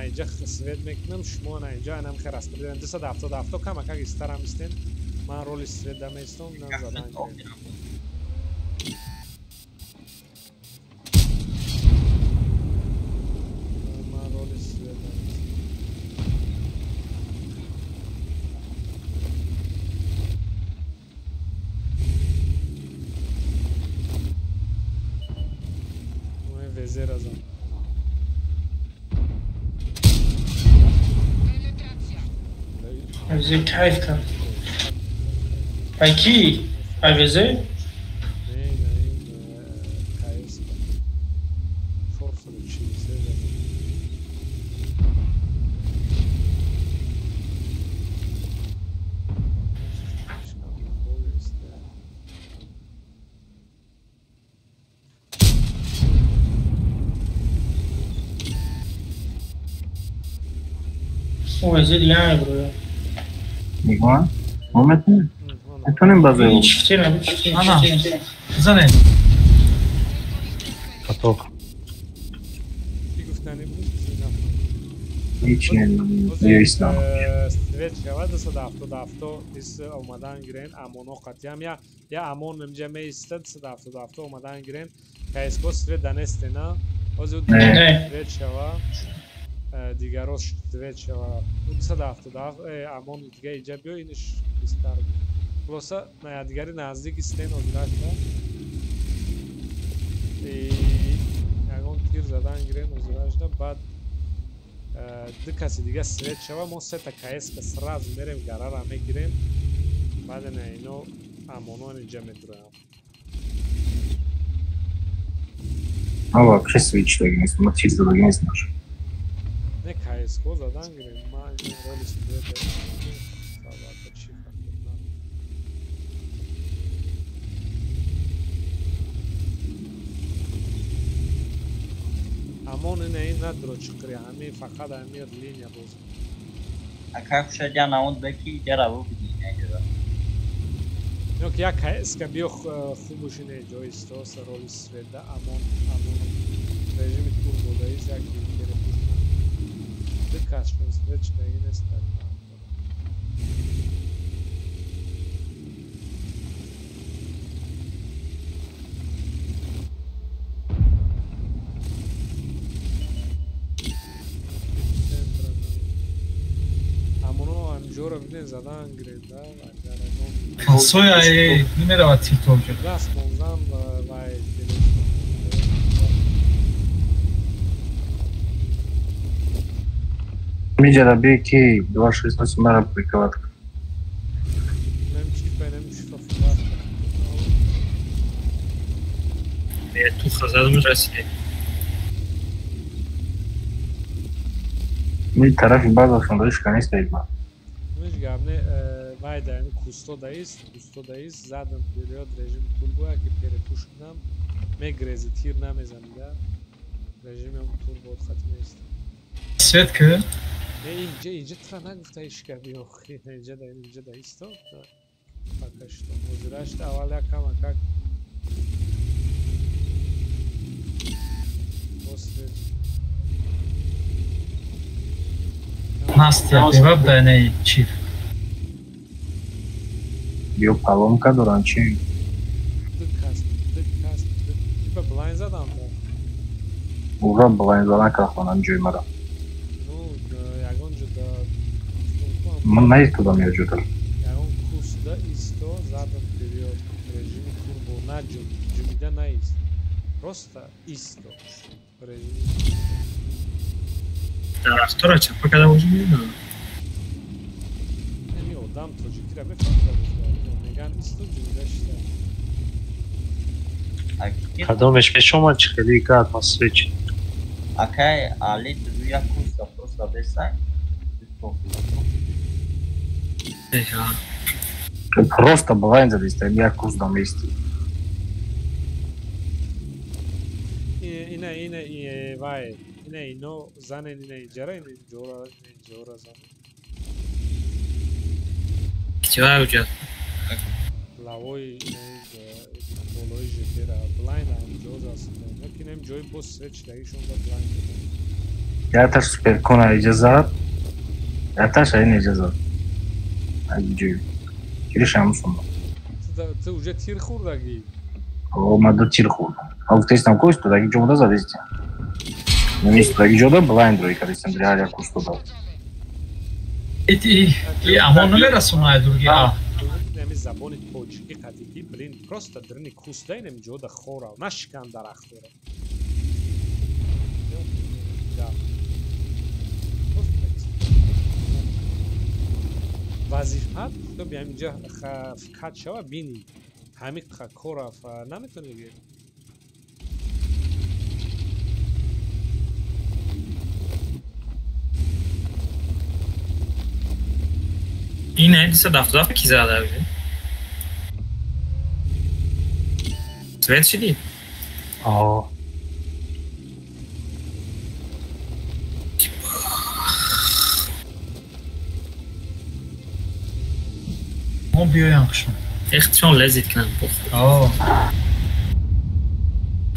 инҷа свет мекунам, шумо ина инҷа инам хер распределен 277 камакак истарам истем. Ман роли свет да меистом, нам задан. Ман роли свет да меистом. Мо везера зан. АВЗ кайф кард. Ай ки? АВЗ? Не, не, КСК. 443 зад. ОВЗ дига намебурояд. Нигоҳ, мо метавонем? Метавонем базаи Ана, занем. Каток. Ҳеч не, свет шавад 277 ис омадан гирен, амоно қатиам я амон инҷа меистад 277 омадан гирен, КСК свет да несте, на? Ҳозир свет шава дигаро свет шава 277 амон дига инҷа биё иниш бистар. Хулоса дигари наздик истен ҳозирашда. Ягон тир задан гирен ҳозирашда, баъд ду каси дига свет шава, мо сета КСК сразу мерем гарара мегирем, баъд ина ино амонон инҷа медураям. Ма вообще свет шудаги нест, ма тир задаги нест наша. Не, КСК задан гирем, ма роли свет собака чи факт. Амон ина ин надро чиқри, ҳами фақат ҳами линия боз. Ака хушад я наон беки ҷара бубини инҷа. Ё ки як КСК биё хуб ошине ҷо истоса роли света амон режими турбо даис як керепуш. Ду кашф свет шудаги нест. Амоно ҷора бинен задан гиренда агар ягон Соя намеравад тиртоб ҷо. Даст монзан вай Миҷара би ки 268 мара приковат. Нем чифа, нем чифа. Туха задам расидем. Ми тарафи базашон дошка нест ма. Ҳеҷ гап не, вай да ами кусто даист, кусто даист, задам период режим турбо, яке перепуш кунам, мегрези, тир намезани да. Режими ам турбо хат нест. Свет ки? Не, инҷа, инҷа тра нагуфта ҳеҷ гап, охи, инҷа да, инҷа да исто. Пока что. Ҳозирашта аввал як кама как после Настя, бева бдане чиф. Ё поломка доран чи? Ду кас, ду кас, типа блайн задам да. Ура блайн задан кахонам ҷои мара. Ну, ягон ҷо да. Ман наистодам ё ҷода. Ягон кусда исто задам период режими турбо на ҷум, ҷумида наист. Просто исто. Режими Дарахтора чапа карда бошем намедонам. Ами одам тоҷикиро мефаҳмида меган исто ҷумида шида. Кадомеш пеш омад чи хеле ка атмосфера. Акай али дуя курса просто бесай. Просто блайн задиста, як курс да мести. Ина ина вай ина ино занен ина иҷара ина ҷора ина ҷора занен. Чӣ уҷа? Лавои ина болои жетера блайн ам ҷоз аст. Лекин ам ҷои боз свет шидагишон да блайн. Яташ суперкона иҷозат. Яташ айн иҷозат. Ай ҷои. Кириш ам сумма. Ту уже тир хӯрдагӣ? О, ма ду тир хӯрдам. А гуфтаистам ку истодаги ҷода задистем. Нами истодаги ҷода блайнд рӯй кардистем реалия кустода. И амон намерасонад дурги а. Нами забони тоҷикӣ қатики, блин, просто дрини куста инами ҷода хора, нашикан дарахтора. Вазифат, то би ҳаминҷа кат шава бини. Ҳамин кора наметавонӣ бигирӣ. Ин 277 ки зада уже? Свет шидӣ? О. Мо биёям хушон. Эхтишон лезит кунам похуй. О.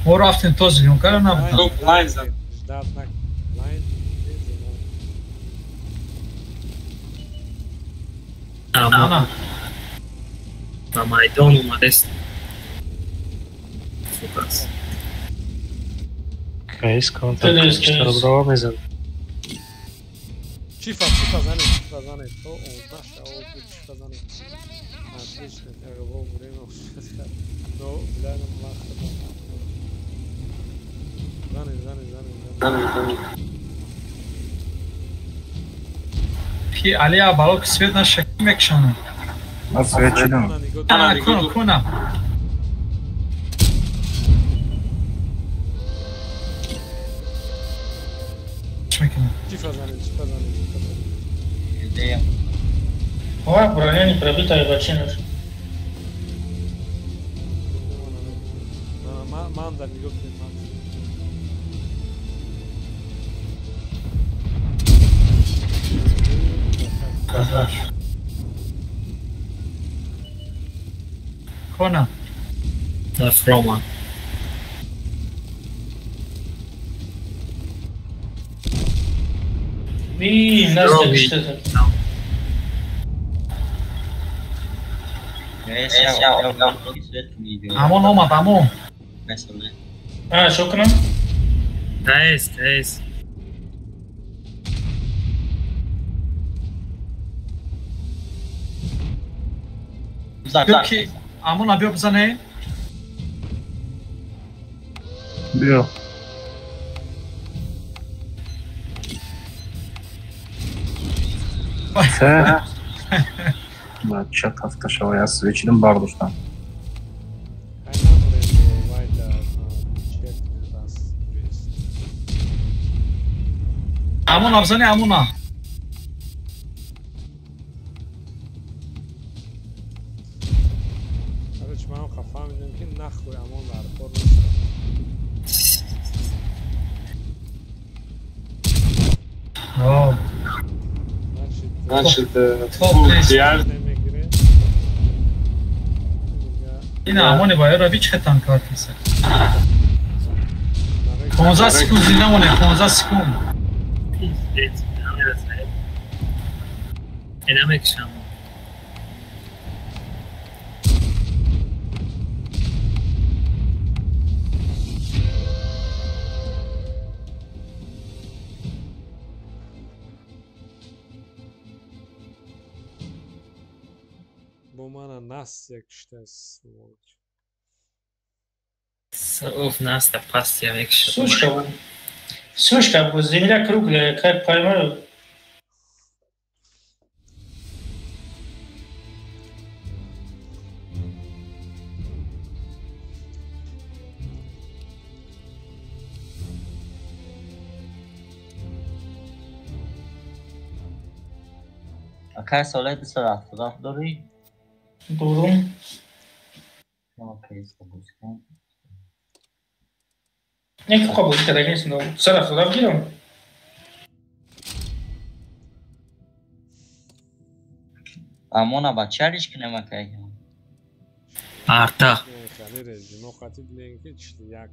Мо рафтем то зелёнкаро набудам. Блайн зад. Ждат нак. Блайн. Ана. Ба майдон омадест. Хуб аст. Кайс контакт чиро мезан. Чифа, чифа занед, чифа занед. То он наша, о, чифа занед. Отлично, я вовремя успел. Но, бля, нам лахта. Занед, занед, занед, занед. Ки Алия балок свет наша мекшана. Ма свет чидам. Ана, куна, куна. Чифа занед, чифа занед, чифа занед. Идея. Ова броня не пробита и бачинаш. Ман да нигоҳ кунед, ман. Кона. Да фрома. Ви, нас не Амон омад, амон. А, шо кунам? Таест, таест. Ки амон биё бизане? Биё. Се. Бача тафта шава, я свечидам бардоштам. Амон абзани амона. Короче, ман фаҳмидам ки нахуй амон дар кор нест. Значит, ин амони бояд ро чӣ танкар киса. 15 секунд зинда монем, 15 секунд. Намекшам. Бо мана Настя кишта, сволочь. Уф, Настя, пастия мекшад. Сучка, сучка, земля круглая, как поймаю. Акай солаи 277 дорӣ? Дорум. Не ки қабул карда нест, но 277 гирам. Амона ба чариш кунем акай? Арта. Хеле режимо қати билем ки 41%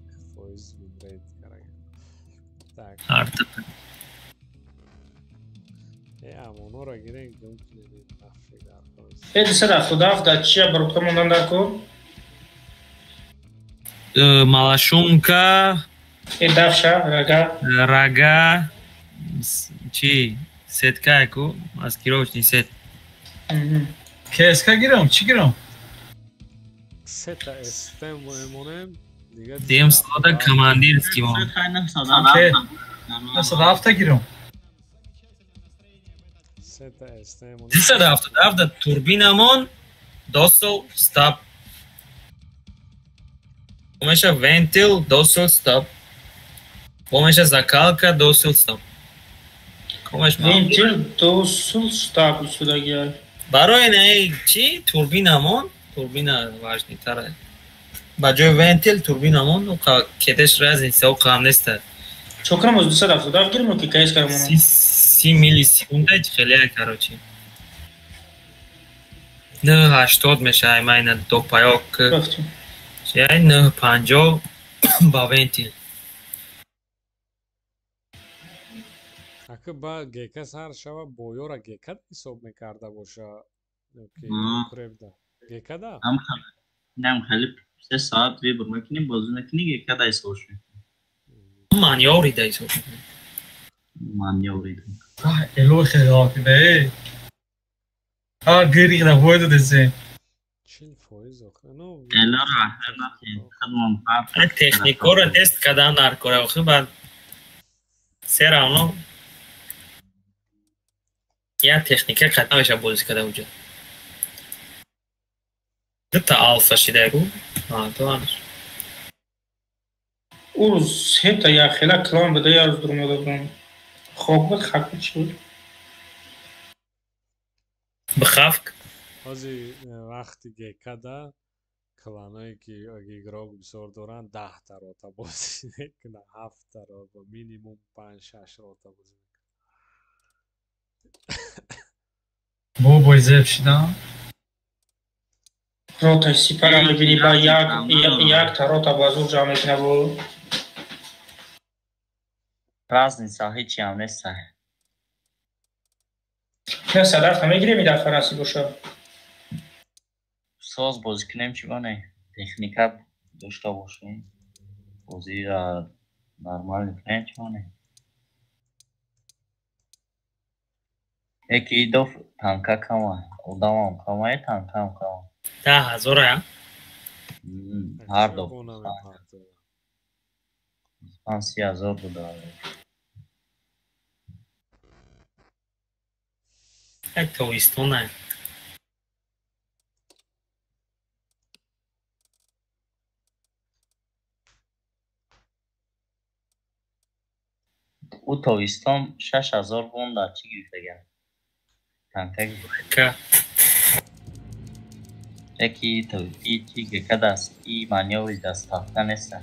винрейт карда. Так. Арта. Амонора гирем гум кунем нафига. 277 да чия барукта мондан дар кор? Малашумка. Давша, рага. Рага. Чи? Сетка ку? Маскировочный сет. КСК гирам, чӣ гирам? Сета СТ монем. Дем сода командирский мон. 907 гирам. Сета СТ монем. 277 турбинамон досол стап. Помеша вентил досол стап. Помеша закалка досол стап. Вентил досол стап сюда. Барои не чи турбинамон, турбина важнитара. Ба ҷои вентил турбинамон, уқа кедеш разница уқа ҳам неста. Чокрам оз 277 гирем ки кайс карамон. 30 миллисекунда хеле короче. 980 мешавад майна до паёк. Яй 950 ба вентил. Ака ба гека сар шава боёра гека ҳисоб мекарда боша ки кребда. Гека да? Нам хеле 3 соат вибр мекунем, бозӣ мекунӣ, гека да ҳисоб мекунем. Манёври да ҳисоб мекунем. Манёври. Эло хеле ғалатида. А гири да войду десе. 40% охе. Ну элора хидмон техникора тест кадан дар кора охе баъд се равно я техника қад намеша бозӣ када уҷа. Дута алфа шида ку. А то ҳамаш. Ӯ сета я хела клан буда я рӯз дуромада будам. Хоб буд, хак буд, чӣ буд? Бихавк. Ҳозир вақти гекада кланое ки игрок бисёр доранд 10 рота бозӣ мекунанд, 7 рота, минимум 5-6 рота бозӣ мекунанд. Бобой зеб шидам. Рота сипара мебинӣ ба якта рота ба зур ҷамъ мекунад бо. Разница ҳечи ҳам нест. Не садафта мегирем ин дафъа насиб боша. Соз бозӣ кунем чӣ бане? Техника дошта бошем. Бозиро нормал кунем чӣ бане? Яки идоф танка кама, одамам кама, танкам кама. 10,000 я? Ҳар ду. 50,000 буда. Як тобистона. Ӯ тобистон 6000 вон дар чӣ гирифтаган? Танка Ка. Яки и чи гка даст и манёври доставка неста.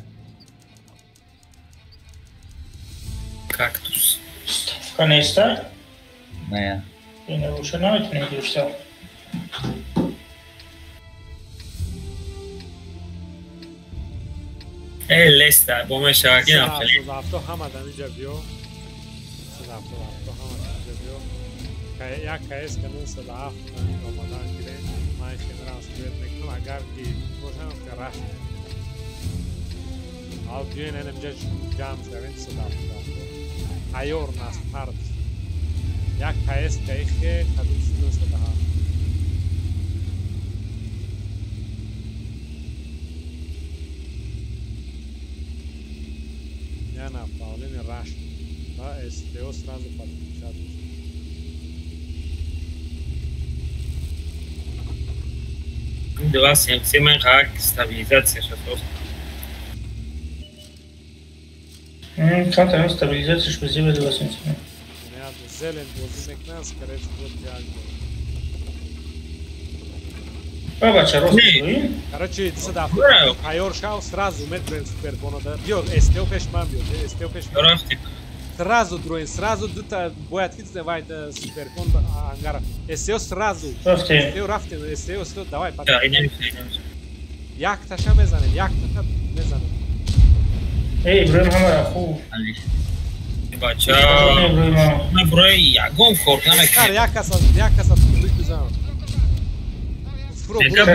Кактус. Ставка неста? Не. Ина уша наметунем гирифта. Эй, леста, бо мешава гинам хеле. 7 ҳама дар инҷа биё. 777 ҳама дар инҷа биё. Як КС ка 907 омадан гирем. Ман хеле свет мекунам, агар ки бошам ки рафт. Ал биёин инҷа ҷамъ шавем 777. Айёр наст ҳард. Як КС ка ихе қадим 907. Я направление раш. Да, СТО сразу подключать. Два семь семь как стабилизация сейчас просто. Как там стабилизация, что сделали 2,77? Зелен бозӣ мекунад, скорее всего, диагноз. Бача, рост мегӯӣ? Короче, тайёр шав, сразу метроем суперкона. Биё, СТО пеш ман биё, СТО пеш ман. Рафтем. Сразу дроем, сразу дута бояд ки давай суперкон ангара. СТО сразу. Рафтем. СТО рафтем, СТО СТО давай. Як таша мезанем, як таша мезанем. Эй, Иброҳим ҳамара хуб. Бача, ман барои ягон кор намекунам. Як кас аз публик бизанам. Ҳеҷ гап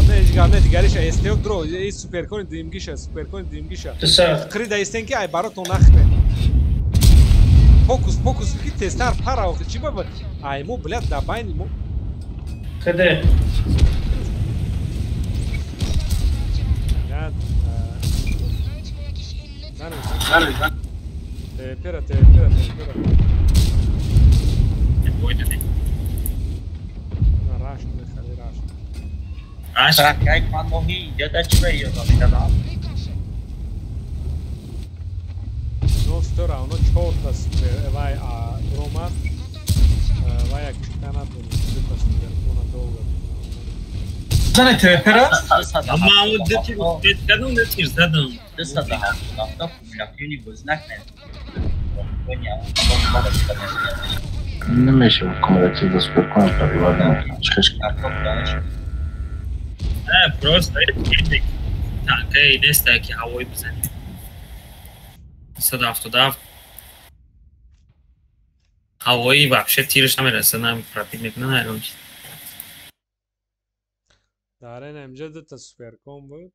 не, ҳеҷ гап не, дигариша СТО дро, эй суперкони дуюмгиша, суперкони дуюмгиша. Қирида истен ки ай баротон нахӯре. Фокус, фокус ки тезтар пара охи чӣ ба ай мо блядь дар байни мо. Каде? Тепера, тепера, тепера. Раш, хали раш. Раш. Как ман моҳи иҷода чӣ ба ёдам медадам? Но все равно чорта супер, вай ромад, вай як чита надорем, дута супер, она долго. Зане тепера? Ман ду тир кардам, ду тир задам. 277 кумулятивни бозӣ накунед. Намешавад кумулятив ба суперкон пробивать намекунад. Чихеш? Не, просто танкаи нестае ки ҳавои бизанем. 177 ҳавои вообще тираш намераса, нам пробить мекунад, ҳайрон шид. Дар ин инҷа дута суперкон буд.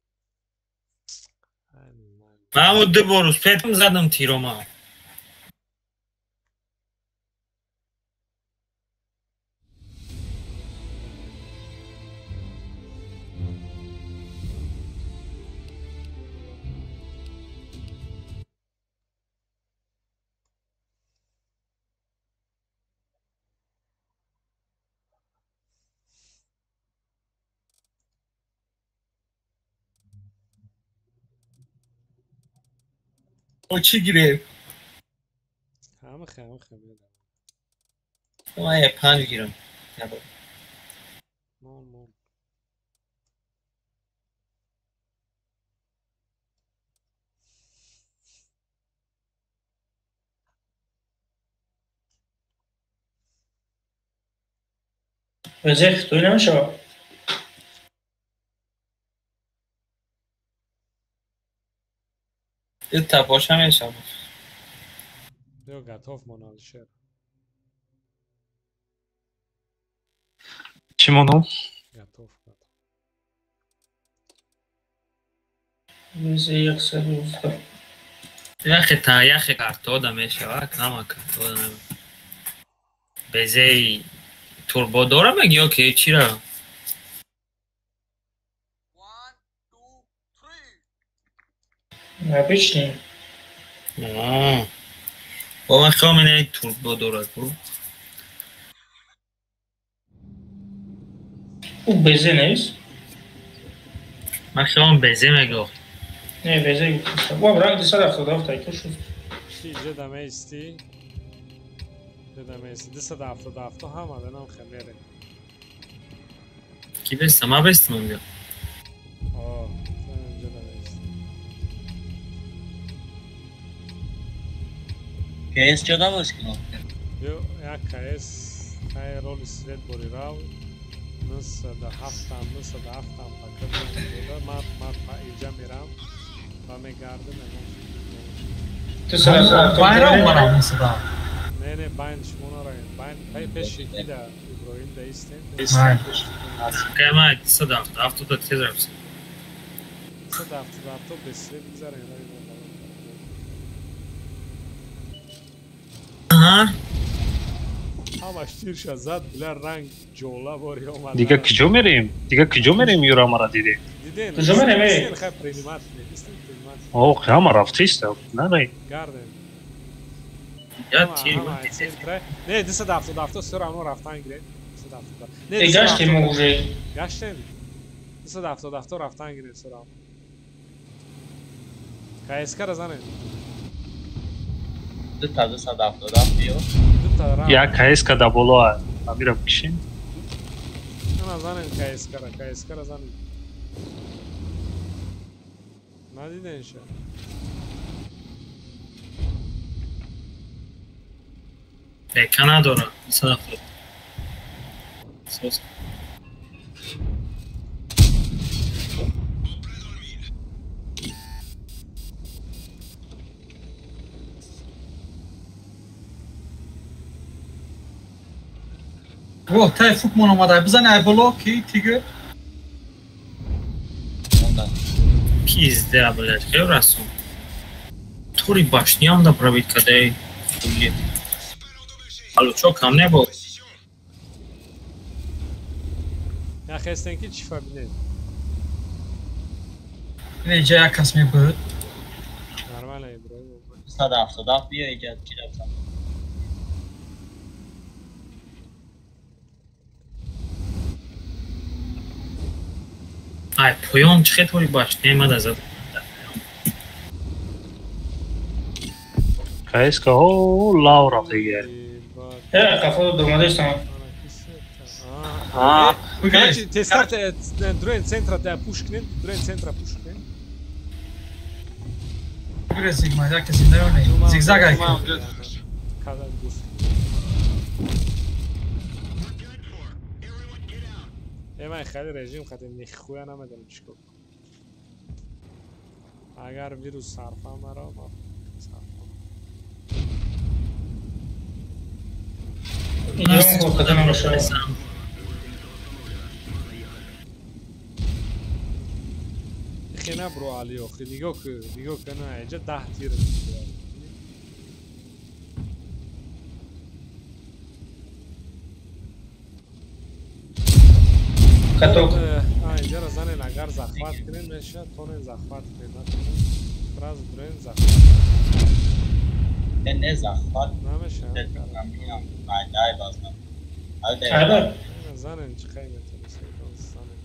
Ман ду бор успетам задам тирома. Чӣ гирем? Ҳама хе. Ман як панҷ гирам. Мон, мон. Вазир хитоӣ намешавад? Та боша мешавад. Биё готов мон Алишер. Чӣ монам? Готов, готов. Вазир 119. Яхе та яхе картода мешавад, кама картода. Безеи турбо дора меги ё ки чира? Обычный. Бо ман хиёл менаи турбо дорад бу. Ӯ безе нест? Ман хиёлам безе мегӯ. Не, везе гуфтам. Ва ранг 277 ай шуд. Ки иҷа дамеисти? Иҷа дамеисти 277 ҳама данам хемере. Ки беста, ма бестам онҷо. О, инҷа дамеисти. КС чода боз кино? Ё, як КС кай роли свет бори рав. 97 97 пака дода. Ма иҷа мерам ва мегардам ягон. Байн омадам 97. Не, не, байн шумо наравед. Байн пай пеши кида Иброҳим да истем. Кай ма 277 да тез рафтем. 277 без свет гузарем. Аҳа. Ҳамаш тирша зад, била ранг ҷола бори омад. Дига куҷо мерем? Дига куҷо мерем юра мара дидем? Дидем. Куҷо мерем, эй? Хай принимат, истем принимат. Ох, ҳама рафтист, нарай. Гардем. Я тир. Не, 277 все равно рафтан гирем. 277. Не, гаштем уже. Гаштем. 277 рафтан гирем все равно. КСК-ра занем. Дута 277 биё. Я КСК да боло, амира бикшем. На занем КСК-ра, КСК-ра занем. Надиденша. Дека надора, 277. Сос. О, тай фукмон омада. Бизани ай боло ки тигр. Пизда, блядь, хел расум. Тури башням да пробить кадай. Алло, чо кам не был? Я хестен ки чифа бинед. Не, ҷа як кас мебуд. Нормально, Иброҳим. 177 биё иҷа чи рафтам. Ай, поён чӣ хел тури башня мада зад. КСК о лав рафт дига. Э, қафо домадестам. А, короче, тестар дурен центра да пуш кунем, дурен центра пуш кунем. Гуре зигма, як зинда не. Зигзаг ай. Када гуфт. Э, ман хеле режим хати нихуя намедонам чикор. Агар вирус сарфа маро, ма сарфа. Хена бро Али охи, нигоҳ ку, нигоҳ ку, на иҷа 10 тир. Каток. А, иҷара занен агар захват кунем мешавад, тонен захват кунем, натонем сразу дурен захват. Не, не захват. Намешавад. Ай, базнам. Айда. Занен чӣ қай метавонӣ, занен.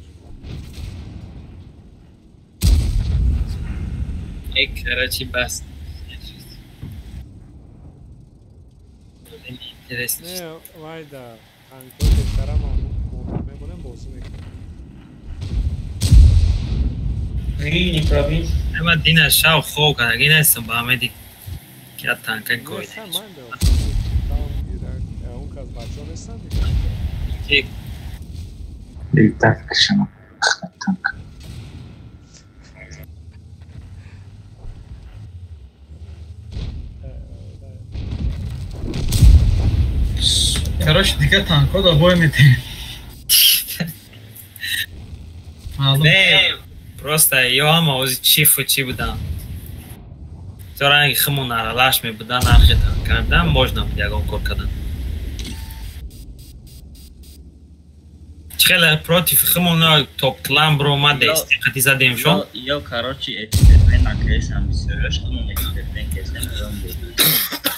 Эй, короче, бас. Интересно. Не, вайда, танкои бештара ма мемонем бозӣ мекунем. Ғини пробил. Ма дина шав хоб кардаги нестам ба ҳамеди ки я танка гойда. Он кас бачаҳо нестанд? Ки? Так, шана. Танк. Короче, дигар танкҳо да бой метем. Не, просто ё ҳама ози чифу чӣ буданд. То ранги химон аралаш мебудан, нархи танка мебудан, можно буд ягон кор кардан. Хеле против химон топ клан бромадест, қати задем шон. Ё, короче, эксперимент накардем, бисёраш химон эксперимент кардем, барам бой додем.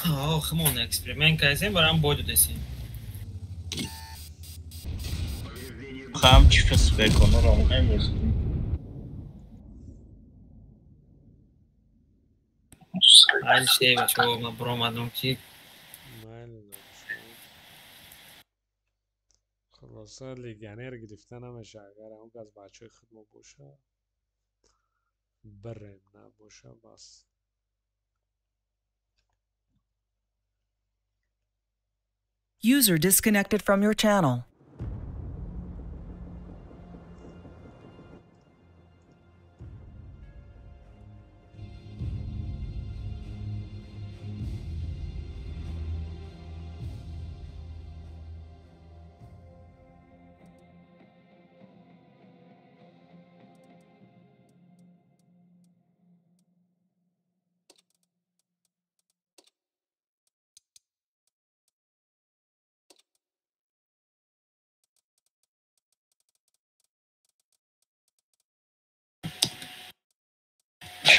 О, химон эксперимент кардем, барам бой додесем. Хам чифа суперконоро мемӯзем. Майли шей бачаҳо, ман биромадам ки Майли, хулоса легионер гирифта намеша. Агар он кас бачаҳои худмо боша, бирем, набоша, бас. User disconnected from your channel.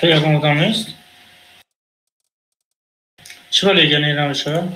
Чӣ ягон одам нест? Чӣ ба легионер намешавад?